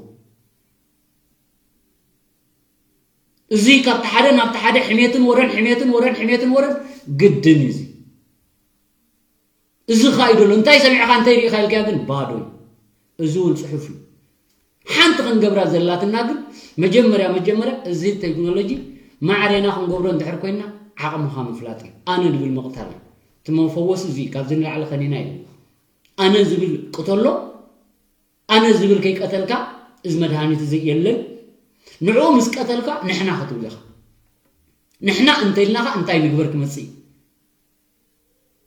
እዚ ካብቲ ሓደ ናብቲ ሓደ ሕሜትን ወረን፣ ሕሜትን ወረን፣ ሕሜትን ወረን ግድን እዩ። እዚ እዚ ኸኣ እዩ ዘሎ። እንታይ ሰሚዕኻ፣ እንታይ ርኢኻ ኢልካ ግን ባዶ እዩ። እዚ እውን ጽሑፍ እዩ። ሓንቲ ክንገብራ ዘላትና ግን መጀመርያ፣ መጀመርያ እዚ ቴክኖሎጂ ማዕሬና ክንገብሮ እንድሕር ኮይና ዓቕምኻ ምፍላጥ እዩ። ኣነ ድብል ምቕታል እዩ። እቲ መፈወሲ እዚ እዩ። ካብዚ ንላዕሊ ከኒና እዩ። ኣነ ዝብል ቅተሎ፣ ኣነ ዝብል ከይቀተልካ እዚ መድሃኒት እዚ የለን። ንዕኡ ምስ ቀተልካ ንሕና ክትብል ኢኻ። ንሕና እንተኢልናኻ እንታይ ንግበር ክመጽእ እዩ?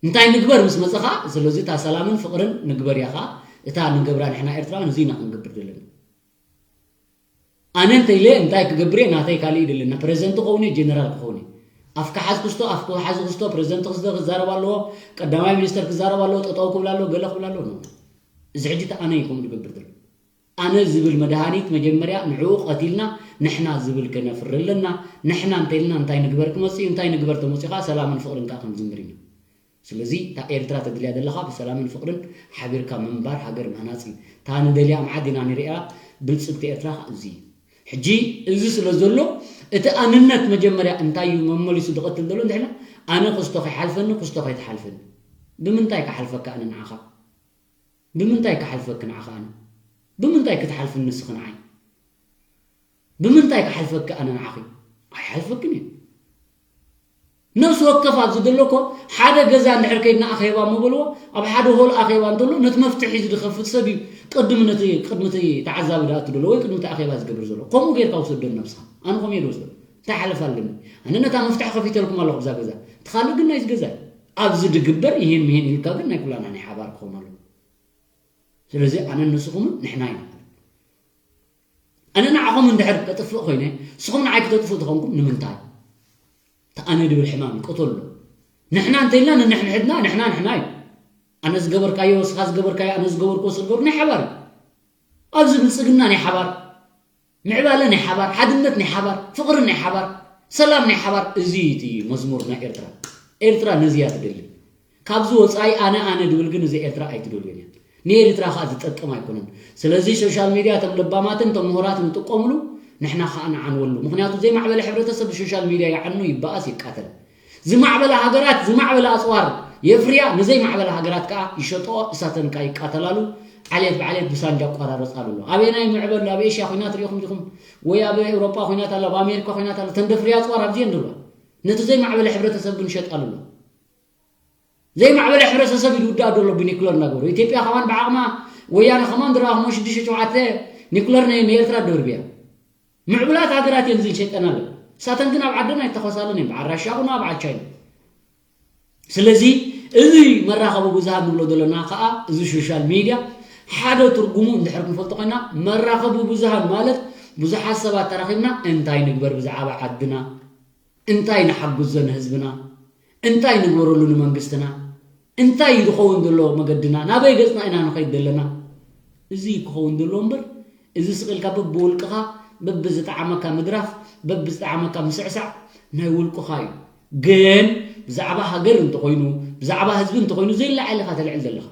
እንታይ ንግበር ምስ መጸኻ፣ ስለዚ እታ ሰላምን ፍቕርን ንግበር እያ ኸኣ። እታ ንገብራ ንሕና ኤርትራውያን እዚ ኢና ክንገብር ዘለና። ኣነ እንተ ኢለ እንታይ ክገብር እየ? ናተይ ካልእ እዩ ደለና። ፕሬዚደንት ክኸውን እየ፣ ጀነራል ክኸውን እየ። ኣፍካ ሓዝ ክስቶ፣ ኣፍካ ሓዝ ክስቶ፣ ፕሬዚደንት ክስቶ ክዛረብ ኣለዎ፣ ቀዳማይ ሚኒስተር ክዛረብ ኣለዎ፣ ጠጠው ክብል ኣለዎ፣ ገለ ክብል ኣለዎ። ኖ። እዚ ሕጂ እቲ ኣነ እዩ ከምኡ ዝገብር ዘሎ። ኣነ ዝብል መድሃኒት መጀመርያ ንዕኡ ቀቲልና ንሕና ዝብል ከነፍሪ ኣለና። ንሕና እንተ ኢልና እንታይ ንግበር ክመጽእ እዩ፣ እንታይ ንግበር ተመጺኡ ከኣ ሰላምን ፍቕርን ከኣ ክንዝምር ኢና። ስለዚ እታ ኤርትራ ተድልያ ዘለኻ ብሰላምን ፍቕርን ሓቢርካ ምንባር ሃገር ምህናጽ እዩ። እታ ንደልያ መዓት ኢና ንሪኣ ብልጽግቲ ኤርትራ ከኣ እዚ እዩ። ሕጂ እዚ ስለ ዘሎ እቲ ኣንነት መጀመርያ እንታይ እዩ መመሊሱ ዝቐትል ዘሎ እንድሕና ኣነ ክስቶ ከይሓልፈኒ ክስቶ ከይትሓልፈኒ ብምንታይ ክሓልፈካ ኣነ ንዓኻ? ብምንታይ ክሓልፈኪ ንዓኺ ኣነ? ብምንታይ ክትሓልፍኒ ንስኺ ንዓይ? ብምንታይ ክሓልፈኪ ኣነ ንዓኺ? ኣይሓልፈክን እየ። ነፍሲ ወከፍ ኣብዚ ዘሎ እኮ ሓደ ገዛ እንድሕር ከይድና ኣኼባ እሞ በልዎ፣ ኣብ ሓደ ሆል ኣኼባ እንተሎ ነቲ መፍትሒ ዝኸፍት ሰብ እዩ ቅድሚ ነቲ ቅድሚ እቲ ተዓዛቢ ዝኣቱ ዘሎ ወይ ቅድሚ እቲ ኣኼባ ዝገብር ዘሎ። ከምኡ ጌርካ ውሰዶ ንነብስኻ። ኣነ ከምኡ እየ ዝወስዶ። እንታይ ሓለፋ ኣለኒ? ኣነ ነታ መፍትሒ ከፊተልኩም ኣለኹ ብዛ ገዛ። እቲ ካልእ ግን ናይዚ ገዛ እዩ። ኣብዚ ድግበር ይሄን ምሄን ኢልካ ግን ናይ ኩላና ናይ ሓባር ክኸውን ኣለዎ። ስለዚ ኣነን ንስኹምን ንሕና ኢና። ኣነ ንዓኹም እንድሕር ከጥፍእ ኮይነ፣ ንስኹም ንዓይ ክተጥፍኡ ተኾንኩም ንምንታይ? እቲ ኣነ ድብል ሕማም እዩ፣ ቅተሎ። ንሕና እንተኢልና ንንሕንሕድና፣ ንሕና ንሕና እዩ። ኣነ ዝገበርካዮ፣ ንስኻ ዝገበርካዮ፣ ኣነ ዝገበርክዎ፣ ንስኻ ዝገበርክዎ ናይ ሓባር እዩ። ኣብዚ ብልጽግና ናይ ሓባር፣ ምዕባለ ናይ ሓባር፣ ሓድነት ናይ ሓባር፣ ፍቕሪ ናይ ሓባር፣ ሰላም ናይ ሓባር፣ እዚ እዩ እቲ መዝሙር ናይ ኤርትራ። ኤርትራ ነዚ እያ ትደሊ። ካብዚ ወጻኢ ኣነ ኣነ ድብል ግን እዚ ኤርትራ ኣይትደልዮን እያ። ንኤርትራ ከኣ ዝጠቅም ኣይኮነን። ስለዚ ሶሻል ሚድያ እቶም ለባማትን እቶም ምሁራትን ይጥቀምሉ፣ ንሕና ከኣ ንዓንወሉ። ምኽንያቱ ዘይማዕበለ ሕብረተሰብ ብሶሻል ሚድያ ይዓኑ፣ ይበኣስ፣ ይቃተል። ዝማዕበላ ሃገራት ዝማዕበላ ኣጽዋር የፍርያ፣ ንዘይማዕበላ ሃገራት ከኣ ይሸጥኦ፣ እሳተን ከኣ ይቃተላሉ። ዓሌት ብዓሌት ብሳንጃ ይቆራረጻሉ ኣሎ። ኣበየናይ ምዕበል ኣሎ? ኣብ ኤሽያ ኲናት ርኢኹም ዲኹም? ወይ ኣብ ኤውሮጳ ኲናት ኣሎ፣ ኣብ ኣሜሪካ ኲናት ኣሎ። እተን ደፍርያ ኣጽዋር ኣብዚኤን ዘለዋ። ነቲ ዘይማዕበለ ሕብረተሰብ ግን ይሸጣሉ ኣሎ። ዘይማዕበለ ሕብረተሰብ እዩ ዝውዳእ ዘሎ ብኒኩለር እናገበሩ። ኢትዮጵያ ከማን ብዓቕማ፣ ወያነ ከማን ዝረኣኹሞ ሽዱሽተ ሸውዓተ ኒኩለር ናይ ንኤርትራ ደርብያ። ምዕቡላት ሃገራት እየን ዝሸጠን ኣለዋ። እሳተን ግን ኣብ ዓደን ኣይተኸሳለን እየን። በዓል ራሻ ኩኑ ኣብ ዓድ ቻይና። ስለዚ እዚ መራኸቢ ብዙሃን ንብሎ ዘለና ከኣ እዚ ሶሻል ሚድያ ሓደ ትርጉሙ እንድሕር ክንፈልጦ ኮይና፣ መራኸቢ ብዙሃን ማለት ብዙሓት ሰባት ተራኺብና እንታይ ንግበር ብዛዕባ ዓድና፣ እንታይ ንሓግዞ ንህዝብና፣ እንታይ ንግበረሉ ንመንግስትና፣ እንታይ እዩ ዝኸውን ዘሎ መገድና፣ ናበይ ገጽና ኢና ንኸይድ ዘለና? እዚ እዩ ክኸውን ዘለዎ እምበር፣ እዚ ስቕ ኢልካ በብውልቅኻ፣ በብዝጠዓመካ ምድራፍ፣ በብዝጠዓመካ ምስዕሳዕ ናይ ውልቅኻ እዩ። ግን ብዛዕባ ሃገር እንተኾይኑ፣ ብዛዕባ ህዝቢ እንተኾይኑ፣ ዘይለዓል ኢኻ ተልዕል ዘለኻ።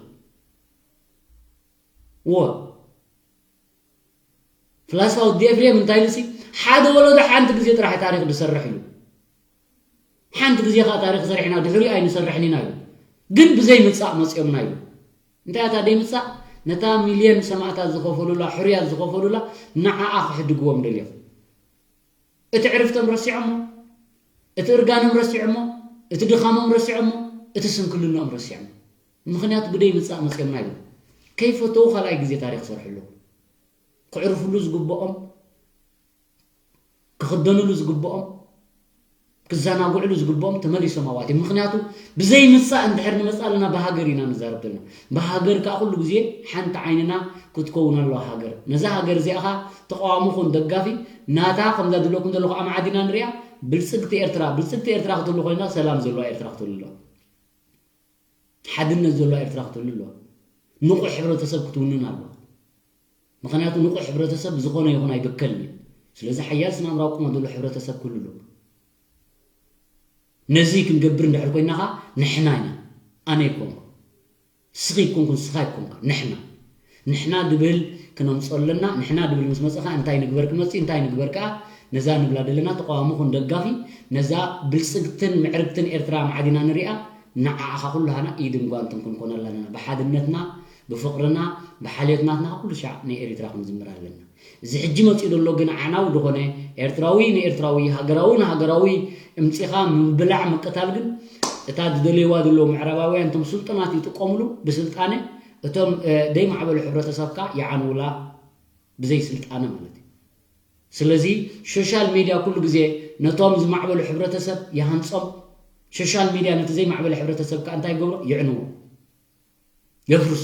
እወ። ፍላስፋ ወዲ ኤፍሬም እንታይ ኢሉሲ፣ ሓደ ወለዶ ሓንቲ ግዜ ጥራሕ ታሪኽ ዝሰርሕ ኢሉ። ሓንቲ ግዜ ኸኣ ታሪኽ ሰሪሕና ድሕሪኡ ኣይንሰርሕን ኢና ኢሉ። ግን ብዘይ ምጻእ መጺኦምና ኢሉ። እንታይ እታ ደይ ምጻእ? ነታ ሚልዮን ሰማእታት ዝኸፈሉላ፣ ሕሩያት ዝኸፈሉላ፣ ንዓኣ ክሕድግዎም ደልዮም። እቲ ዕርፍቶም ረሲዖሞ፣ እቲ እርጋኖም ረሲዖሞ፣ እቲ ድኻሞም ረሲዖሞ፣ እቲ ስንክልንኦም ረሲዖሞ። ምኽንያቱ ብደይ ምጻእ መጺኦምና ኢሉ። ከይፈተዉ ካልኣይ ግዜ ታሪኽ ይሰርሑ ኣለዉ። ክዕርፍሉ ዝግብኦም፣ ክኽደንሉ ዝግብኦም፣ ክዘናግዕሉ ዝግብኦም ተመሊሶም ኣዋት እዮም። ምኽንያቱ ብዘይ ምጻእ እንድሕር ንመጽእ ኣለና ብሃገር ኢና ንዛረብ ዘለና። ብሃገር ከኣ ኩሉ ግዜ ሓንቲ ዓይንና ክትከውን ኣለዋ ሃገር። ነዛ ሃገር እዚኣ ኸኣ ተቃዋሚ ኹን ደጋፊ ናታ ከምዛ ድብለኩም ዘለኹ ኣማዕዲና ንሪኣ ብልጽግቲ ኤርትራ፣ ብልጽግቲ ኤርትራ ክትህሉ ኮይና ሰላም ዘለዋ ኤርትራ ክትህሉ ኣለዋ። ሓድነት ዘለዋ ኤርትራ ክትህሉ ኣለዋ። ንቑሕ ሕብረተሰብ ክትውንን ኣለዋ። ምኽንያቱ ንቑሕ ሕብረተሰብ ዝኾነ ይኹን ኣይብከልን እዩ። ስለዚ ሓያል ስነ ኣእምራዊ ቁመት ዘለዎ ሕብረተሰብ ክህሉ ኣለዎ። ነዚ ክንገብር እንድሕር ኮይና ኸኣ ንሕና ኢና። ኣነ ኣይኮንኩ። ስኺ ኣይኮንኩን፣ ስኻ ኣይኮንካ። ንሕና። ንሕና ድብል ክነምጾ ኣለና። ንሕና ድብል ምስ መጸ ኸኣ እንታይ ንግበር ክመጽእ፣ እንታይ ንግበር ከኣ ነዛ ንብላ ዘለና ተቃዋሚ ኩን ደጋፊ፣ ነዛ ብልጽግትን ምዕርግትን ኤርትራ ማዕዲና ንሪኣ፣ ንዓኻ ኩላህና ኢድን ጓንትን ክንኮነላ ኣለና። ብሓድነትና፣ ብፍቕርና፣ ብሓልዮት ናትና ኩሉ ሻዕ ንኤሪትራ ክንዝምር ኣለና። እዚ ሕጂ መጺኡ ዘሎ ግን ኣዕናዊ ዝኾነ ኤርትራዊ ንኤርትራዊ፣ ሃገራዊ ንሃገራዊ እምጺኻ ምብላዕ ምቅታል ግን እታ ዝደልይዋ ዘለዉ ምዕራባውያን እቶም ስልጡናት ይጥቀምሉ ብስልጣነ፣ እቶም ደይማዕበሉ ሕብረተሰብካ ይዓንውላ ብዘይ ስልጣነ ማለት እዩ። ስለዚ ሶሻል ሚድያ ኩሉ ግዜ ነቶም ዝማዕበሉ ሕብረተሰብ ይሃንጾም። ሶሻል ሚድያ ነቲ ዘይማዕበለ ሕብረተሰብ ከኣ እንታይ ይገብሮ? ይዕንዎ፣ የፍርሶ።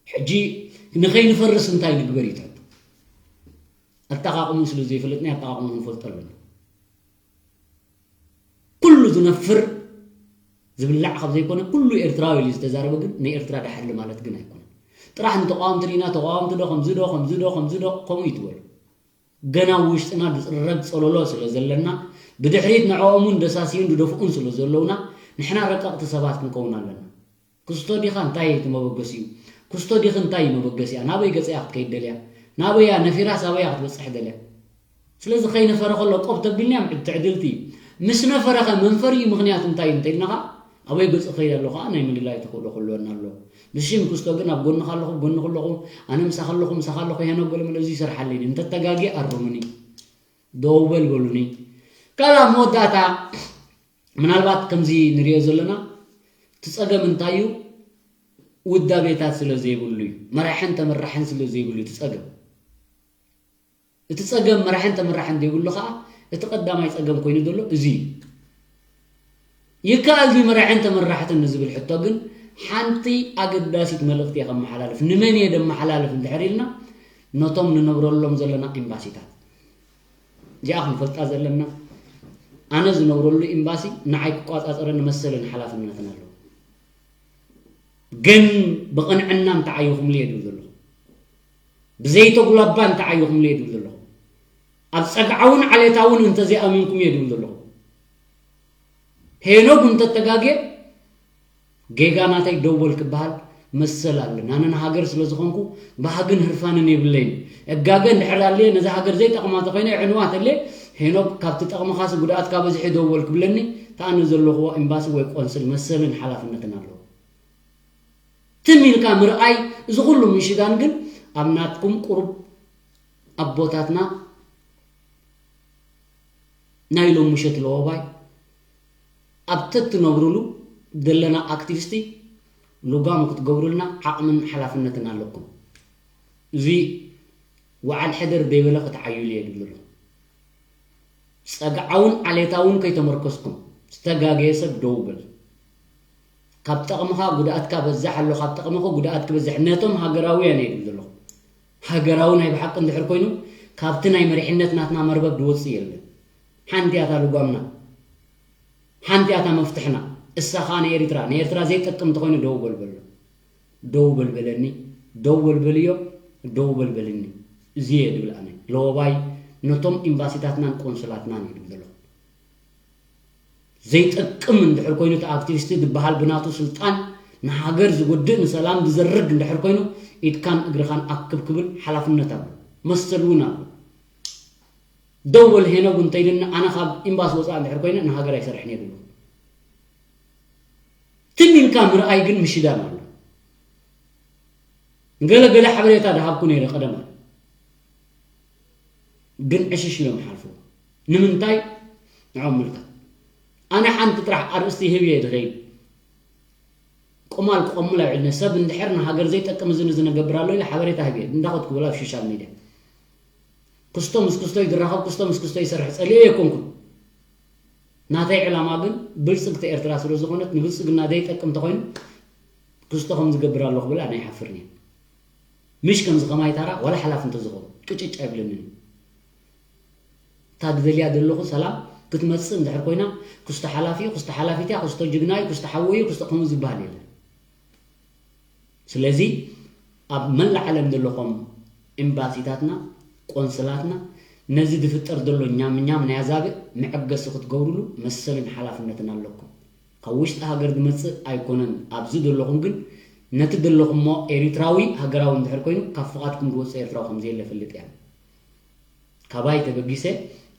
ሕጂ ንኸይንፈርስ እንታይ ንግበር እዩ ትሕቶ። ኣጠቓቕሙ ስለ ዘይፈልጥና ኣጠቓቕሙ ክንፈልጦ ኣለና። ኩሉ ዝነፍር ዝብላዕ ካብ ዘይኮነ ኩሉ ኤርትራዊ ኢሉ ዝተዛረበ ግን ንኤርትራ ደሓሊ ማለት ግን ኣይኮነን። ጥራሕ ንተቃወምቲ ርኢና ተቃወምቲ ዶ ከምዚ ዶ ከምዚ ዶ ከምዚ ዶ ከምኡ ይትበሉ። ገና ውሽጥና ዝጽረግ ጸለሎ ስለ ዘለና ብድሕሪት ንዕኦም እውን ደሳሲዩን ድደፍኡን ስለ ዘለውና ንሕና ረቀቕቲ ሰባት ክንከውን ኣለና። ክስቶ ዲኻ እንታይ እቲ መበገሲኡ? ክስቶ ዲኺ እንታይ እዩ መበገሲኣ? ናበይ ገጸያ ክትከይድ ደልያ? ናበያ ነፊራስ ኣበያ ክትበጽሕ ደልያ? ስለዚ ከይነፈረ ከሎ ቆብ ተቢልናዮም ትዕድልቲ እዩ። ምስ ነፈረኸ መንፈሪኡ ምኽንያት እንታይ እዩ እንተኢልናኻ ኣበይ ገጹ ከይድ ኣሎ ከዓ ናይ ምልላይ ተኽእሎ ክህልወና ኣለዎ። ብሽም ክስቶ ግን ኣብ ጎንኻ ኣለኹ፣ ጎንኹ ኣለኹ፣ ኣነ ምሳኻ ኣለኹ፣ ምሳኻ ኣለኹ፣ ሄኖክ ገለ መለ እዚ ይሰርሓለይ እንተተጋግየ ኣርሙኒ፣ ደው በል በሉኒ። ካልእ ኣብ መወዳእታ ምናልባት ከምዚ ንሪኦ ዘለና እቲ ጸገም እንታይ እዩ? ውዳቤታት ስለ ዘይብሉ እዩ። መራሕን ተመራሕን ስለ ዘይብሉ እዩ እቲ ጸገም። እቲ ጸገም መራሕን ተመራሕን ዘይብሉ ከዓ እቲ ቀዳማይ ጸገም ኮይኑ ዘሎ እዚ እዩ። ይከኣል ድዩ መራሕን ተመራሕትን ንዝብል ሕቶ ግን ሓንቲ ኣገዳሲት መልእኽቲ እየ ከመሓላልፍ። ንመን እየ ደመሓላልፍ እንድሕር ኢልና ነቶም ንነብረሎም ዘለና ኤምባሲታት። እዚኣ ክንፈልጣ ዘለና ኣነ ዝነብረሉ ኤምባሲ ንዓይ ክቋጻጸረኒ መሰልን ሓላፍነትን ኣለዎ። ግን ብቕንዕና እንተዓይኹምሉ እየ ድብል ዘለኹ። ብዘይተጉላባ እንተዓይኹምሉ እየ ድብል ዘለኹ። ኣብ ጸግዓውን ዓሌታውን እንተዘይኣሚንኩም እየ ድብል ዘለኹ። ሄኖግ እንተተጋግየ ጌጋ ናተይ ደው በል ክበሃል መሰል ኣለኒ። ኣነ ንሃገር ስለ ዝኾንኩ ባህግን ህርፋንን የብለይን። እጋገ እንድሕር ኣልየ ነዛ ሃገር ዘይጠቕማ ተኾይነ የዕንዋ ተለ ሄኖግ ካብቲ ጠቕምኻሲ ጉድኣትካ በዚሑ ደው በል ክብለኒ ተኣነ ዘለኽዎ ኤምባሲ ወይ ቆንስል መሰልን ሓላፍነትን ኣለዎ። ትም ኢልካ ምርኣይ እዚ ኩሉ ምሽዳን ግን ኣብ ናትኩም ቁሩብ ኣቦታትና ናይ ሎም ምሸት ለወባይ ኣብ ተትነብሩሉ ዘለና ኣክቲቪስቲ ልጓም ክትገብሩልና ዓቕምን ሓላፍነትን ኣለኩም። እዚ ወዓል ሕደር ደይበለ ክትዓዩሉ እየ ድብል ኣለኹ። ጸግዓውን ዓሌታውን ከይተመርከስኩም ዝተጋገየ ሰብ ደው በል። ካብ ጠቕምኻ ጉድኣትካ በዛሕ ኣሎ፣ ካብ ጠቕምኹ ጉድኣት ክበዝሕ ነቶም ሃገራውያን እየ ድብል ዘለኹ። ሃገራዊ ናይ ብሓቂ እንድሕር ኮይኑ ካብቲ ናይ መሪሕነት ናትና መርበብ ድወጽእ የለን። ሓንቲ እያ እታ ልጓምና፣ ሓንቲ እያ እታ መፍትሕና። እሳ ኸኣ ንኤሪትራ፣ ንኤርትራ ዘይጠቅም እንተኾይኑ ደው በል በሎ። ደው በል በለኒ፣ ደው በል በልዮ፣ ደው በል በልኒ። እዚ እየ ድብል ኣነ። ለወባይ ነቶም ኤምባሲታትናን ቆንስላትናን እየ ድብል ዘለኹ። ዘይጠቅም እንድሕር ኮይኑ እቲ ኣክቲቪስቲ ዝበሃል ብናቱ ስልጣን ንሃገር ዝጎድእ ንሰላም ዝዘርግ እንድሕር ኮይኑ ኢድካን እግርኻን ኣክብ ክብል ሓላፍነት ኣሎ፣ መሰል እውን ኣሎ። ደው በል ሄኖግ እንተኢሉኒ ኣነ ካብ ኤምባሲ ወፃእ እንድሕር ኮይነ ንሃገር ኣይሰርሕን እየ ድብሎ። ትም ኢልካ ምርኣይ ግን ምሽዳን ኣሎ። ገለ ገለ ሓበሬታ ድሃብኩ ነይረ ቀደማ ግን ዕሽሽ ኢሎም ሓልፉ። ንምንታይ? ንዖም ምልከት። ኣነ ሓንቲ ጥራሕ ኣርእስቲ ይህብ እየ ድኸይድ። ቁማል ክቆምል ኣይውዕልነ። ሰብ እንድሕር ንሃገር ዘይጠቅም እዝን እዝን እገብር ኣሎ ኢለ ሓበሬታ ህብ እየ። እንዳኸድኩ ብላ ኣብ ሶሻል ሚድያ ክስቶ ምስ ክስቶ ይድራኸብ፣ ክስቶ ምስ ክስቶ ይሰርሕ ጸሊኤ ኣይኮንኩን። ናተይ ዕላማ ግን ብልጽግቲ ኤርትራ ስለ ዝኾነት ንብልጽግና ዘይጠቅም ተኾይኑ ክስቶ ከም ዝገብር ኣለኹ ብል ኣነ ኣይሓፍርን እየ። ምሽ ከምዚ ከማይ ታራ ዋላ ሓላፊ እንተዝኸውን ቅጭጭ ኣይብለንን እዩ። እታ ዝደልያ ዘለኹ ሰላም ክትመጽእ እንድሕር ኮይና ክስቶ ሓላፊ እዩ፣ ክስቶ ሓላፊት እያ፣ ክስቶ ጅግና እዩ፣ ክስቶ ሓወይ እዩ፣ ክስቶ ከምኡ ዝበሃል የለን። ስለዚ ኣብ መላእ ዓለም ዘለኹም ኤምባሲታትና፣ ቆንስላትና ነዚ ዝፍጠር ዘሎ ኛም ኛም ናይ ኣዛብእ መዐገሲ ክትገብሩሉ መሰልን ሓላፍነትን ኣለኩም። ካብ ውሽጢ ሃገር ዝመጽእ ኣይኮነን። ኣብዚ ዘለኹም ግን ነቲ ዘለኹሞ ኤሪትራዊ ሃገራዊ እንድሕር ኮይኑ ካብ ፍቓድኩም ዝወጽእ ኤርትራዊ ከም ዘየለ ፈልጥ እያ። ካባይ ተበጊሰ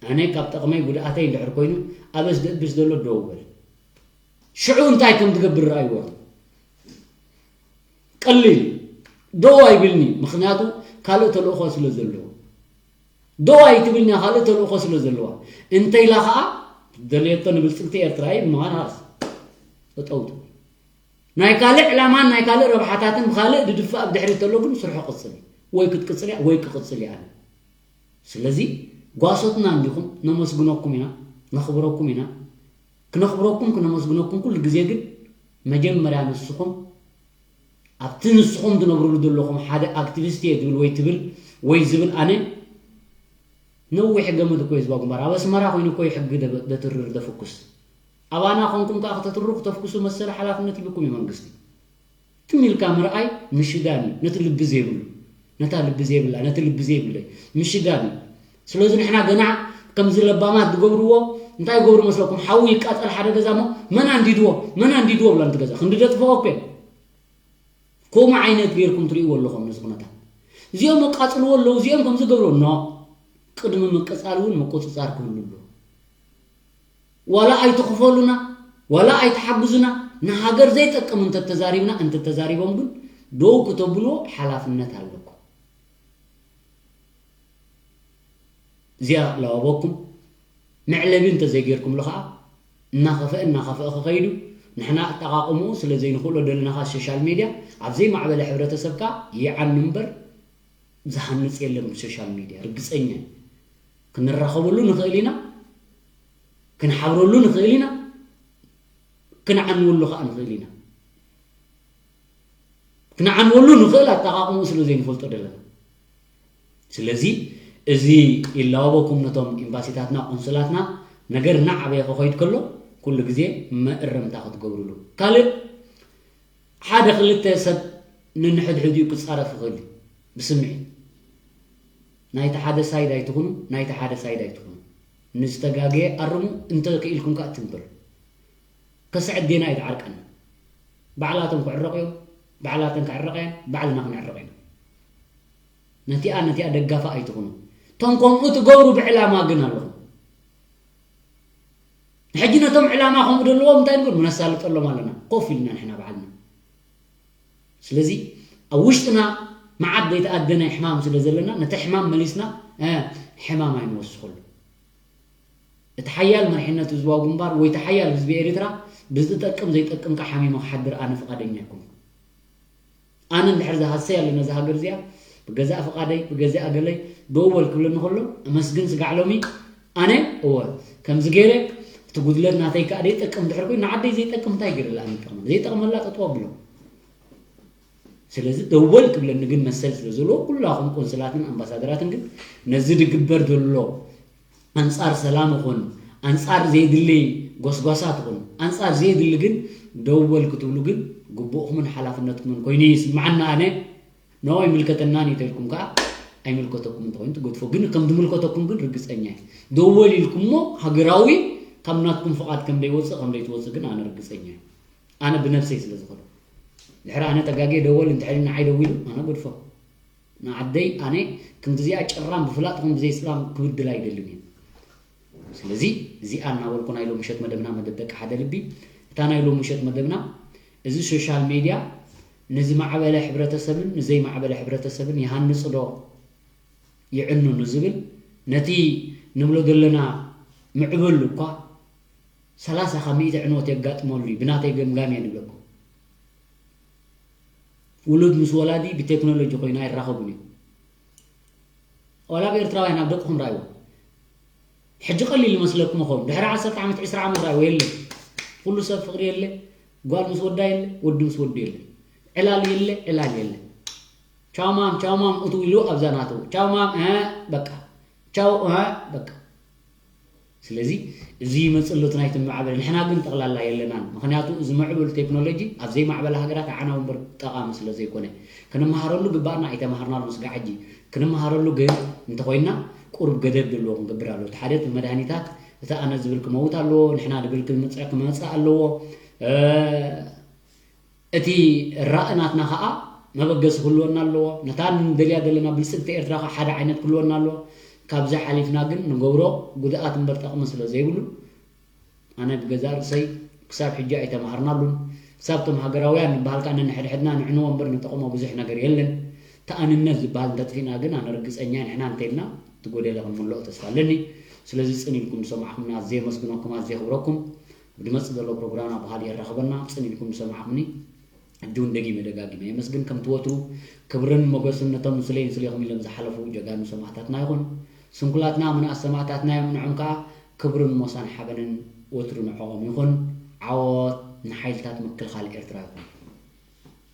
ኣነ ካብ ጠቕመይ ጉድኣተይ እንድሕር ኮይኑ ኣበስ ድእብስ ዘሎ ደው በል። ሽዑ እንታይ ከም ትገብር ረኣይዎ። ቀሊል ደው ኣይብልኒ፣ ምኽንያቱ ካልእ ተልእኾ ስለ ዘለዎ። ደው ኣይትብልኒ፣ ካልእ ተልእኾ ስለ ዘለዋ። እንተኢላ ኸዓ ደልየቶ ንብልጽግቲ ኤርትራ እዩ ምዃን ሃርስ እጠውቱ። ናይ ካልእ ዕላማን ናይ ካልእ ረብሓታትን ብኻልእ ድድፋእ ብድሕሪት ተሎ ግን ስርሑ ቅጽል እዩ። ወይ ክትቅጽል እያ ወይ ክቕጽል እያ። ስለዚ ጓሶትና እንዲኹም፣ ነመስግነኩም ኢና፣ ነኽብረኩም ኢና። ክነኽብረኩም ክነመስግነኩም ኩሉ ግዜ ግን መጀመርያ ንስኹም ኣብቲ ንስኹም ትነብርሉ ዘለኹም ሓደ ኣክቲቪስት እየ ትብል ወይ ትብል ወይ ዝብል ኣነ ነዊሕ ገመድ እኮ እዩ ዝባ ግንባር ኣብ ኣስመራ ኮይኑ እኮ እዩ ሕጊ ደበ- ደትርር ደፍኩስ ኣባና ኮንኩም ከዓ ክተትርሩ ክተፍኩሱ መሰለ ሓላፍነት ይብኩም እዩ መንግስቲ ትም ኢልካ ምርኣይ ምሽጋን እዩ ነቲ ልቢ ዘይብሉ ነታ ልቢ ዘይብላ ነቲ ልቢ ዘይብለይ ምሽጋን እዩ ስለዚ ንሕና ገና ከምዚ ለባማት ዝገብርዎ እንታይ ይገብሩ መስለኩም ሓዊ ይቃፀል ሓደ ገዛ ሞ መን ኣንዲድዎ መን ኣንዲድዎ ብላ ነቲ ገዛ ክንዲ ደጥፍኦ እኮ ከምኡ ዓይነት ጌርኩም ትርእይዎ ኣለኹም ነዚ ኩነታት እዚኦም ኣቃፅልዎ ኣለዉ እዚኦም ከምዚ ገብሩ ኖ ቅድሚ ምቅፃል እውን ምቁፅፃር ክህሉ ኣለዎ ዋላ ኣይትኽፈሉና ዋላ ኣይትሓግዙና ንሃገር ዘይጠቅም እንተተዛሪብና እንተተዛሪቦም ግን ደው ክተብልዎ ሓላፍነት ኣለኩም እዚኣ ለዋቦኩም መዕለቢ እንተዘይጌርኩምሉ ከዓ እናኸፍአ እናኸፍአ ክኸይዱ ንሕና ኣጠቓቕምኡ ስለ ዘይንኽእሎ ደለና ከዓ ሶሻል ሜድያ ኣብ ዘይማዕበለ ሕብረተሰብ ከዓ ይዓኑ እምበር ዝሃንፅ የለን ብሶሻል ሜድያ ርግፀኛ እዩ ክንራኸበሉ ንኽእል ኢና ክንሓብረሉ ንኽእል ኢና ክንዓንወሉ ከዓ ንኽእል ኢና ክንዓንወሉ ንኽእል ኣጠቓቕምኡ ስለ ዘይንፈልጦ ዘለና ስለዚ እዚ ይላወበኩም ነቶም ኤምባሲታትና ቆንስላትና ነገር እናዓበየ ክኸይድ ከሎ ኩሉ ግዜ መእረምታ ክትገብሩሉ ካልእ ሓደ ክልተ ሰብ ንንሕድሕዲኡ ክፃረፍ ይኽእል እዩ ብስምዒት ናይቲ ሓደ ሳይድ ኣይትኹኑ ናይቲ ሓደ ሳይድ ኣይትኹኑ ንዝተጋገየ ኣርሙ እንተ ክኢልኩም ከዓ ትንብር ከስዕድ ጌና ኣይትዓርቀና ባዕላቶም ክዕረቕ እዮም ባዕላተን ክዕረቐ እየን ባዕልና ክንዕረቕ ኢና ነቲኣ ነቲኣ ደጋፋ ኣይትኹኑ ቶም ከምኡ ትገብሩ ብዕላማ ግን ኣለኹም ሕጂ ነቶም ዕላማ ከምኡ ደለዎም እንታይ ንብል ነሳልጠሎም ኣለና ኮፍ ኢልና ንሕና ባዕልና ስለዚ ኣብ ውሽጥና መዓት ዘይተኣደነ ሕማም ስለ ዘለና ነቲ ሕማም መሊስና ሕማም ኣይንወስኸሉ እቲ ሓያል መሪሕነት ህዝባዊ ግንባር ወይ እቲ ሓያል ህዝቢ ኤርትራ ብዝጠቅም ዘይጠቅም ከዓ ሓሚሙ ክሓድር ኣነ ፍቓደኛ ኣይኮንኩን ኣነ እንድሕር ዝሃሰይ ኣሎ ነዛ ሃገር እዚኣ ብገዛእ ፍቓደይ ብገዛእ ገለይ ደው በል ክብለኒ ከሎ ኣመስግን ስጋዕ ሎሚ ኣነ እወ ከምዚ ገይረ እቲ ጉድለት ናተይ ከዓ ዘይጠቅም እንድሕር ኮይኑ ንዓደይ ዘይጠቅም እንታይ ገይረላ ኣነ ይጠቕመላ ዘይጠቕመላ ጠጠው ኣብሎ ስለዚ ደው በል ክብለኒ ግን መሰል ስለ ዘለዎ ኩላኹም ቆንስላትን ኣምባሳደራትን ግን ነዚ ዝግበር ዘሎ ኣንጻር ሰላም ይኹን ኣንጻር ዘይድሊ ጎስጓሳት ይኹን ኣንጻር ዘይድሊ ግን ደው በል ክትብሉ ግን ግቡእኹምን ሓላፍነትኩምን ኮይኑ ይስምዓና ኣነ ኖ ኣይምልከተናን እዩ ተልኩም ከዓ ኣይምልከተኩም እንተኮይኑ ትገድፎ ግን ከም ዝምልከተኩም ግን ርግፀኛ እዩ ደው በል ኢልኩም እሞ ሃገራዊ ካብ ናትኩም ፍቓድ ከም ዘይወፅእ ከም ዘይትወፅእ ግን ኣነ ርግፀኛ እዩ ኣነ ብነብሰይ ስለ ዝኸዶ ድሕሪ ኣነ ተጋጌ ደወል እንተሕሪ ንዓይ ደዊሉ ኣነ ገድፎ ንዓደይ ኣነ ክንድዚኣ ጭራም ብፍላጥ ኹን ብዘይ ስላም ክብድል ኣይደልን እየ ስለዚ እዚኣ እናበልኩ ናይ ሎምሸት መደብና መደብ ደቂ ሓደ ልቢ እታ ናይ ሎምሸት መደብና እዚ ሶሻል ሜድያ ንዝማዕበለ ሕብረተሰብን ንዘይማዕበለ ሕብረተሰብን ይሃንፅ ዶ ይዕኑ ንዝብል ነቲ ንብሎ ዘለና ምዕብል እኳ ሰላሳ ካብ ሚእቲ ዕንወት የጋጥመሉ እዩ ብናተይ ገምጋም እየ ንብለኩም ውሉድ ምስ ወላዲ ብቴክኖሎጂ ኮይኑ ኣይራኸቡን እዮም ዋላ ኣብ ኤርትራውያን ኣብ ደቅኹም ራእይዎ ሕጂ ቀሊል ይመስለኩም ይኸውን ድሕሪ ዓሰርተ ዓመት ዕስራ ዓመት ራእይዎ የለ ኩሉ ሰብ ፍቕሪ የለ ጓል ምስ ወዳ የለ ወዲ ምስ ወዱ የለ ዕላል የለ ዕላል የለ ቻው ማም ቻው ማም እቱ ኢሉ ኣብዛ ናቱ ቻው ማም በቃ ቻው በቃ ስለዚ እዚ ይመፅእ ኣሎ እቲ ናይቲ ማዕበል ንሕና ግን ጠቕላላ የለናን ምክንያቱ እዚ ምዕቡል ቴክኖሎጂ ኣብ ዘይማዕበላ ሃገራት ዓና ወንበር ጠቓሚ ስለ ዘይኮነ ክንመሃረሉ ግባእና ኣይተማሃርናሉ ስጋዕ ሕጂ ክንመሃረሉ ግን እንተኮይና ቁሩብ ገደብ ዘለዎ ክንገብር ኣሎ እቲ ሓደ እቲ መድሃኒታት እቲ ኣነ ዝብል ክመውት ኣለዎ ንሕና ዝብል ክመፅእ ኣለዎ እቲ ራእ ናትና ከዓ መበገሲ ክህልወና ኣለዎ ነታ ንደልያ ዘለና ብልፅግቲ ኤርትራ ከዓ ሓደ ዓይነት ክህልወና ኣለዎ ካብዚ ሓሊፍና ግን ንገብሮ ጉድኣት እምበር ጠቕሚ ስለ ዘይብሉ ኣነ ብገዛእ ርእሰይ ክሳብ ሕጂ ኣይተማሃርናሉን። ክሳብ እቶም ሃገራውያን ንበሃል ከኣ ነንሕድሕድና ንዕንዎ እምበር ንጠቕሞ ብዙሕ ነገር የለን። ተኣንነት ዝበሃል እንተጥፊእና ግን ኣነ ርግጸኛ ንሕና እንተኢልና እቲ ጎደለ ክንምልኦ ተስፋ ኣለኒ። ስለዚ ጽን ኢልኩም ዝሰማዕኩምና ኣዝየ የመስግነኩም፣ ኣዝየ የኽብረኩም። ኣብ ዝመጽእ ዘሎ ፕሮግራምና ብኻልእ የራኽበና። ጽን ኢልኩም ዝሰማዕኩምኒ ሕጂ እውን ደጊመ ደጋጊመ የመስግን። ከምቲ ወትሩ ክብርን ሞገስን ነቶም ንስለይ ንስሌኹም ኢሎም ዝሓለፉ ጀጋኑ ሰማእታትና ይኹን። ስንኩላትና ምንኣስ ሰማእታትና እዮም፣ ንዖም ከኣ ክብርን ሞሳን ሓበንን ወትሩ ንዕኦም ይኹን። ዓወት ንሓይልታት ምክልኻል ኤርትራ ይኹን።